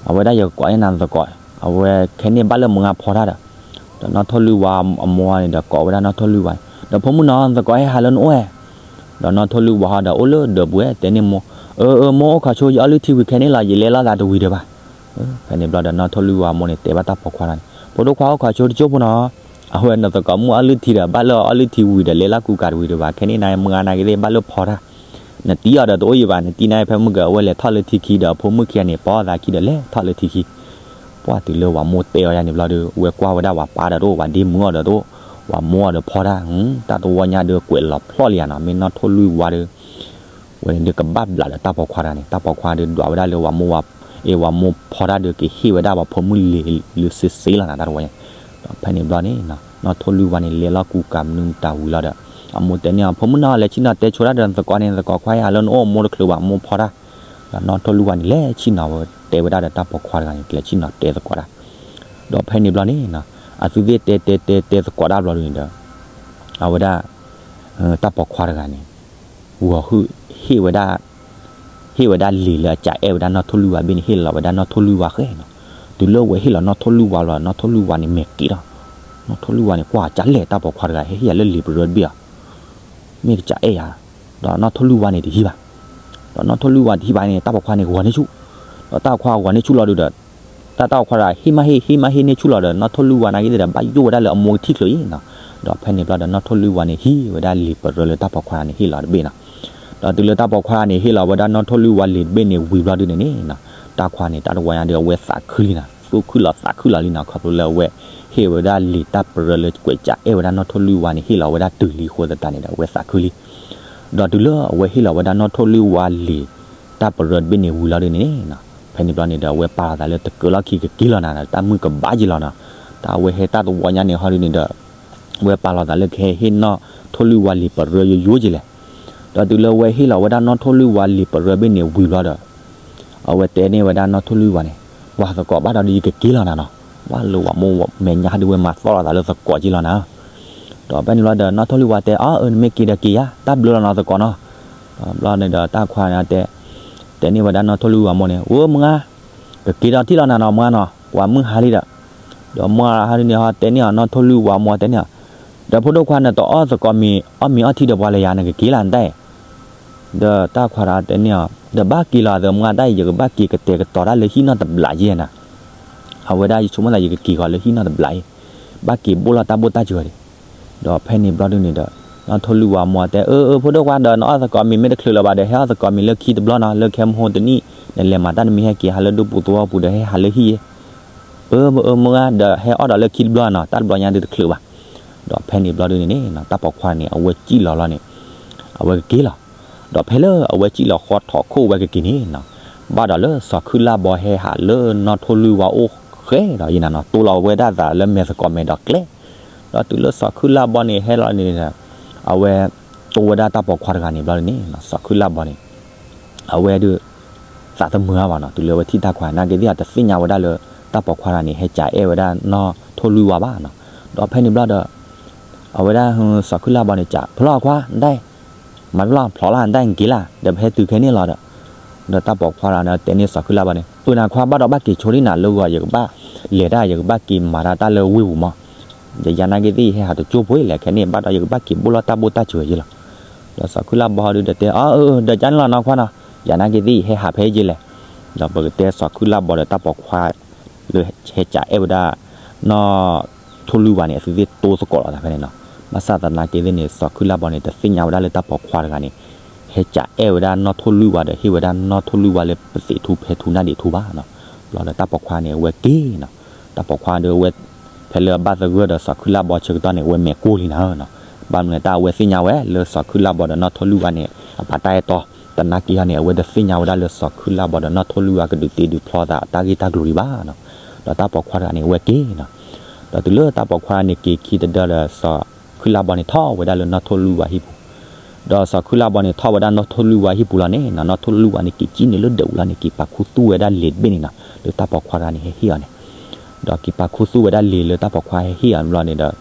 အဝဲဒၣ်ယကကိးန့ၢ်နၤနသကိး အဝဲခဲန့ၣ်ဘၣ်လၢမုၢ်ဂၤဖီတၢ်ဒီး ဒီးနီၢ်ထိၣ်လွံၢ်ဝါအမိၢ်န့ၣ်ဒီးကိးဝဲဒၣ်နီၢ်ထိၣ်လွံၢ်ဝါန့ၣ် ဒီးဖိမုၣ်နီၤ နသကိးဟဲဟးလၢနအိၣ်ဧါ. ဒီးနီၢ်ထိၣ်လွံၢ်ဝါဟီဒီးအိၣ်လၢဒၢးပူၤဝဲ တဲန့ၢ်မိၢ် အၢ အၢ မိၢ်အိၣ်ခိးဆိ ယအီလုၢ်ထံဝံၤခဲန့ၣ်လီၤ ယလဲၤလိာ်သးတဝံၤဒီးဘၣ်. ဖဲန့ၣ်ဘျီဒီးနီၢ်ထိၣ်လွံၢ်ဝါမိၢ်န့ၣ်တဲဘၣ်တၢ်ပိာ်ခွါတဂၤန့ၣ် ဖိဒိၣ်ခွါအိၣ်ခိးဆိတကၠိဖိနီၤ. အဝဲနသကိးမုၣ်အီလုၢ်ထံဒီး ဘၣ်လၢအီလုၢ်ထံဝံၤဒီး လဲၤလၢကူကၤတဝံၤဒီးဘၣ် ခဲန့ၣ်နမုၢ်ဂၤနာ်က့သ့ၣ်ဘၣ်လၢဖီတၢ် နတံၢ်အီၤဒီးတအိၣ်ယံၤဘၣ် နတံၢ်န့ၣ်ဖဲမုၢ်က အဝဲလဲၤထီၣ်လၢထံခံဒီး အဖိမုၣ်ခံဂၤန့ၣ် ပိာ်သးခံဒီးလဲၤထီၣ်လၢထံခံ. ပှၢ်တုၤလၢဝၤမိၢ်တဲအီၤယါန့ၣ်ဘျီဒီး ဝဲကွၢ်ဝဲဒၣ်ဝၤပၢ်ဒီးတအိၣ် ဝၤဒ့မုၣ်အီၤဒီးတအိၣ် ဝၤမိၢ်အီၤဒီးဖီတၢ် တၢ်တဝီညါဒီးကွဲးလီၤဖျီၣ်လံဧါနီၤ မ့ၢ်နီၢ်ထိၣ်လွံၢ်ဝါဒီး ဝဲန့ၣ်ဒုးကဘၣ်ဘျးဒီးတၢ်ပိာ်ခွါတဂၤန့ၣ် တၢ်ပိာ်ခွါဒုးဒွးဝဲဒၣ်လၢဝၤမိၢ်ဝၤ အ့ၣ်ဝၤမိၢ်ဖီတၢ်ဒုးကဟ့ၣ်ဝဲဒၣ်ပှၤဖိမုၣ်လံၤလံၤစ့စ့လီၤနၤ တၢ်တဝီညါ. ဒီးဖဲန့ၣ်ဘျီန့ၣ် နီၢ်ထိၣ်လွံၢ်ဝါန့ၣ် လဲၤလီၤကူကၤမနုၤမတၤဝံၤလီၤဒီး အမိၢ်တဲန့ၢ်အီၤ ဖိမုၣ်နီၤ လဲၤဆ့ၣ်နီၤတဲဆိတၢ်ဒီးနသကိးန့ၣ် နသကိးခွါအံၤဟးလၢနအိၣ် မိၢ်တချုးဘၣ် မိၢ်ဖီတၢ်. ဒီးနီၢ်ထိၣ်လွံၢ်ဝါန့ၣ် လဲၤဆ့ၣ်နီၤဝဲတဲဝဲဒၣ်ဒီးတၢ်ပိာ်ခွါတဂၤန့ၣ် လဲၤဆ့ၣ်နီၤတဲသကိးတၢ်. ဒီးဖဲန့ၣ်ဘျီန့ၣ် အသုသ့ၣ်တဲတဲတဲတဲသကိးတၢ်ဘျီဒုးန့ၣ်ဒီး အဝဲဒၣ် တၢ်ပိာ်ခွါတဂၤန့ၣ် ဂီၤဟုၣ်ဟ့ၣ်ဝဲဒၣ် ဟ့ၣ်ဝဲဒၣ်လံာ်လၢအကးအဲၣ်ဝဲဒၣ်နီၢ်ထိၣ်လွံၢ်ဝါဘ့ၣ်န့ၣ် ဟ့ၣ်လီၤဝဲဒၣ်နီၢ်ထိၣ်လွံၢ်ဝါဃဲနီၤ. တုၤလၢဝဲဟ့ၣ်လီၤနီၢ်ထိၣ်လွံၢ်ဝါလီၤ နီၢ်ထိၣ်လွံၢ်ဝါန့ၣ်မဲာ်က့ၤထီၣ် နီၢ်ထိၣ်လွံၢ်ဝါန့ၣ် ကွၢ်ကလဲၣ်တၢ်ပိာ်ခွါတဂၤ ဟ့ၣ်ယၤလၢလံာ်ပရၢတဘ့ၣ်အီၤ မ့ၢ်ကစးအဲၣ်ယၤ ဒီးနီၢ်ထိၣ်လွံၢ်ဝါန့ၣ်တဟံးဘၣ်. ဒီးနီၢ်ထိၣ်လွံၢ်ဝါတဟံးဘၣ်န့ၣ် တၢ်ပိာ်ခွါန့ၣ်ဂီၤန့ၢ်ဆူၣ်. ဒီးတၢ်ပိာ်ခွါဂီၤန့ၢ်ဆူၣ်လီၤဒုးဒီး တၢ်တၢ်ပိာ်ခွါတဂၤဟ့ၣ်မးဟ့ၣ် ဟ့ၣ်မးဟ့ၣ်န့ၢ်ဆူၣ်လီၤဒီး နီၢ်ထိၣ်လွံၢ်ဝါနာ်က့သ့ၣ်ဒီး ဘၣ်ယိၣ်ဝဲဒၣ်လၢအမိၢ်ကထံၣ်ချုးအံၤနီၤ. ဒီးဖဲန့ၣ်ဘျီဒီးနီၢ်ထိၣ်လွံၢ်ဝါန့ၣ် ဟံးဝဲဒၣ်လံာ်ပရၢလၢတၢ်ပိာ်ခွါန့ၣ်ဟ့ၣ်လီၤတဘ့ၣ်နီၤ. ဒီးတုၤလၢတၢ်ပိာ်ခွါန့ၣ် ဟ့ၣ်လီၤဝဲဒၣ်နီၢ်ထိၣ်လွံၢ်ဝါလံာ်တဘ့ၣ်န့ၣ်ဝံၤဘျီဒုးန့ၣ်န့ၣ် တၢ်ခွါန့ၣ် တၢ်တဝီညါဒီး အဝဲသးခုလံနီၤ သူၣ်ခုလီၤသးခုလီၤလံနီၤ ခီဖျိလၢအဝဲ ဟ့ၣ်ဝဲဒၣ်လံာ်တၢ်ပရၢလၢကွဲးကးအဲၣ်ဝဲဒၣ်နီၢ်ထိၣ်လွံၢ်ဝါန့ၣ် ဟ့ၣ်လီၤဝဲဒၣ်တုၤလံအဃိသတးန့ၣ်ဒီး အဝဲသးခုလံ. ဒီးတုၤလၢအဝဲဟ့ၣ်လီၤဝဲဒၣ်နီၢ်ထိၣ်လွံၢ်ဝါလံာ်တၢ်ပရၢတဘ့ၣ်န့ၣ်ဝံၤလီၤဒုးန့ၣ်န့ၣ် ဖဲန့ၣ်ဘျီန့ၣ်ဒီး အဝဲပာ်လီၤသးလၢတကၢလီၢ်ခံကက့ၤလီၤနၤဒီး တၢ်မုၢ်ကဘၣ်က့ၤလီၤနီၤ. တၢ်ဝဲဟဲတၢ်တဝီညါန့ၣ်ဟီဒုန့ၣ်ဒီး ဝဲပာ်လီၤသးလၢကဟဲဟ့ၣ်နီၢ်ထိၣ်လွံၢ်ဝါလံာ်ပရၢယိယိက့လဲၣ်. ဒီးတုၤလၢဝဲဟ့ၣ်လီၤဝဲဒၣ်နီၢ်ထိၣ်လွံၢ်ဝါလံာ်ပရၢဘ့ၣ်န့ၣ်ဝံၤဘျီဒီး အဝဲတဲန့ၢ်ဝဲဒၣ်နီၢ်ထိၣ်လွံၢ်ဝါန့ၣ်, ပှၤသကိးဘၣ်ဒီးဒုးယကက့ၤလီၤနၤနီၤ, ဘၣ်လၢဝၤမိၢ်မဲာ်ညါဟီဒုးဝဲမၤသီၣ်လီၤသးလၢသကိးက့လီၤနၤ. ဒီးဖဲန့ၣ်ဘျီဒီးနီၢ်ထိၣ်လွံၢ်ဝါတဲ အၢ အၢ နမ့ၢ်က့ၤဒီးက့ၤယၤ တၢ်ဘျုးလီၤနီၤသကိးနီၤ. ဒီးဘျီန့ၣ်ဒီးတၢ်ခွါန့ၣ်တဲ တဲန့ၢ်ဝဲဒၣ်နီၢ်ထိၣ်လွံၢ်ဝါမိၢ်န့ၣ် အိ မုၢ်ဂၤ ကက့ၤဒီးထံၣ်လီၤနၤနီၤ မုၢ်ဂၤနီၤ ကွၢ်မုၢ်ဟါလံဒီး. ဒီးမုၢ်ဂၤဟီဒုန့ၣ်ဟီတဲန့ၢ်အီၤ နီၢ်ထိၣ်လွံၢ်ဝါမိၢ်တဲန့ၢ်အီၤ, ဒီးဖိဒိၣ်ခွါနတအီၣ်သကိးမ့ၤ အီၣ်မ့ၤအီထံဒီးပှၤလၢယၤ နကက့ၤလၢနတၢ်အံၤ. ဒီးတၢ်ခွါဒီးတဲန့ၢ်အီၤ ဒီးဘၣ်က့ၤလီၤသးမုၢ်ဂၤတၢ်အံၤ ယကဘၣ်က့ၤကတဲာ်ကတီၤတၢ်လၢဟံၣ်နီၢ်တဘျးယဲနၤ. အဝဲဒၣ်ယဆိကမိၣ်သးယကက့ၤဃီၤလၢဟံၣ်နီၢ်တဘျးအံၤ ဘၣ်က့ၤဘိၣ်လီၤတၢ်ဘိၣ်တၢ်စၢၤဒံး. ဒီးဖဲန့ၣ်ဘျီဒုန့ၣ်ဒီး နီၢ်ထိၣ်လွံၢ်ဝါမိၢ်တဲ အၢ အၢ ဖိဒိၣ်ခွါဒီးနအီၣ်သကိးမ့ၤမ့ၢ်တချုးလၢၤဘၣ်ဒီး ဟဲအီၣ်သကိးမ့ၤလၢခံတဘျီနီၤ လၢခဲမဟိတနံၣ် နလဲၤမၤတၢ်နမ့ၢ်ဟဲက့ၤဟးလၢဒူပူၤသဝီပူၤဒီးဟဲဟးလၢဟံၣ်ယဲ. အၢ အၢ မုၢ်ဂၤဒီးဟဲအီၣ်ဒီးလၢခံတဘျီနီၤ တၢ်တဘျီညါဒုတချုးဘၣ်. ဒီးဖဲန့ၣ်ဘျီဒုန့ၣ်န့ၣ် တၢ်ပိာ်ခွါန့ၣ် အဝဲစံၣ်လီၤလီၤန့ၣ် အဝဲကက့ၤလီၤ. ဒီးဖဲလၢအဝဲစံၣ်လီၤဃီထီၣ်ခိၣ်ဝဲကက့ၤန့ၣ်နီၤ ဘၣ်ဒီးလၢစီၤခုၣ်လၢ်ဘီဟဲဟးလၢနီၢ်ထိၣ်လွံၢ်ဝါအိၣ်ဃဲဒီးယဲနၤနီၤ တိလီၤဝဲဒၣ်သးလၢမဲာ်သကိးမဲာ်ဒီးကျဲ. ဒီးတုၤလၢစီၤခုၣ်လၢ်ဘီန့ၣ်ဟဲလီၤန့ၣ် အဝဲတိဝဲဒၣ်တၢ်ပိာ်ခွါတဂၤန့ၣ်ဘျီန့ၣ် စီၤခုၣ်လၢ်ဘီန့ၣ် အဝဲဒုး သးတမုာ်အါဘၣ်နီၤ တုၤလၢအဝဲထံၣ်တၢ်ခွါ နာ်က့သ့ၣ်အတသ့ၣ်ညါဝဲဒၣ်လၢ တၢ်ပိာ်ခွါတဂၤန့ၣ် ဟဲကးအဲၣ်ဝဲဒၣ်နီၢ်ထိၣ်လွံၢ်ဝါဘၣ်နီၤ. ဒီးဖဲန့ၣ်ဘျီဒီး အဝဲဒၣ်စီၤခုၣ်လၢ်ဘီန့ၣ် ကးဖျီအီၤခွါ ဒၣ် မၤဖျီဖျီလၢနတၢ်က့ၤလၢ ဒီးပဟဲတုၤခဲန့ၣ်လီၤဒီး ဒီးတၢ်ပိာ်ခွါတဂၤန့ၣ် တဲန့ၢ်စီၤခုၣ်လၢ်ဘီန့ၣ် အၢ နၤခွါဘၣ်ဒီးဘၣ်က့ၤဆိဒ်နၤလၢဂီၤ ယကဘၣ်လဲၤတၢ် ယကဘၣ်က့ၤမၤတၢ်တၢ်လၢဝ့ၢ်ပူၤမး ယယၤနာ်က့သ့ၣ် ယဟဲဟးတကၠိၢ်ဖိလဲၣ် ခဲန့ၣ် ဘၣ်ဒီးယကဘၣ်က့ၤဘိၣ်လီၤတၢ်ဘိၣ်တၢ်စၢၤယဲလီၤ. ဒီးစီၤခုၣ်လၢ်ဘီဟီဒုဒီးတဲ အၢ အၢ ဒီးကန့ၣ်လီၤနီၢ်ခွါနီၤ ယၤနာ်က့သ့ၣ် ယဟဲဟးဖဲယဲလဲၣ်. ဒီးပကတဲစီၤခုၣ်လၢ်ဘီဒီးတၢ်ပိာ်ခွါ လၢဟဲကးအဲၣ်ဝဲဒၣ် နီၢ်ထိၣ်လွံၢ်ဝါန့ၣ် အသုးသ့ၣ်တိသကိးလီၤသးဖဲန့ၣ်နီၤ. ဘၣ်ဆၣ်သနာ်က့သ့ၣ်န့ၣ် စီၤခုၣ်လၢ်ဘီန့ၣ် တသ့ၣ်ညါဝဲဒၣ်လၢတၢ်ပိာ်ခွါတဂၤန့ၣ် ဟဲကးအဲၣ်ဝဲဒၣ်နီၢ်ထိၣ်လွံၢ်ဝါဒီး ဟ့ၣ်ဝဲဒၣ်နီၢ်ထိၣ်လွံၢ်ဝါလၢပသံးထူဖဲထူနၢ်ဒံးထူဘၣ်နီၤ. ဘျီဒီးတၢ်ပိာ်ခွါန့ၣ် အဝဲက့ၤနီၤ. တၢ်ပိာ်ခွါဒီးအဝဲ ဖဲလၢအဘၣ်သဂၢၢ်ဒီးစီၤခုၣ်လၢ်ဘီဆၢကတီၢ်န့ၣ် အဝဲမဲာ်ကိၢ်လံနၤနီၤ. ဘၣ်မနုၤတၢ်အဝဲသ့ၣ်ညါဝဲလၢစီၤခုၣ်လၢ်ဘီဒီးနီၢ်ထိၣ်လွံၢ်ဝါန့ၣ် အပာ်တၢ်အဲၣ်တီ သနာ်က့ဟီန့ၣ် အဝဲတသ့ၣ်ညါဝဲဒၣ်လၢစီၤခုၣ်လၢ်ဘီဒီးနီၢ်ထိၣ်လွံၢ်ဝါကဒုးတ့ဒုးဖျီသးတၢ်ဂ့ၢ်တၢ်ကျိၤဒံးဘၣ်နီၤ. ဒီးတၢ်ပိာ်ခွါတဂၤန့ၣ်အဝဲက့ၤနီၤ. ဒီးတုၤလၢတၢ်ပိာ်ခွါန့ၣ်က့ၤခံတဒၢဒီး စီၤခုၣ်လၢ်ဘီန့ၣ်ထီၣ်ဝဲဒၣ်လၢနီၢ်ထိၣ်လွံၢ်ဝါဟံၣ်ပူၤ ဒီးစီၤခုၣ်လၢ်ဘီန့ၣ်ထီၣ်ဝဲဒၣ်နီၢ်ထိၣ်လွံၢ်ဝါဟံၣ်ပူၤလီၤန့ၣ်နီၤ နီၢ်ထိၣ်လွံၢ်ဝါန့ၣ် က့ၤကံၣ်န့ၣ်လၢဒၢးပူၤလီၤန့ၣ် က့ၤပာ်ခူသူၣ်ဝဲဒၣ်လံာ်တဘ့ၣ်န့ၣ်နီၤ လၢတၢ်ပိာ်ခွါတဂၤန့ၣ်ဟဲဟ့ၣ်အီၤန့ၣ်. ဒီးက့ၤပာ်ခူသူၣ်ဝဲဒၣ်လံာ်လၢတၢ်ပိာ်ခွါဟဲဟ့ၣ်အီၤဘျီန့ၣ်ဒီး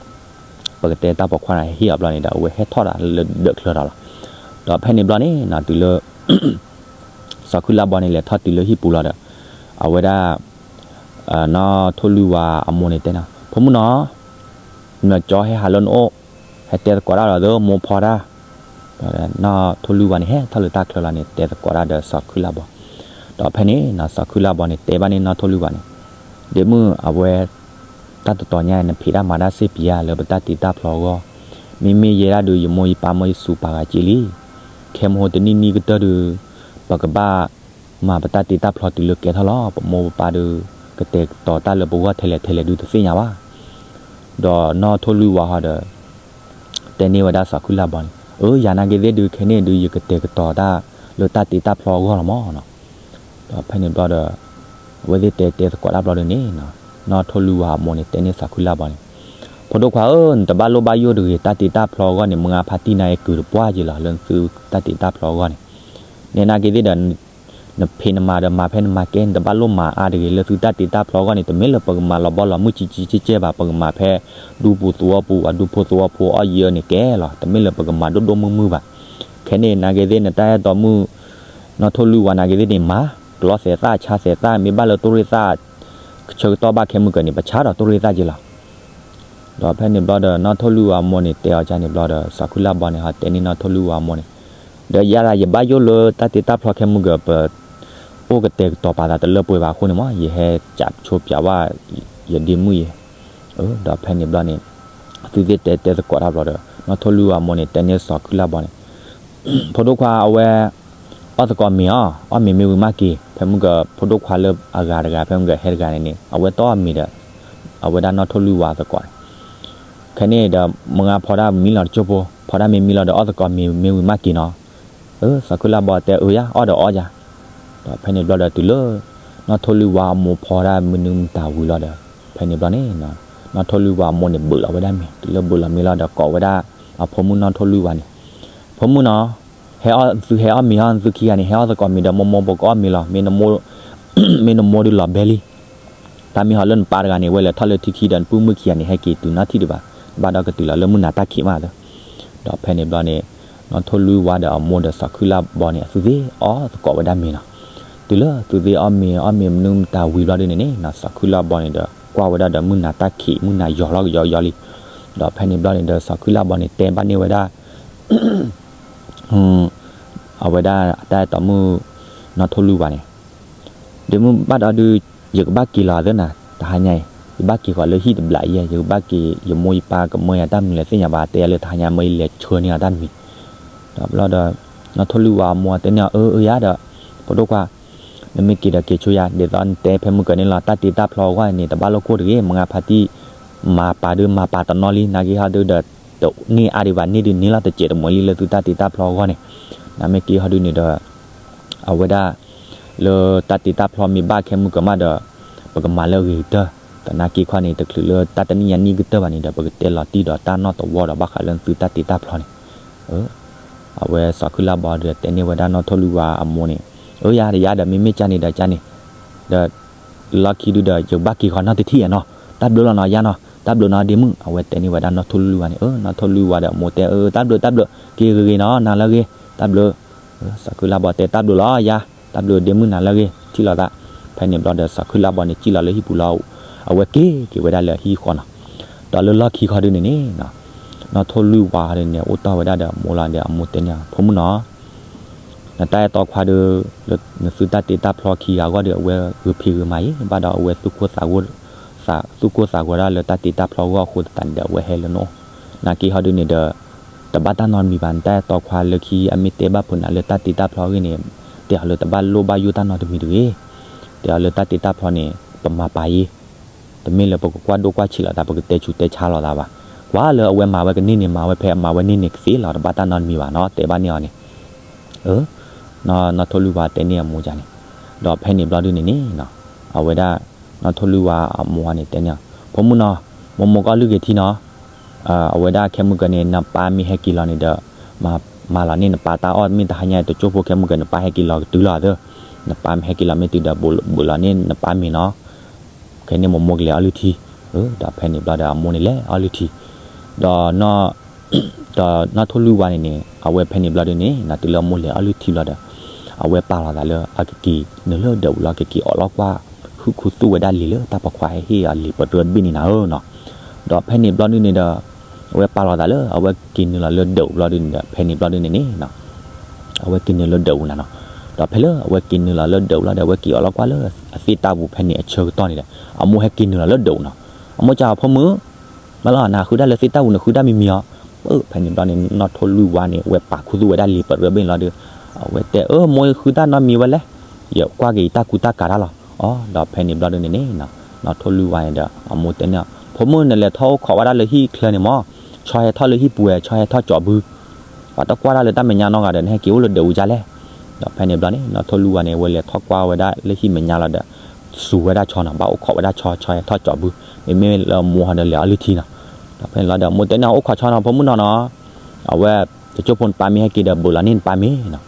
ပကတဲတၢ်ပိာ်ခွါတဂၤဟဲဟ့ၣ်အီၤဘျီန့ၣ်ဒီး အဝဲဟဲထီၣ်ဒၣ်လၢဒၢးချၢဒီးလီၤ. ဒီးဖဲန့ၣ်ဘျီန့ၣ်နီၤ တုၤလၢ စီၤခုၣ်လၢ်ဘီန့ၣ်လဲၤထီၣ်တုၤလၢဟံၣ်ပူၤလီၤဒီး အဝဲဒၣ် နီၢ်ထိၣ်လွံၢ်ဝါအမိၢ်န့ၣ်တဲနီၤ ဖိမုၣ်နီၤ နကၠီဟဲဟးလၢနအိၣ် ဟဲတဲသကိးတၢ်ဒီးသမိၢ်ဖီတၢ်. ဒီးနီၢ်ထိၣ်လွံၢ်ဝါန့ၣ် ဟဲထီၣ်လၢတၢ်ချၢလီၤန့ၣ် တဲသကိးတၢ်ဒီးစီၤခုၣ်လၢ်ဘီ. ဒီးဖဲန့ၣ်နီၤ စီၤခုၣ်လၢ်ဘီန့ၣ် တဲဘၣ်န့ၢ်နီၢ်ထိၣ်လွံၢ်ဝါန့ၣ် ဒ့မုၣ်အဝဲ တၢ်တတီၤညါ နဖံးတၢ်မၤတၢ်စ့ၢ်ပံၤဧါ လၢပတၢ်တ့တၢ်ဖျီအဂီၢ်, မ့မ့ၢ်ယဲဒၣ်ဒုး ယမိၢ်ယပၢ်မိၢ်ယစူးပာ်ဂၤက့လံ. ခဲမဟိတနံၣ်နံၣ်ကတၢၢ်ဒုး ပကဘၣ်မၤပတၢ်တ့တၢ်ဖျီတုၤလၢကဲထီၣ်လီၤ. ပမိၢ်ပပၢ်ဒုး ကတဲာ်ကတီၤတၢ်လၢပဂီၢ်ထဲလဲၣ်ထဲလဲၣ်ဒုးတသ့ၣ်ညါဘၣ်. ဒီးနီၢ်ထိၣ်လွံၢ်ဝါဟီဒီး တဲန့ၢ်ဝဲဒၣ်စီၤခုၣ်လၢ်ဘီန့ၣ် အၢ ယၤနာ်က့သ့ၣ်ဒုး ခဲန့ၣ်ဒုး ယကတဲာ်ကတီၤတၢ်လၢတၢ်တ့တၢ်ဖျီအဂီၢ်လီၤမးနီၤ. ဒီးဖဲန့ၣ်ဘျီဒီး အဝဲသ့ၣ်တဲတဲသကိးတၢ်ဘျီဒုးန့ၣ် နီၢ်ထိၣ်လွံၢ်ဝါအမိၢ်န့ၣ် တဲန့ၢ်စီၤခုၣ်လၢ်ဘီန့ၣ် ဖိဒိၣ်ခွါဧၢ, နတဘၣ်လိၣ်ဘၣ်ယိၣ်တဂ့ၤ, တၢ်တ့တၢ်ဖျီအဂီၢ်န့ၣ် မုၢ်ဂၤဖါတံၢ်နၤအံၤကုာ်တပှၢ်က့ၤလီၤ လၢသုတၢ်တ့တၢ်ဖျီအဂီၢ်န့ၣ်. နဲနာ်က့သ့ၣ်ဒီး နဖံးနမၤဒီးမၤဖဲနမၤကဲ နတဘၣ်လိၣ်မၤအါတဂ့ၤ လၢသုတၢ်တ့တၢ်ဖျီအဂီၢ်န့ၣ် တမ့ၢ်လၢပကမၤလီၤဘီလီၤမုၢ်ကံကံကဲကဲဘၣ်, ပကမၤဖဲ ဒူပူၤသဝီပူၤ အဒူဖိသဝီဖိအီၣ်ယံၤအၢန့ၣ်ကဲလီၤ. တမ့ၢ်လၢပကမၤဒိၣ်ဒိၣ်မုၢ်မုၢ်ဘၣ်. ခဲန့ၣ်နာ်က့သ့ၣ် နတၢ်အဲၣ်တီမုၣ် နီၢ်ထိၣ်လွံၢ်ဝါနာ်က့သ့ၣ်န့ၣ်မၤ ကျီသဲးသၣ်ဆါသဲးသၣ် မ့ၢ်ဘၣ်လၢတိၢ်ရ့ၣ်သၣ် ဆၢကတီၢ်ဘၣ်ခဲမုၢ်ကၢၤန့ၣ် ပဆါဒီးတိၢ်ရ့ၣ်သၣ်က့ၤလီၤ. ဒီးဖဲန့ၣ်ဘျီဒီး နီၢ်ထိၣ်လွံၢ်ဝါအမိၢ်န့ၣ် တဲအီၤကန့ၣ်ဘျီဒီး စီၤခုၣ်လၢ်ဘီန့ၣ်ဟီတဲန့ၢ်နီၢ်ထိၣ်လွံၢ်ဝါအမိၢ်န့ၣ် ဒီးယၤဒၣ်ယဘၣ်ယိၣ်လၢတၢ်တ့တၢ်ဖျီခဲမုၢ်ကၢၤ ပအိၣ်ကတဲာ်ကတီၤပာ်သးတလၢပှဲၤဘၣ်အဃိန့ၣ်မး ယဟဲကးဆိပၠးဝဲ ယဒ့မုၣ်ယဲ ဒီးဖဲန့ၣ်ဘျီန့ၣ် သုသ့ၣ်တဲတဲသကိးတၢ်ဘျီဒီး နီၢ်ထိၣ်လွံၢ်ဝါအမိၢ်န့ၣ် တဲန့ၢ်စီၤခုၣ်လၢ်ဘီန့ၣ် ဖိဒိၣ်ခွါအဝဲ အီၣ်သကိးမ့ၤအီၤ အီၣ်မ့ၤမ့ၢ်ဝံၤမးက့ၤ ဖဲမုၢ်ကၢၤ ဖိဒိၣ်ခွါလၢအဂၤတဂၤ ဖဲမုၢ်ကၢၤဟဲတဂၤန့ၣ်န့ၣ် အဝဲတအီၣ်မ့ၤဒီး အဝဲဒၣ်နီၢ်ထိၣ်လွံၢ်ဝါသကိးန့ၣ် ခဲန့ၣ်ဒီး မုၢ်ဂၤဖီတၢ်မံလီၤတကၠိၢ်ဖိ ဖီတၢ်မ့ၢ်မံလီၤဒီးအီၣ်သကိးမ့ၤမ့ၢ်ဝံၤမးက့ၤနီၤ. စီၤခုၣ်လၢ်ဘီတဲအၢယါ အီၣ်ဒီးအီၣ်ယါ. ဒီးဖဲန့ၣ်ဘျီဒီးတုၤလၢ နီၢ်ထိၣ်လွံၢ်ဝါအမိၢ်ဖီတၢ်မနုၤမတၤဝံၤလီၤဒီး ဖဲန့ၣ်ဘျီန့ၣ် နီၢ်ထိၣ်လွံၢ်ဝါအမိၢ်န့ၣ်ဘုးလီၤဝဲဒၣ်မ့ၤ, တုၤလၢဘုးလီၤမ့ၤလီၤဒီးကိးဝဲဒၣ် အဖိမုၣ်နီၢ်ထိၣ်လွံၢ်ဝါန့ၣ်, ဖိမုၣ်နီၤ, ဟဲအီၣ်သုဟဲအီၣ်မ့ၤဟီ သုခံဂၤန့ၣ် ဟဲအီၣ်သကိးမ့ၤဒီး မိၢ်မိၢ်ပကအီၣ်မ့ၤလီၤ, မ့ၢ်နမိၢ်ဒုးလီၤဘဲလံ တၢ်မ့ၢ်ဟီလၢနပၢ်တဂၤန့ၣ် ဝဲလဲၤထီၣ်လၢထံခံဒီး နပုၢ်မုၣ်ခံဂၤန့ၣ် ဟဲက့ၤတုၤနီတထံၣ်ဒံးဘၣ်, ဘၣ်ဒီးကတုၤလီၤလၢမုၢ်နၤတၢ်ခံးမးသၢ, ဒီးဖဲန့ၣ်ဘျီန့ၣ် နီၢ်ထိၣ်လွံၢ်ဝါဒီးအမိၢ်ဒီးစီၤခုၣ်လၢ်ဘီန့ၣ် အသုသ့ၣ်အီၣ်သကိးဝဲဒၣ်မ့ၤနီၤ, တုၤလၢသုသ့ၣ်အီၣ်မ့ၤ အီၣ်မ့ၤမနုၤမတၤဝံၤဘျီဒုန့ၣ်န့ၣ် စီၤခုၣ်လၢ်ဘီန့ၣ်ဒီး ကွၢ်ဝဲဒၣ်ဒီးမုၢ်နၤတၢ်ခံး မုၢ်နၤယီၤလီၤကယီကယီလံ, ဒီးဖဲန့ၣ်ဘျီန့ၣ်ဒီး စီၤခုၣ်လၢ်ဘီန့ၣ် တဲဘၣ်န့ၢ်ဝဲဒၣ် အဝဲဒၣ်အတၢ်အဲၣ်တီမုၣ် နီၢ်ထိၣ်လွံၢ်ဝါန့ၣ်, ဒ့မုၣ်ဘၣ်ဒီးဒုး ယကဘၣ်က့ၤလီၤသၢနၤ တဟါညါအံၤ, ယဘၣ်က့ၤဃီၤလၢဟံၣ်တဘျးအံၤ, ယကဘၣ်က့ၤ ယမိၢ်ယပၢ်ကမၢယၤတၢ်မနုၤလဲၣ်သ့ၣ်ညါဘၣ် တဲယၤလၢတဟါညါမၢယလဲၤဆှၢန့ၢ်အီၤတၢ်တမံၤ, ဒီးဘျီဒီး နီၢ်ထိၣ်လွံၢ်ဝါအမိၢ်တဲန့ၢ်အီၤ အၢ အၢ ယၤဒီး ဖိဒိၣ်ခွါ နမ့ၢ်က့ၤဒီးက့ၤဆိယၤ ဒ်သိးနတဲဖဲမုၢ်ကၢၤန့ၣ်လီၤ တၢ်တ့တၢ်ဖျီအဂီၢ်န့ၣ် တဘၣ်လိာ်ခိၣ်တဂ့ၤ မုၢ်ဂၤဖါတံၢ် မၤပာ်ဒုးမၤပာ်တနီၤလံ နာ်က့ဟီဒုးဒီး တန့ၢ်အါဒံးဘၣ် န့ၢ်ဒုးန့ၢ်လီၤတစဲးတမှဲၤလံလၢသုတၢ်တ့တၢ်ဖျီအဂီၢ်န့ၣ်, နမ့ၢ်က့ၤဟီဒုးန့ၣ်ဒီး အဝဲဒၣ် လၢတၢ်တ့တၢ်ဖျီမ့ၢ်ဘၣ်ခဲမုၢ်ကၢၤမးဒီး ပကမၤလၢအဂ့ၤကတၢၢ်, သနာ်က့ခီန့ၣ် တချုးလၢတၢ်တနံၣ်ညါနံၣ်ကတၢၢ်ဘၣ်န့ၣ်ဒီး ပကတဲလီၤတံၢ်ဒီးတၢ်နီၣ်တဝီဒီးဘၣ်ဃးလၢသုတၢ်တ့တၢ်ဖျီန့ၣ်, အဝဲစီၤခုၣ်လၢ်ဘီဒီးတဲန့ၢ်ဝဲဒၣ်နီၢ်ထိၣ်လွံၢ်ဝါအမိၢ်န့ၣ်, အၢ ယၤဒီးယၤဒီး မ့မ့ၢ်ကန့ၣ်ဒီးကန့ၣ်, ဒီး လီၢ်ခံဒုဒီး ယကဘၣ်က့ၤဃီၤနီတထံၣ်ဧါနီၤ, တၢ်ဘျုးလီၤနီၤ ယၤနီၤ တၢ်ဘျုးနီၤ ဒ့မုၣ် အဝဲတဲန့ၢ်ဝဲဒၣ်နီၢ်ထိၣ်လွံၢ်ဝါန့ၣ်, အၢ နီၢ်ထိၣ်လွံၢ်ဝါဒီးအမိၢ်တဲ အၢ တၢ်ဘျုး တၢ်ဘျုး က့ၤဂ့ၤဂ့ၤနီၤ နၤလၢအဂ့ၤ တၢ်ဘျုး, စီၤခုၣ်လၢ်ဘီတဲ တၢ်ဘျုးလီၤယၤ တၢ်ဘျုး ဒ့မုၣ်နၤလၢအဂ့ၤ ထံၣ်လိာ်သး, ဖဲန့ၣ်ဘျီဒီးစီၤခုၣ်လၢ်ဘီန့ၣ် စံၣ်လီၤလၢဟံၣ်ပူၤလီၤ, အဝဲက့ၤက့ၤဝဲဒၣ်လၢအဟံၣ်ဃီနီၤ, ဒီးလၢလီၢ်ခံခီဒုန့ၣ်န့ၣ် နီၢ်ထိၣ်လွံၢ်ဝါန့ၣ် အိၣ်တီၢ်ဝဲဒၣ်ဒီးအမိၢ်လီၤဒီးအမိၢ်တဲန့ၢ် ဖိမုၣ်နီၤ နတၢ်အဲၣ်တီခွါဒီး နသုတၢ်တ့တၢ်ဖျီခံဂၤအဂီၢ်ဒီး အဝဲဂုာ်ဖံးဂုာ်မၤအံၤ ဘၣ်ဒီးအဝဲ သူၣ်ကိၢ်သးဂီၤဒၣ်လၢတၢ်တ့တၢ်ဖျီအဂီၢ်အဃိသတးန့ၣ်ဒီး အဝဲဟဲလၢနအိၣ်, နာ်က့ဟီဒုန့ၣ်ဒီး တဘၣ်တၢ်နီတမံၤဘၣ် နတၢ်အဲၣ်တီခွါလၢခံ အမ့ၢ်တဲဘၣ်ဖုးနၤလၢတၢ်တ့တၢ်ဖျီအဂ့ၢ်န့ၣ် တဲအီၤလၢတဘၣ်လိၣ်ဘၣ်ယိၣ်တၢ်နီတမံၤတဂ့ၤ, တဲအီၤလၢတၢ်တ့တၢ်ဖျီန့ၣ် ပမၤပာ်အံၤ တမ့ၢ်လၢပကကွၢ်ဒိၣ်ကွၢ်ဆံးလိာ်သး ပကတဲဆူးတဲဆါလိာ်သးဘၣ်, ကွၢ်လၢအဝဲမၤဝဲကန့ၢ်န့ၣ် မၤဝဲဖဲအမၤဝဲန့ၢ်န့ၣ်ကသ့လီၤ တဘၣ်တၢ်နီတမံၤဘၣ်နီၤ တဲဘၣ်န့ၢ်အီၤန့ၣ်, နီၢ်ထိၣ်လွံၢ်ဝါတဲန့ၢ်အမိၢ်န့ၣ်, ဒီးဖဲန့ၣ်ဘျီဒုန့ၣ်န့ၣ် အဝဲဒၣ် နီၢ်ထိၣ်လွံၢ်ဝါအမိၢ်န့ၣ်တဲန့ၢ်အီၤ ဖိမုၣ်နီၤ, မိၢ်မိၢ်ကအီၣ်လုၢ်က့ၤထံနီၤ, အဝဲဒၣ်ခဲမုၢ်ကၢၤန့ၣ် နပၢ်မ့ၢ်ဟဲက့ၤလီၤန့ၣ်ဒီး မၤလီၤန့ၢ်နပၢ်တၢ်အီၣ် မ့ၢ်တဟါညါတကၠိၢ်ဖိခဲမုၢ်ကၢၤ နပၢ်ဟဲက့ၤလီၤကတုၤလီၤသၢ, နပၢ်မ့ၢ်ဟဲက့ၤလီၤမ့ၢ်တုၤဒီး ဘုးလီၤန့ၢ်နပၢ်မ့ၤနီၤ, ခဲန့ၣ်မိၢ်မိၢ်ကလဲၤအီၣ်လုၢ်ထံ, ဒီးဖဲန့ၣ်ဘျီဒီးအမိၢ်န့ၣ်လဲၤအီၣ်လုၢ်ထံ, ဒီး ဒီးနီၢ်ထိၣ်လွံၢ်ဝါန့ၣ်န့ၣ် အဝဲဖဲန့ၣ်ဘျီဒုန့ၣ် နတုၤလၢအမိၢ်လဲၤအီၣ်လုၢ်ထံဘျီဒီး အဝဲပာ်လီၤသးလၢအကက့ၤနုာ်လၢဒၢးပူၤလီၤ ကက့ၤအီၣ်လီၤကွၢ် ဟုၣ်ခူသူၣ်ဝဲဒၣ်လံာ်လၢတၢ်ပိာ်ခွါဟဲဟ့ၣ်အီၤ လံာ်ပရၢတဘ့ၣ်န့ၣ်နၤဧၢနီၤ, ဒီးဖဲန့ၣ်ဘျီဒုန့ၣ်ဒီး အဝဲပာ်လီၤသးလၢအဝဲက့ၤနုာ်လီၤလၢဒၢးပူၤဘျီဒုန့ၣ်ဒီး ဖဲန့ၣ်ဘျီဒုန့ၣ်န့ၣ် အဝဲက့ၤနုာ်လၢဒၢးပူၤနၤနီၤ, ဒီးဖဲလၢအဝဲက့ၤနုာ်လီၤလၢဒၢးပူၤလီၤဒီး အဝဲက့ၤအီၣ်လီၤကွၢ်လၢအသ့ၣ်တၢ်ပူၤဖဲန့ၣ်အဆၢကတီၢ်န့ၣ်ဒီး အမိၢ်ဟဲက့ၤနုာ်လီၤလၢဒၢးပူၤနီၤ, အမိၢ်စံးအီၤ ဖိမုၣ် မ့ၢ်လီၤ နဃုတၢ်လၢသ့ၣ်တၢ်ပူၤန့ၣ် ဃုတၢ်မံၤမံၤအီၤ, ဖဲန့ၣ်ဘျီန့ၣ် နီၢ်ထိၣ်လွံၢ်ဝါန့ၣ် အဝဲပာ်ခူသူၣ်ဝဲဒၣ်လံာ်ပရၢဘ့ၣ်န့ၣ်လီၤဒီး အဝဲတဲအၢ မိၢ်ဃုတၢ်နီတမံၤဝဲလဲၣ်, ယကွၢ်က့ၤယတၢ်ကူတၢ်ကၤတၢ်လီၤ, အီ ဒီးဖဲန့ၣ်ဘျီဒုန့ၣ်န့ၣ် နီၢ်ထိၣ်လွံၢ်ဝါန့ၣ်ဒီး အမိၢ်တဲန့ၢ်အီၤ ဖိမုၣ် နလဲၤထီၣ်အိၣ်ခိးဝဲဒၣ်လၢဟံၣ်ချၢန့ၣ်မး, ဆီဟဲထီၣ်လၢဟံၣ်ပူၤဝဲ ဆီဟဲထီၣ်ကၠီးဘု ပှၤတကွၢ်တၢ်လၢတၢ်မဲာ်ညါနီတဂၤဒီး နဟဲက့ၤအိၣ်လၢဒၢးပူၤဒ်လဲၣ်, ဒီးဖဲန့ၣ်ဘျီန့ၣ် နီၢ်ထိၣ်လွံၢ်ဝါန့ၣ် အဝဲလဲၤထီၣ်ကွၢ်ဝဲဒၣ်လၢဟံၣ်မဲာ်ညါလီၤဒီး စူၤဝဲဒၣ်ဆီနီၤ ဘၣ်အိၣ်ခိးဝဲဒၣ်ဆီ ဆီဟဲထီၣ်ကၠီးဘု, မ့မ့ၢ်လၢမိၢ်ဟီဒီးလဲၤအီၣ်လုၢ်ထံနီၤ, ဒီးဖဲန့ၣ်လီၤဒီး မိၢ်တဲန့ၢ်အီၤ အိၣ်ခိးဆီနီၤ ဖိမုၣ်နီၤနီၤ, အဝဲ တကၠိၢ်ဖိနပၢ်မ့ၢ်ဟဲက့ၤဒီး ဘုးလီၤန့ၢ်နပၢ်မ့ၤနီၤ,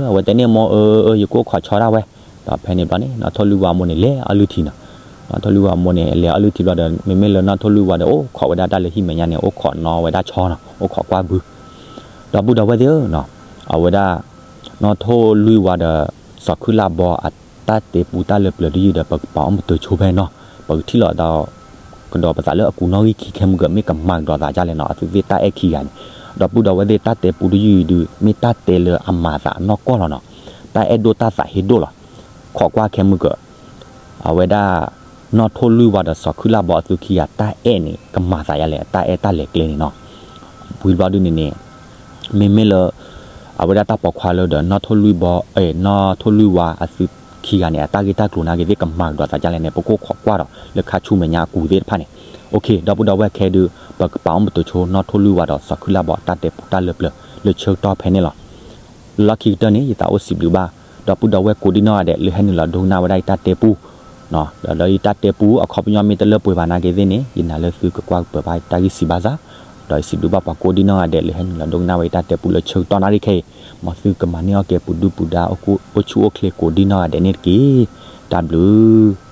အဝဲတဲန့ၢ်မိၢ် အၢ အၢ ယကအိၣ်ခိးဆီဒၣ်ဝဲ, ဒီးဖဲန့ၣ်ဘျီန့ၣ် နီၢ်ထိၣ်လွံၢ်ဝါမိၢ်န့ၣ် လဲၤအီၣ်လုၢ်ထံနီၤ, နီၢ်ထိၣ်လွံၢ်ဝါမိၢ်န့ၣ် လဲၤအီၣ်လုၢ်ထံဘျီဒီး မ့မ့ၢ်လၢနီၢ်ထိၣ်လွံၢ်ဝါဒီး အိၣ်ခိးဝဲဒၣ်တၢ်လၢဟံၣ်မဲာ်ညါန့ၣ် အိၣ်ခိးနီၤဝဲဒၣ်ဆီနီၤ အိၣ်ခိးကွၢ်ဘု, ဒီပုၢ်ဒီဝဲၢ်သ့ၣ်ဧၢနီၤ, အဝဲဒၣ် နီၢ်ထိၣ်လွံၢ်ဝါဒီး စီၤခုၣ်လၢ်ဘီအတၢ်တဲပူတၢ်လၢပျၢၤတယုၢ်ဒီး ပကပာ်အီၤပတုာ်ဆိဖဲနီၤ, ပကထံၣ်လိာ်သး ကဒီးပသးလၢအကူးနီၣ်ဂံၢ်ခံခဲမုၢ်ကၢၤ မ့ၢ်ကမၤကဒီးသးဒ်လဲၣ်နီၤ အသုသ့ၣ်တၢ်အဲၣ်ခံဂၤန့ၣ်, ဒီပုၢ်ဒီဝဲၢ်သ့ၣ် တၢ်တဲပူတယုၢ်အံၤဒုး မ့ၢ်တၢ်တဲလၢအမၤသးအနီၢ်ကီၢ်လီၤနီၤ, တၢ်အဲၣ်ဒိၣ်တၢ်သးဟ့ဒိၣ်လီၤ, ခိးကွၢ်ခဲမုၢ်ကၢၤ အဝဲဒၣ် နီၢ်ထိၣ်လွံၢ်ဝါဒီးစီၤခုၣ်လၢ်ဘီအသုခံဂၤ တၢ်အဲၣ်န့ၣ် ကမၤသးဒ်လဲၣ် တၢ်အဲၣ်တၢ်လဲၤကျဲန့ၣ်နီၤ, ဝံၤဘျီဒုန့ၣ်န့ၣ် မ့မ့ၢ်လၢ အဝဲဒၣ်တၢ်ပိာ်ခွါလၢဒီး နီၢ်ထိၣ်လွံၢ်ဘီ နီၢ်ထိၣ်လွံၢ်ဝါအသုခံဂၤန့ၣ် အတၢ်ဂ့ၢ်တၢ်ကျိၤနာ်က့ၤသ့ၣ် ကမၤကဒီးသးဒ်လဲၣ်န့ၣ် ပကအိၣ်ခိးကွၢ်ဒီး လၢခါဆူမဲာ်ညါအကူးသ့ၣ်တဖၣ်န့ၣ်, ဒီပုၢ်ဒီဝဲၢ်ခဲဒုး ပကပာ်အီၤပတုာ်ဆိ နီၢ်ထိၣ်လွံၢ်ဝါဒီးစီၤခုၣ်လၢ်ဘီ တၢ်တဲပူတၢ်လၢပျၢၤလၢဆၢကတီၢ်ဖဲန့ၣ်လီၤ. လၢလီၢ်ခံကတၢၢ်န့ၣ် ယသးအိၣ်စံးဘျုးဘၣ် ဒီပုၢ်ဒီဝဲၢ်ကိးဒံနီၢ်ဂၤဒဲး လၢဟဲနုာ်လီၤဒိကနၣ်ဝဲဒၣ်ယတၢ်တဲပူ ဒီးလၢယတၢ်တဲပူအခီပညီမ့ၢ်တလၢပှဲၤဘၣ်နာ်က့သ့ၣ်န့ၣ် ယနာ်လၢသုကကွၢ်ကပၢၤဘၣ်တၢ်ဂံၢ်စံးဘါစၢ်, ဒီးယစံးဘျုးဘၣ်ပှၤကိးဒံနီၢ်ဂၤဒဲးလၢဟဲနုာ်လီၤဒိကနၣ်ဝဲယတၢ်တဲပူလၢဆၢကတီၢ်နၣ်ရံၣ်ခဲအံၤ, မ်သုကမၤန့ၢ်အီၣ်က့ၤပူၤဒုၣ်ပူၤဒါ အိၣ်ဆူၣ်အိၣ်ချ့ကိးဒံနီၢ်ဂၤဒဲးန့ၣ်တက့ၢ်. တၢ်ဘျုး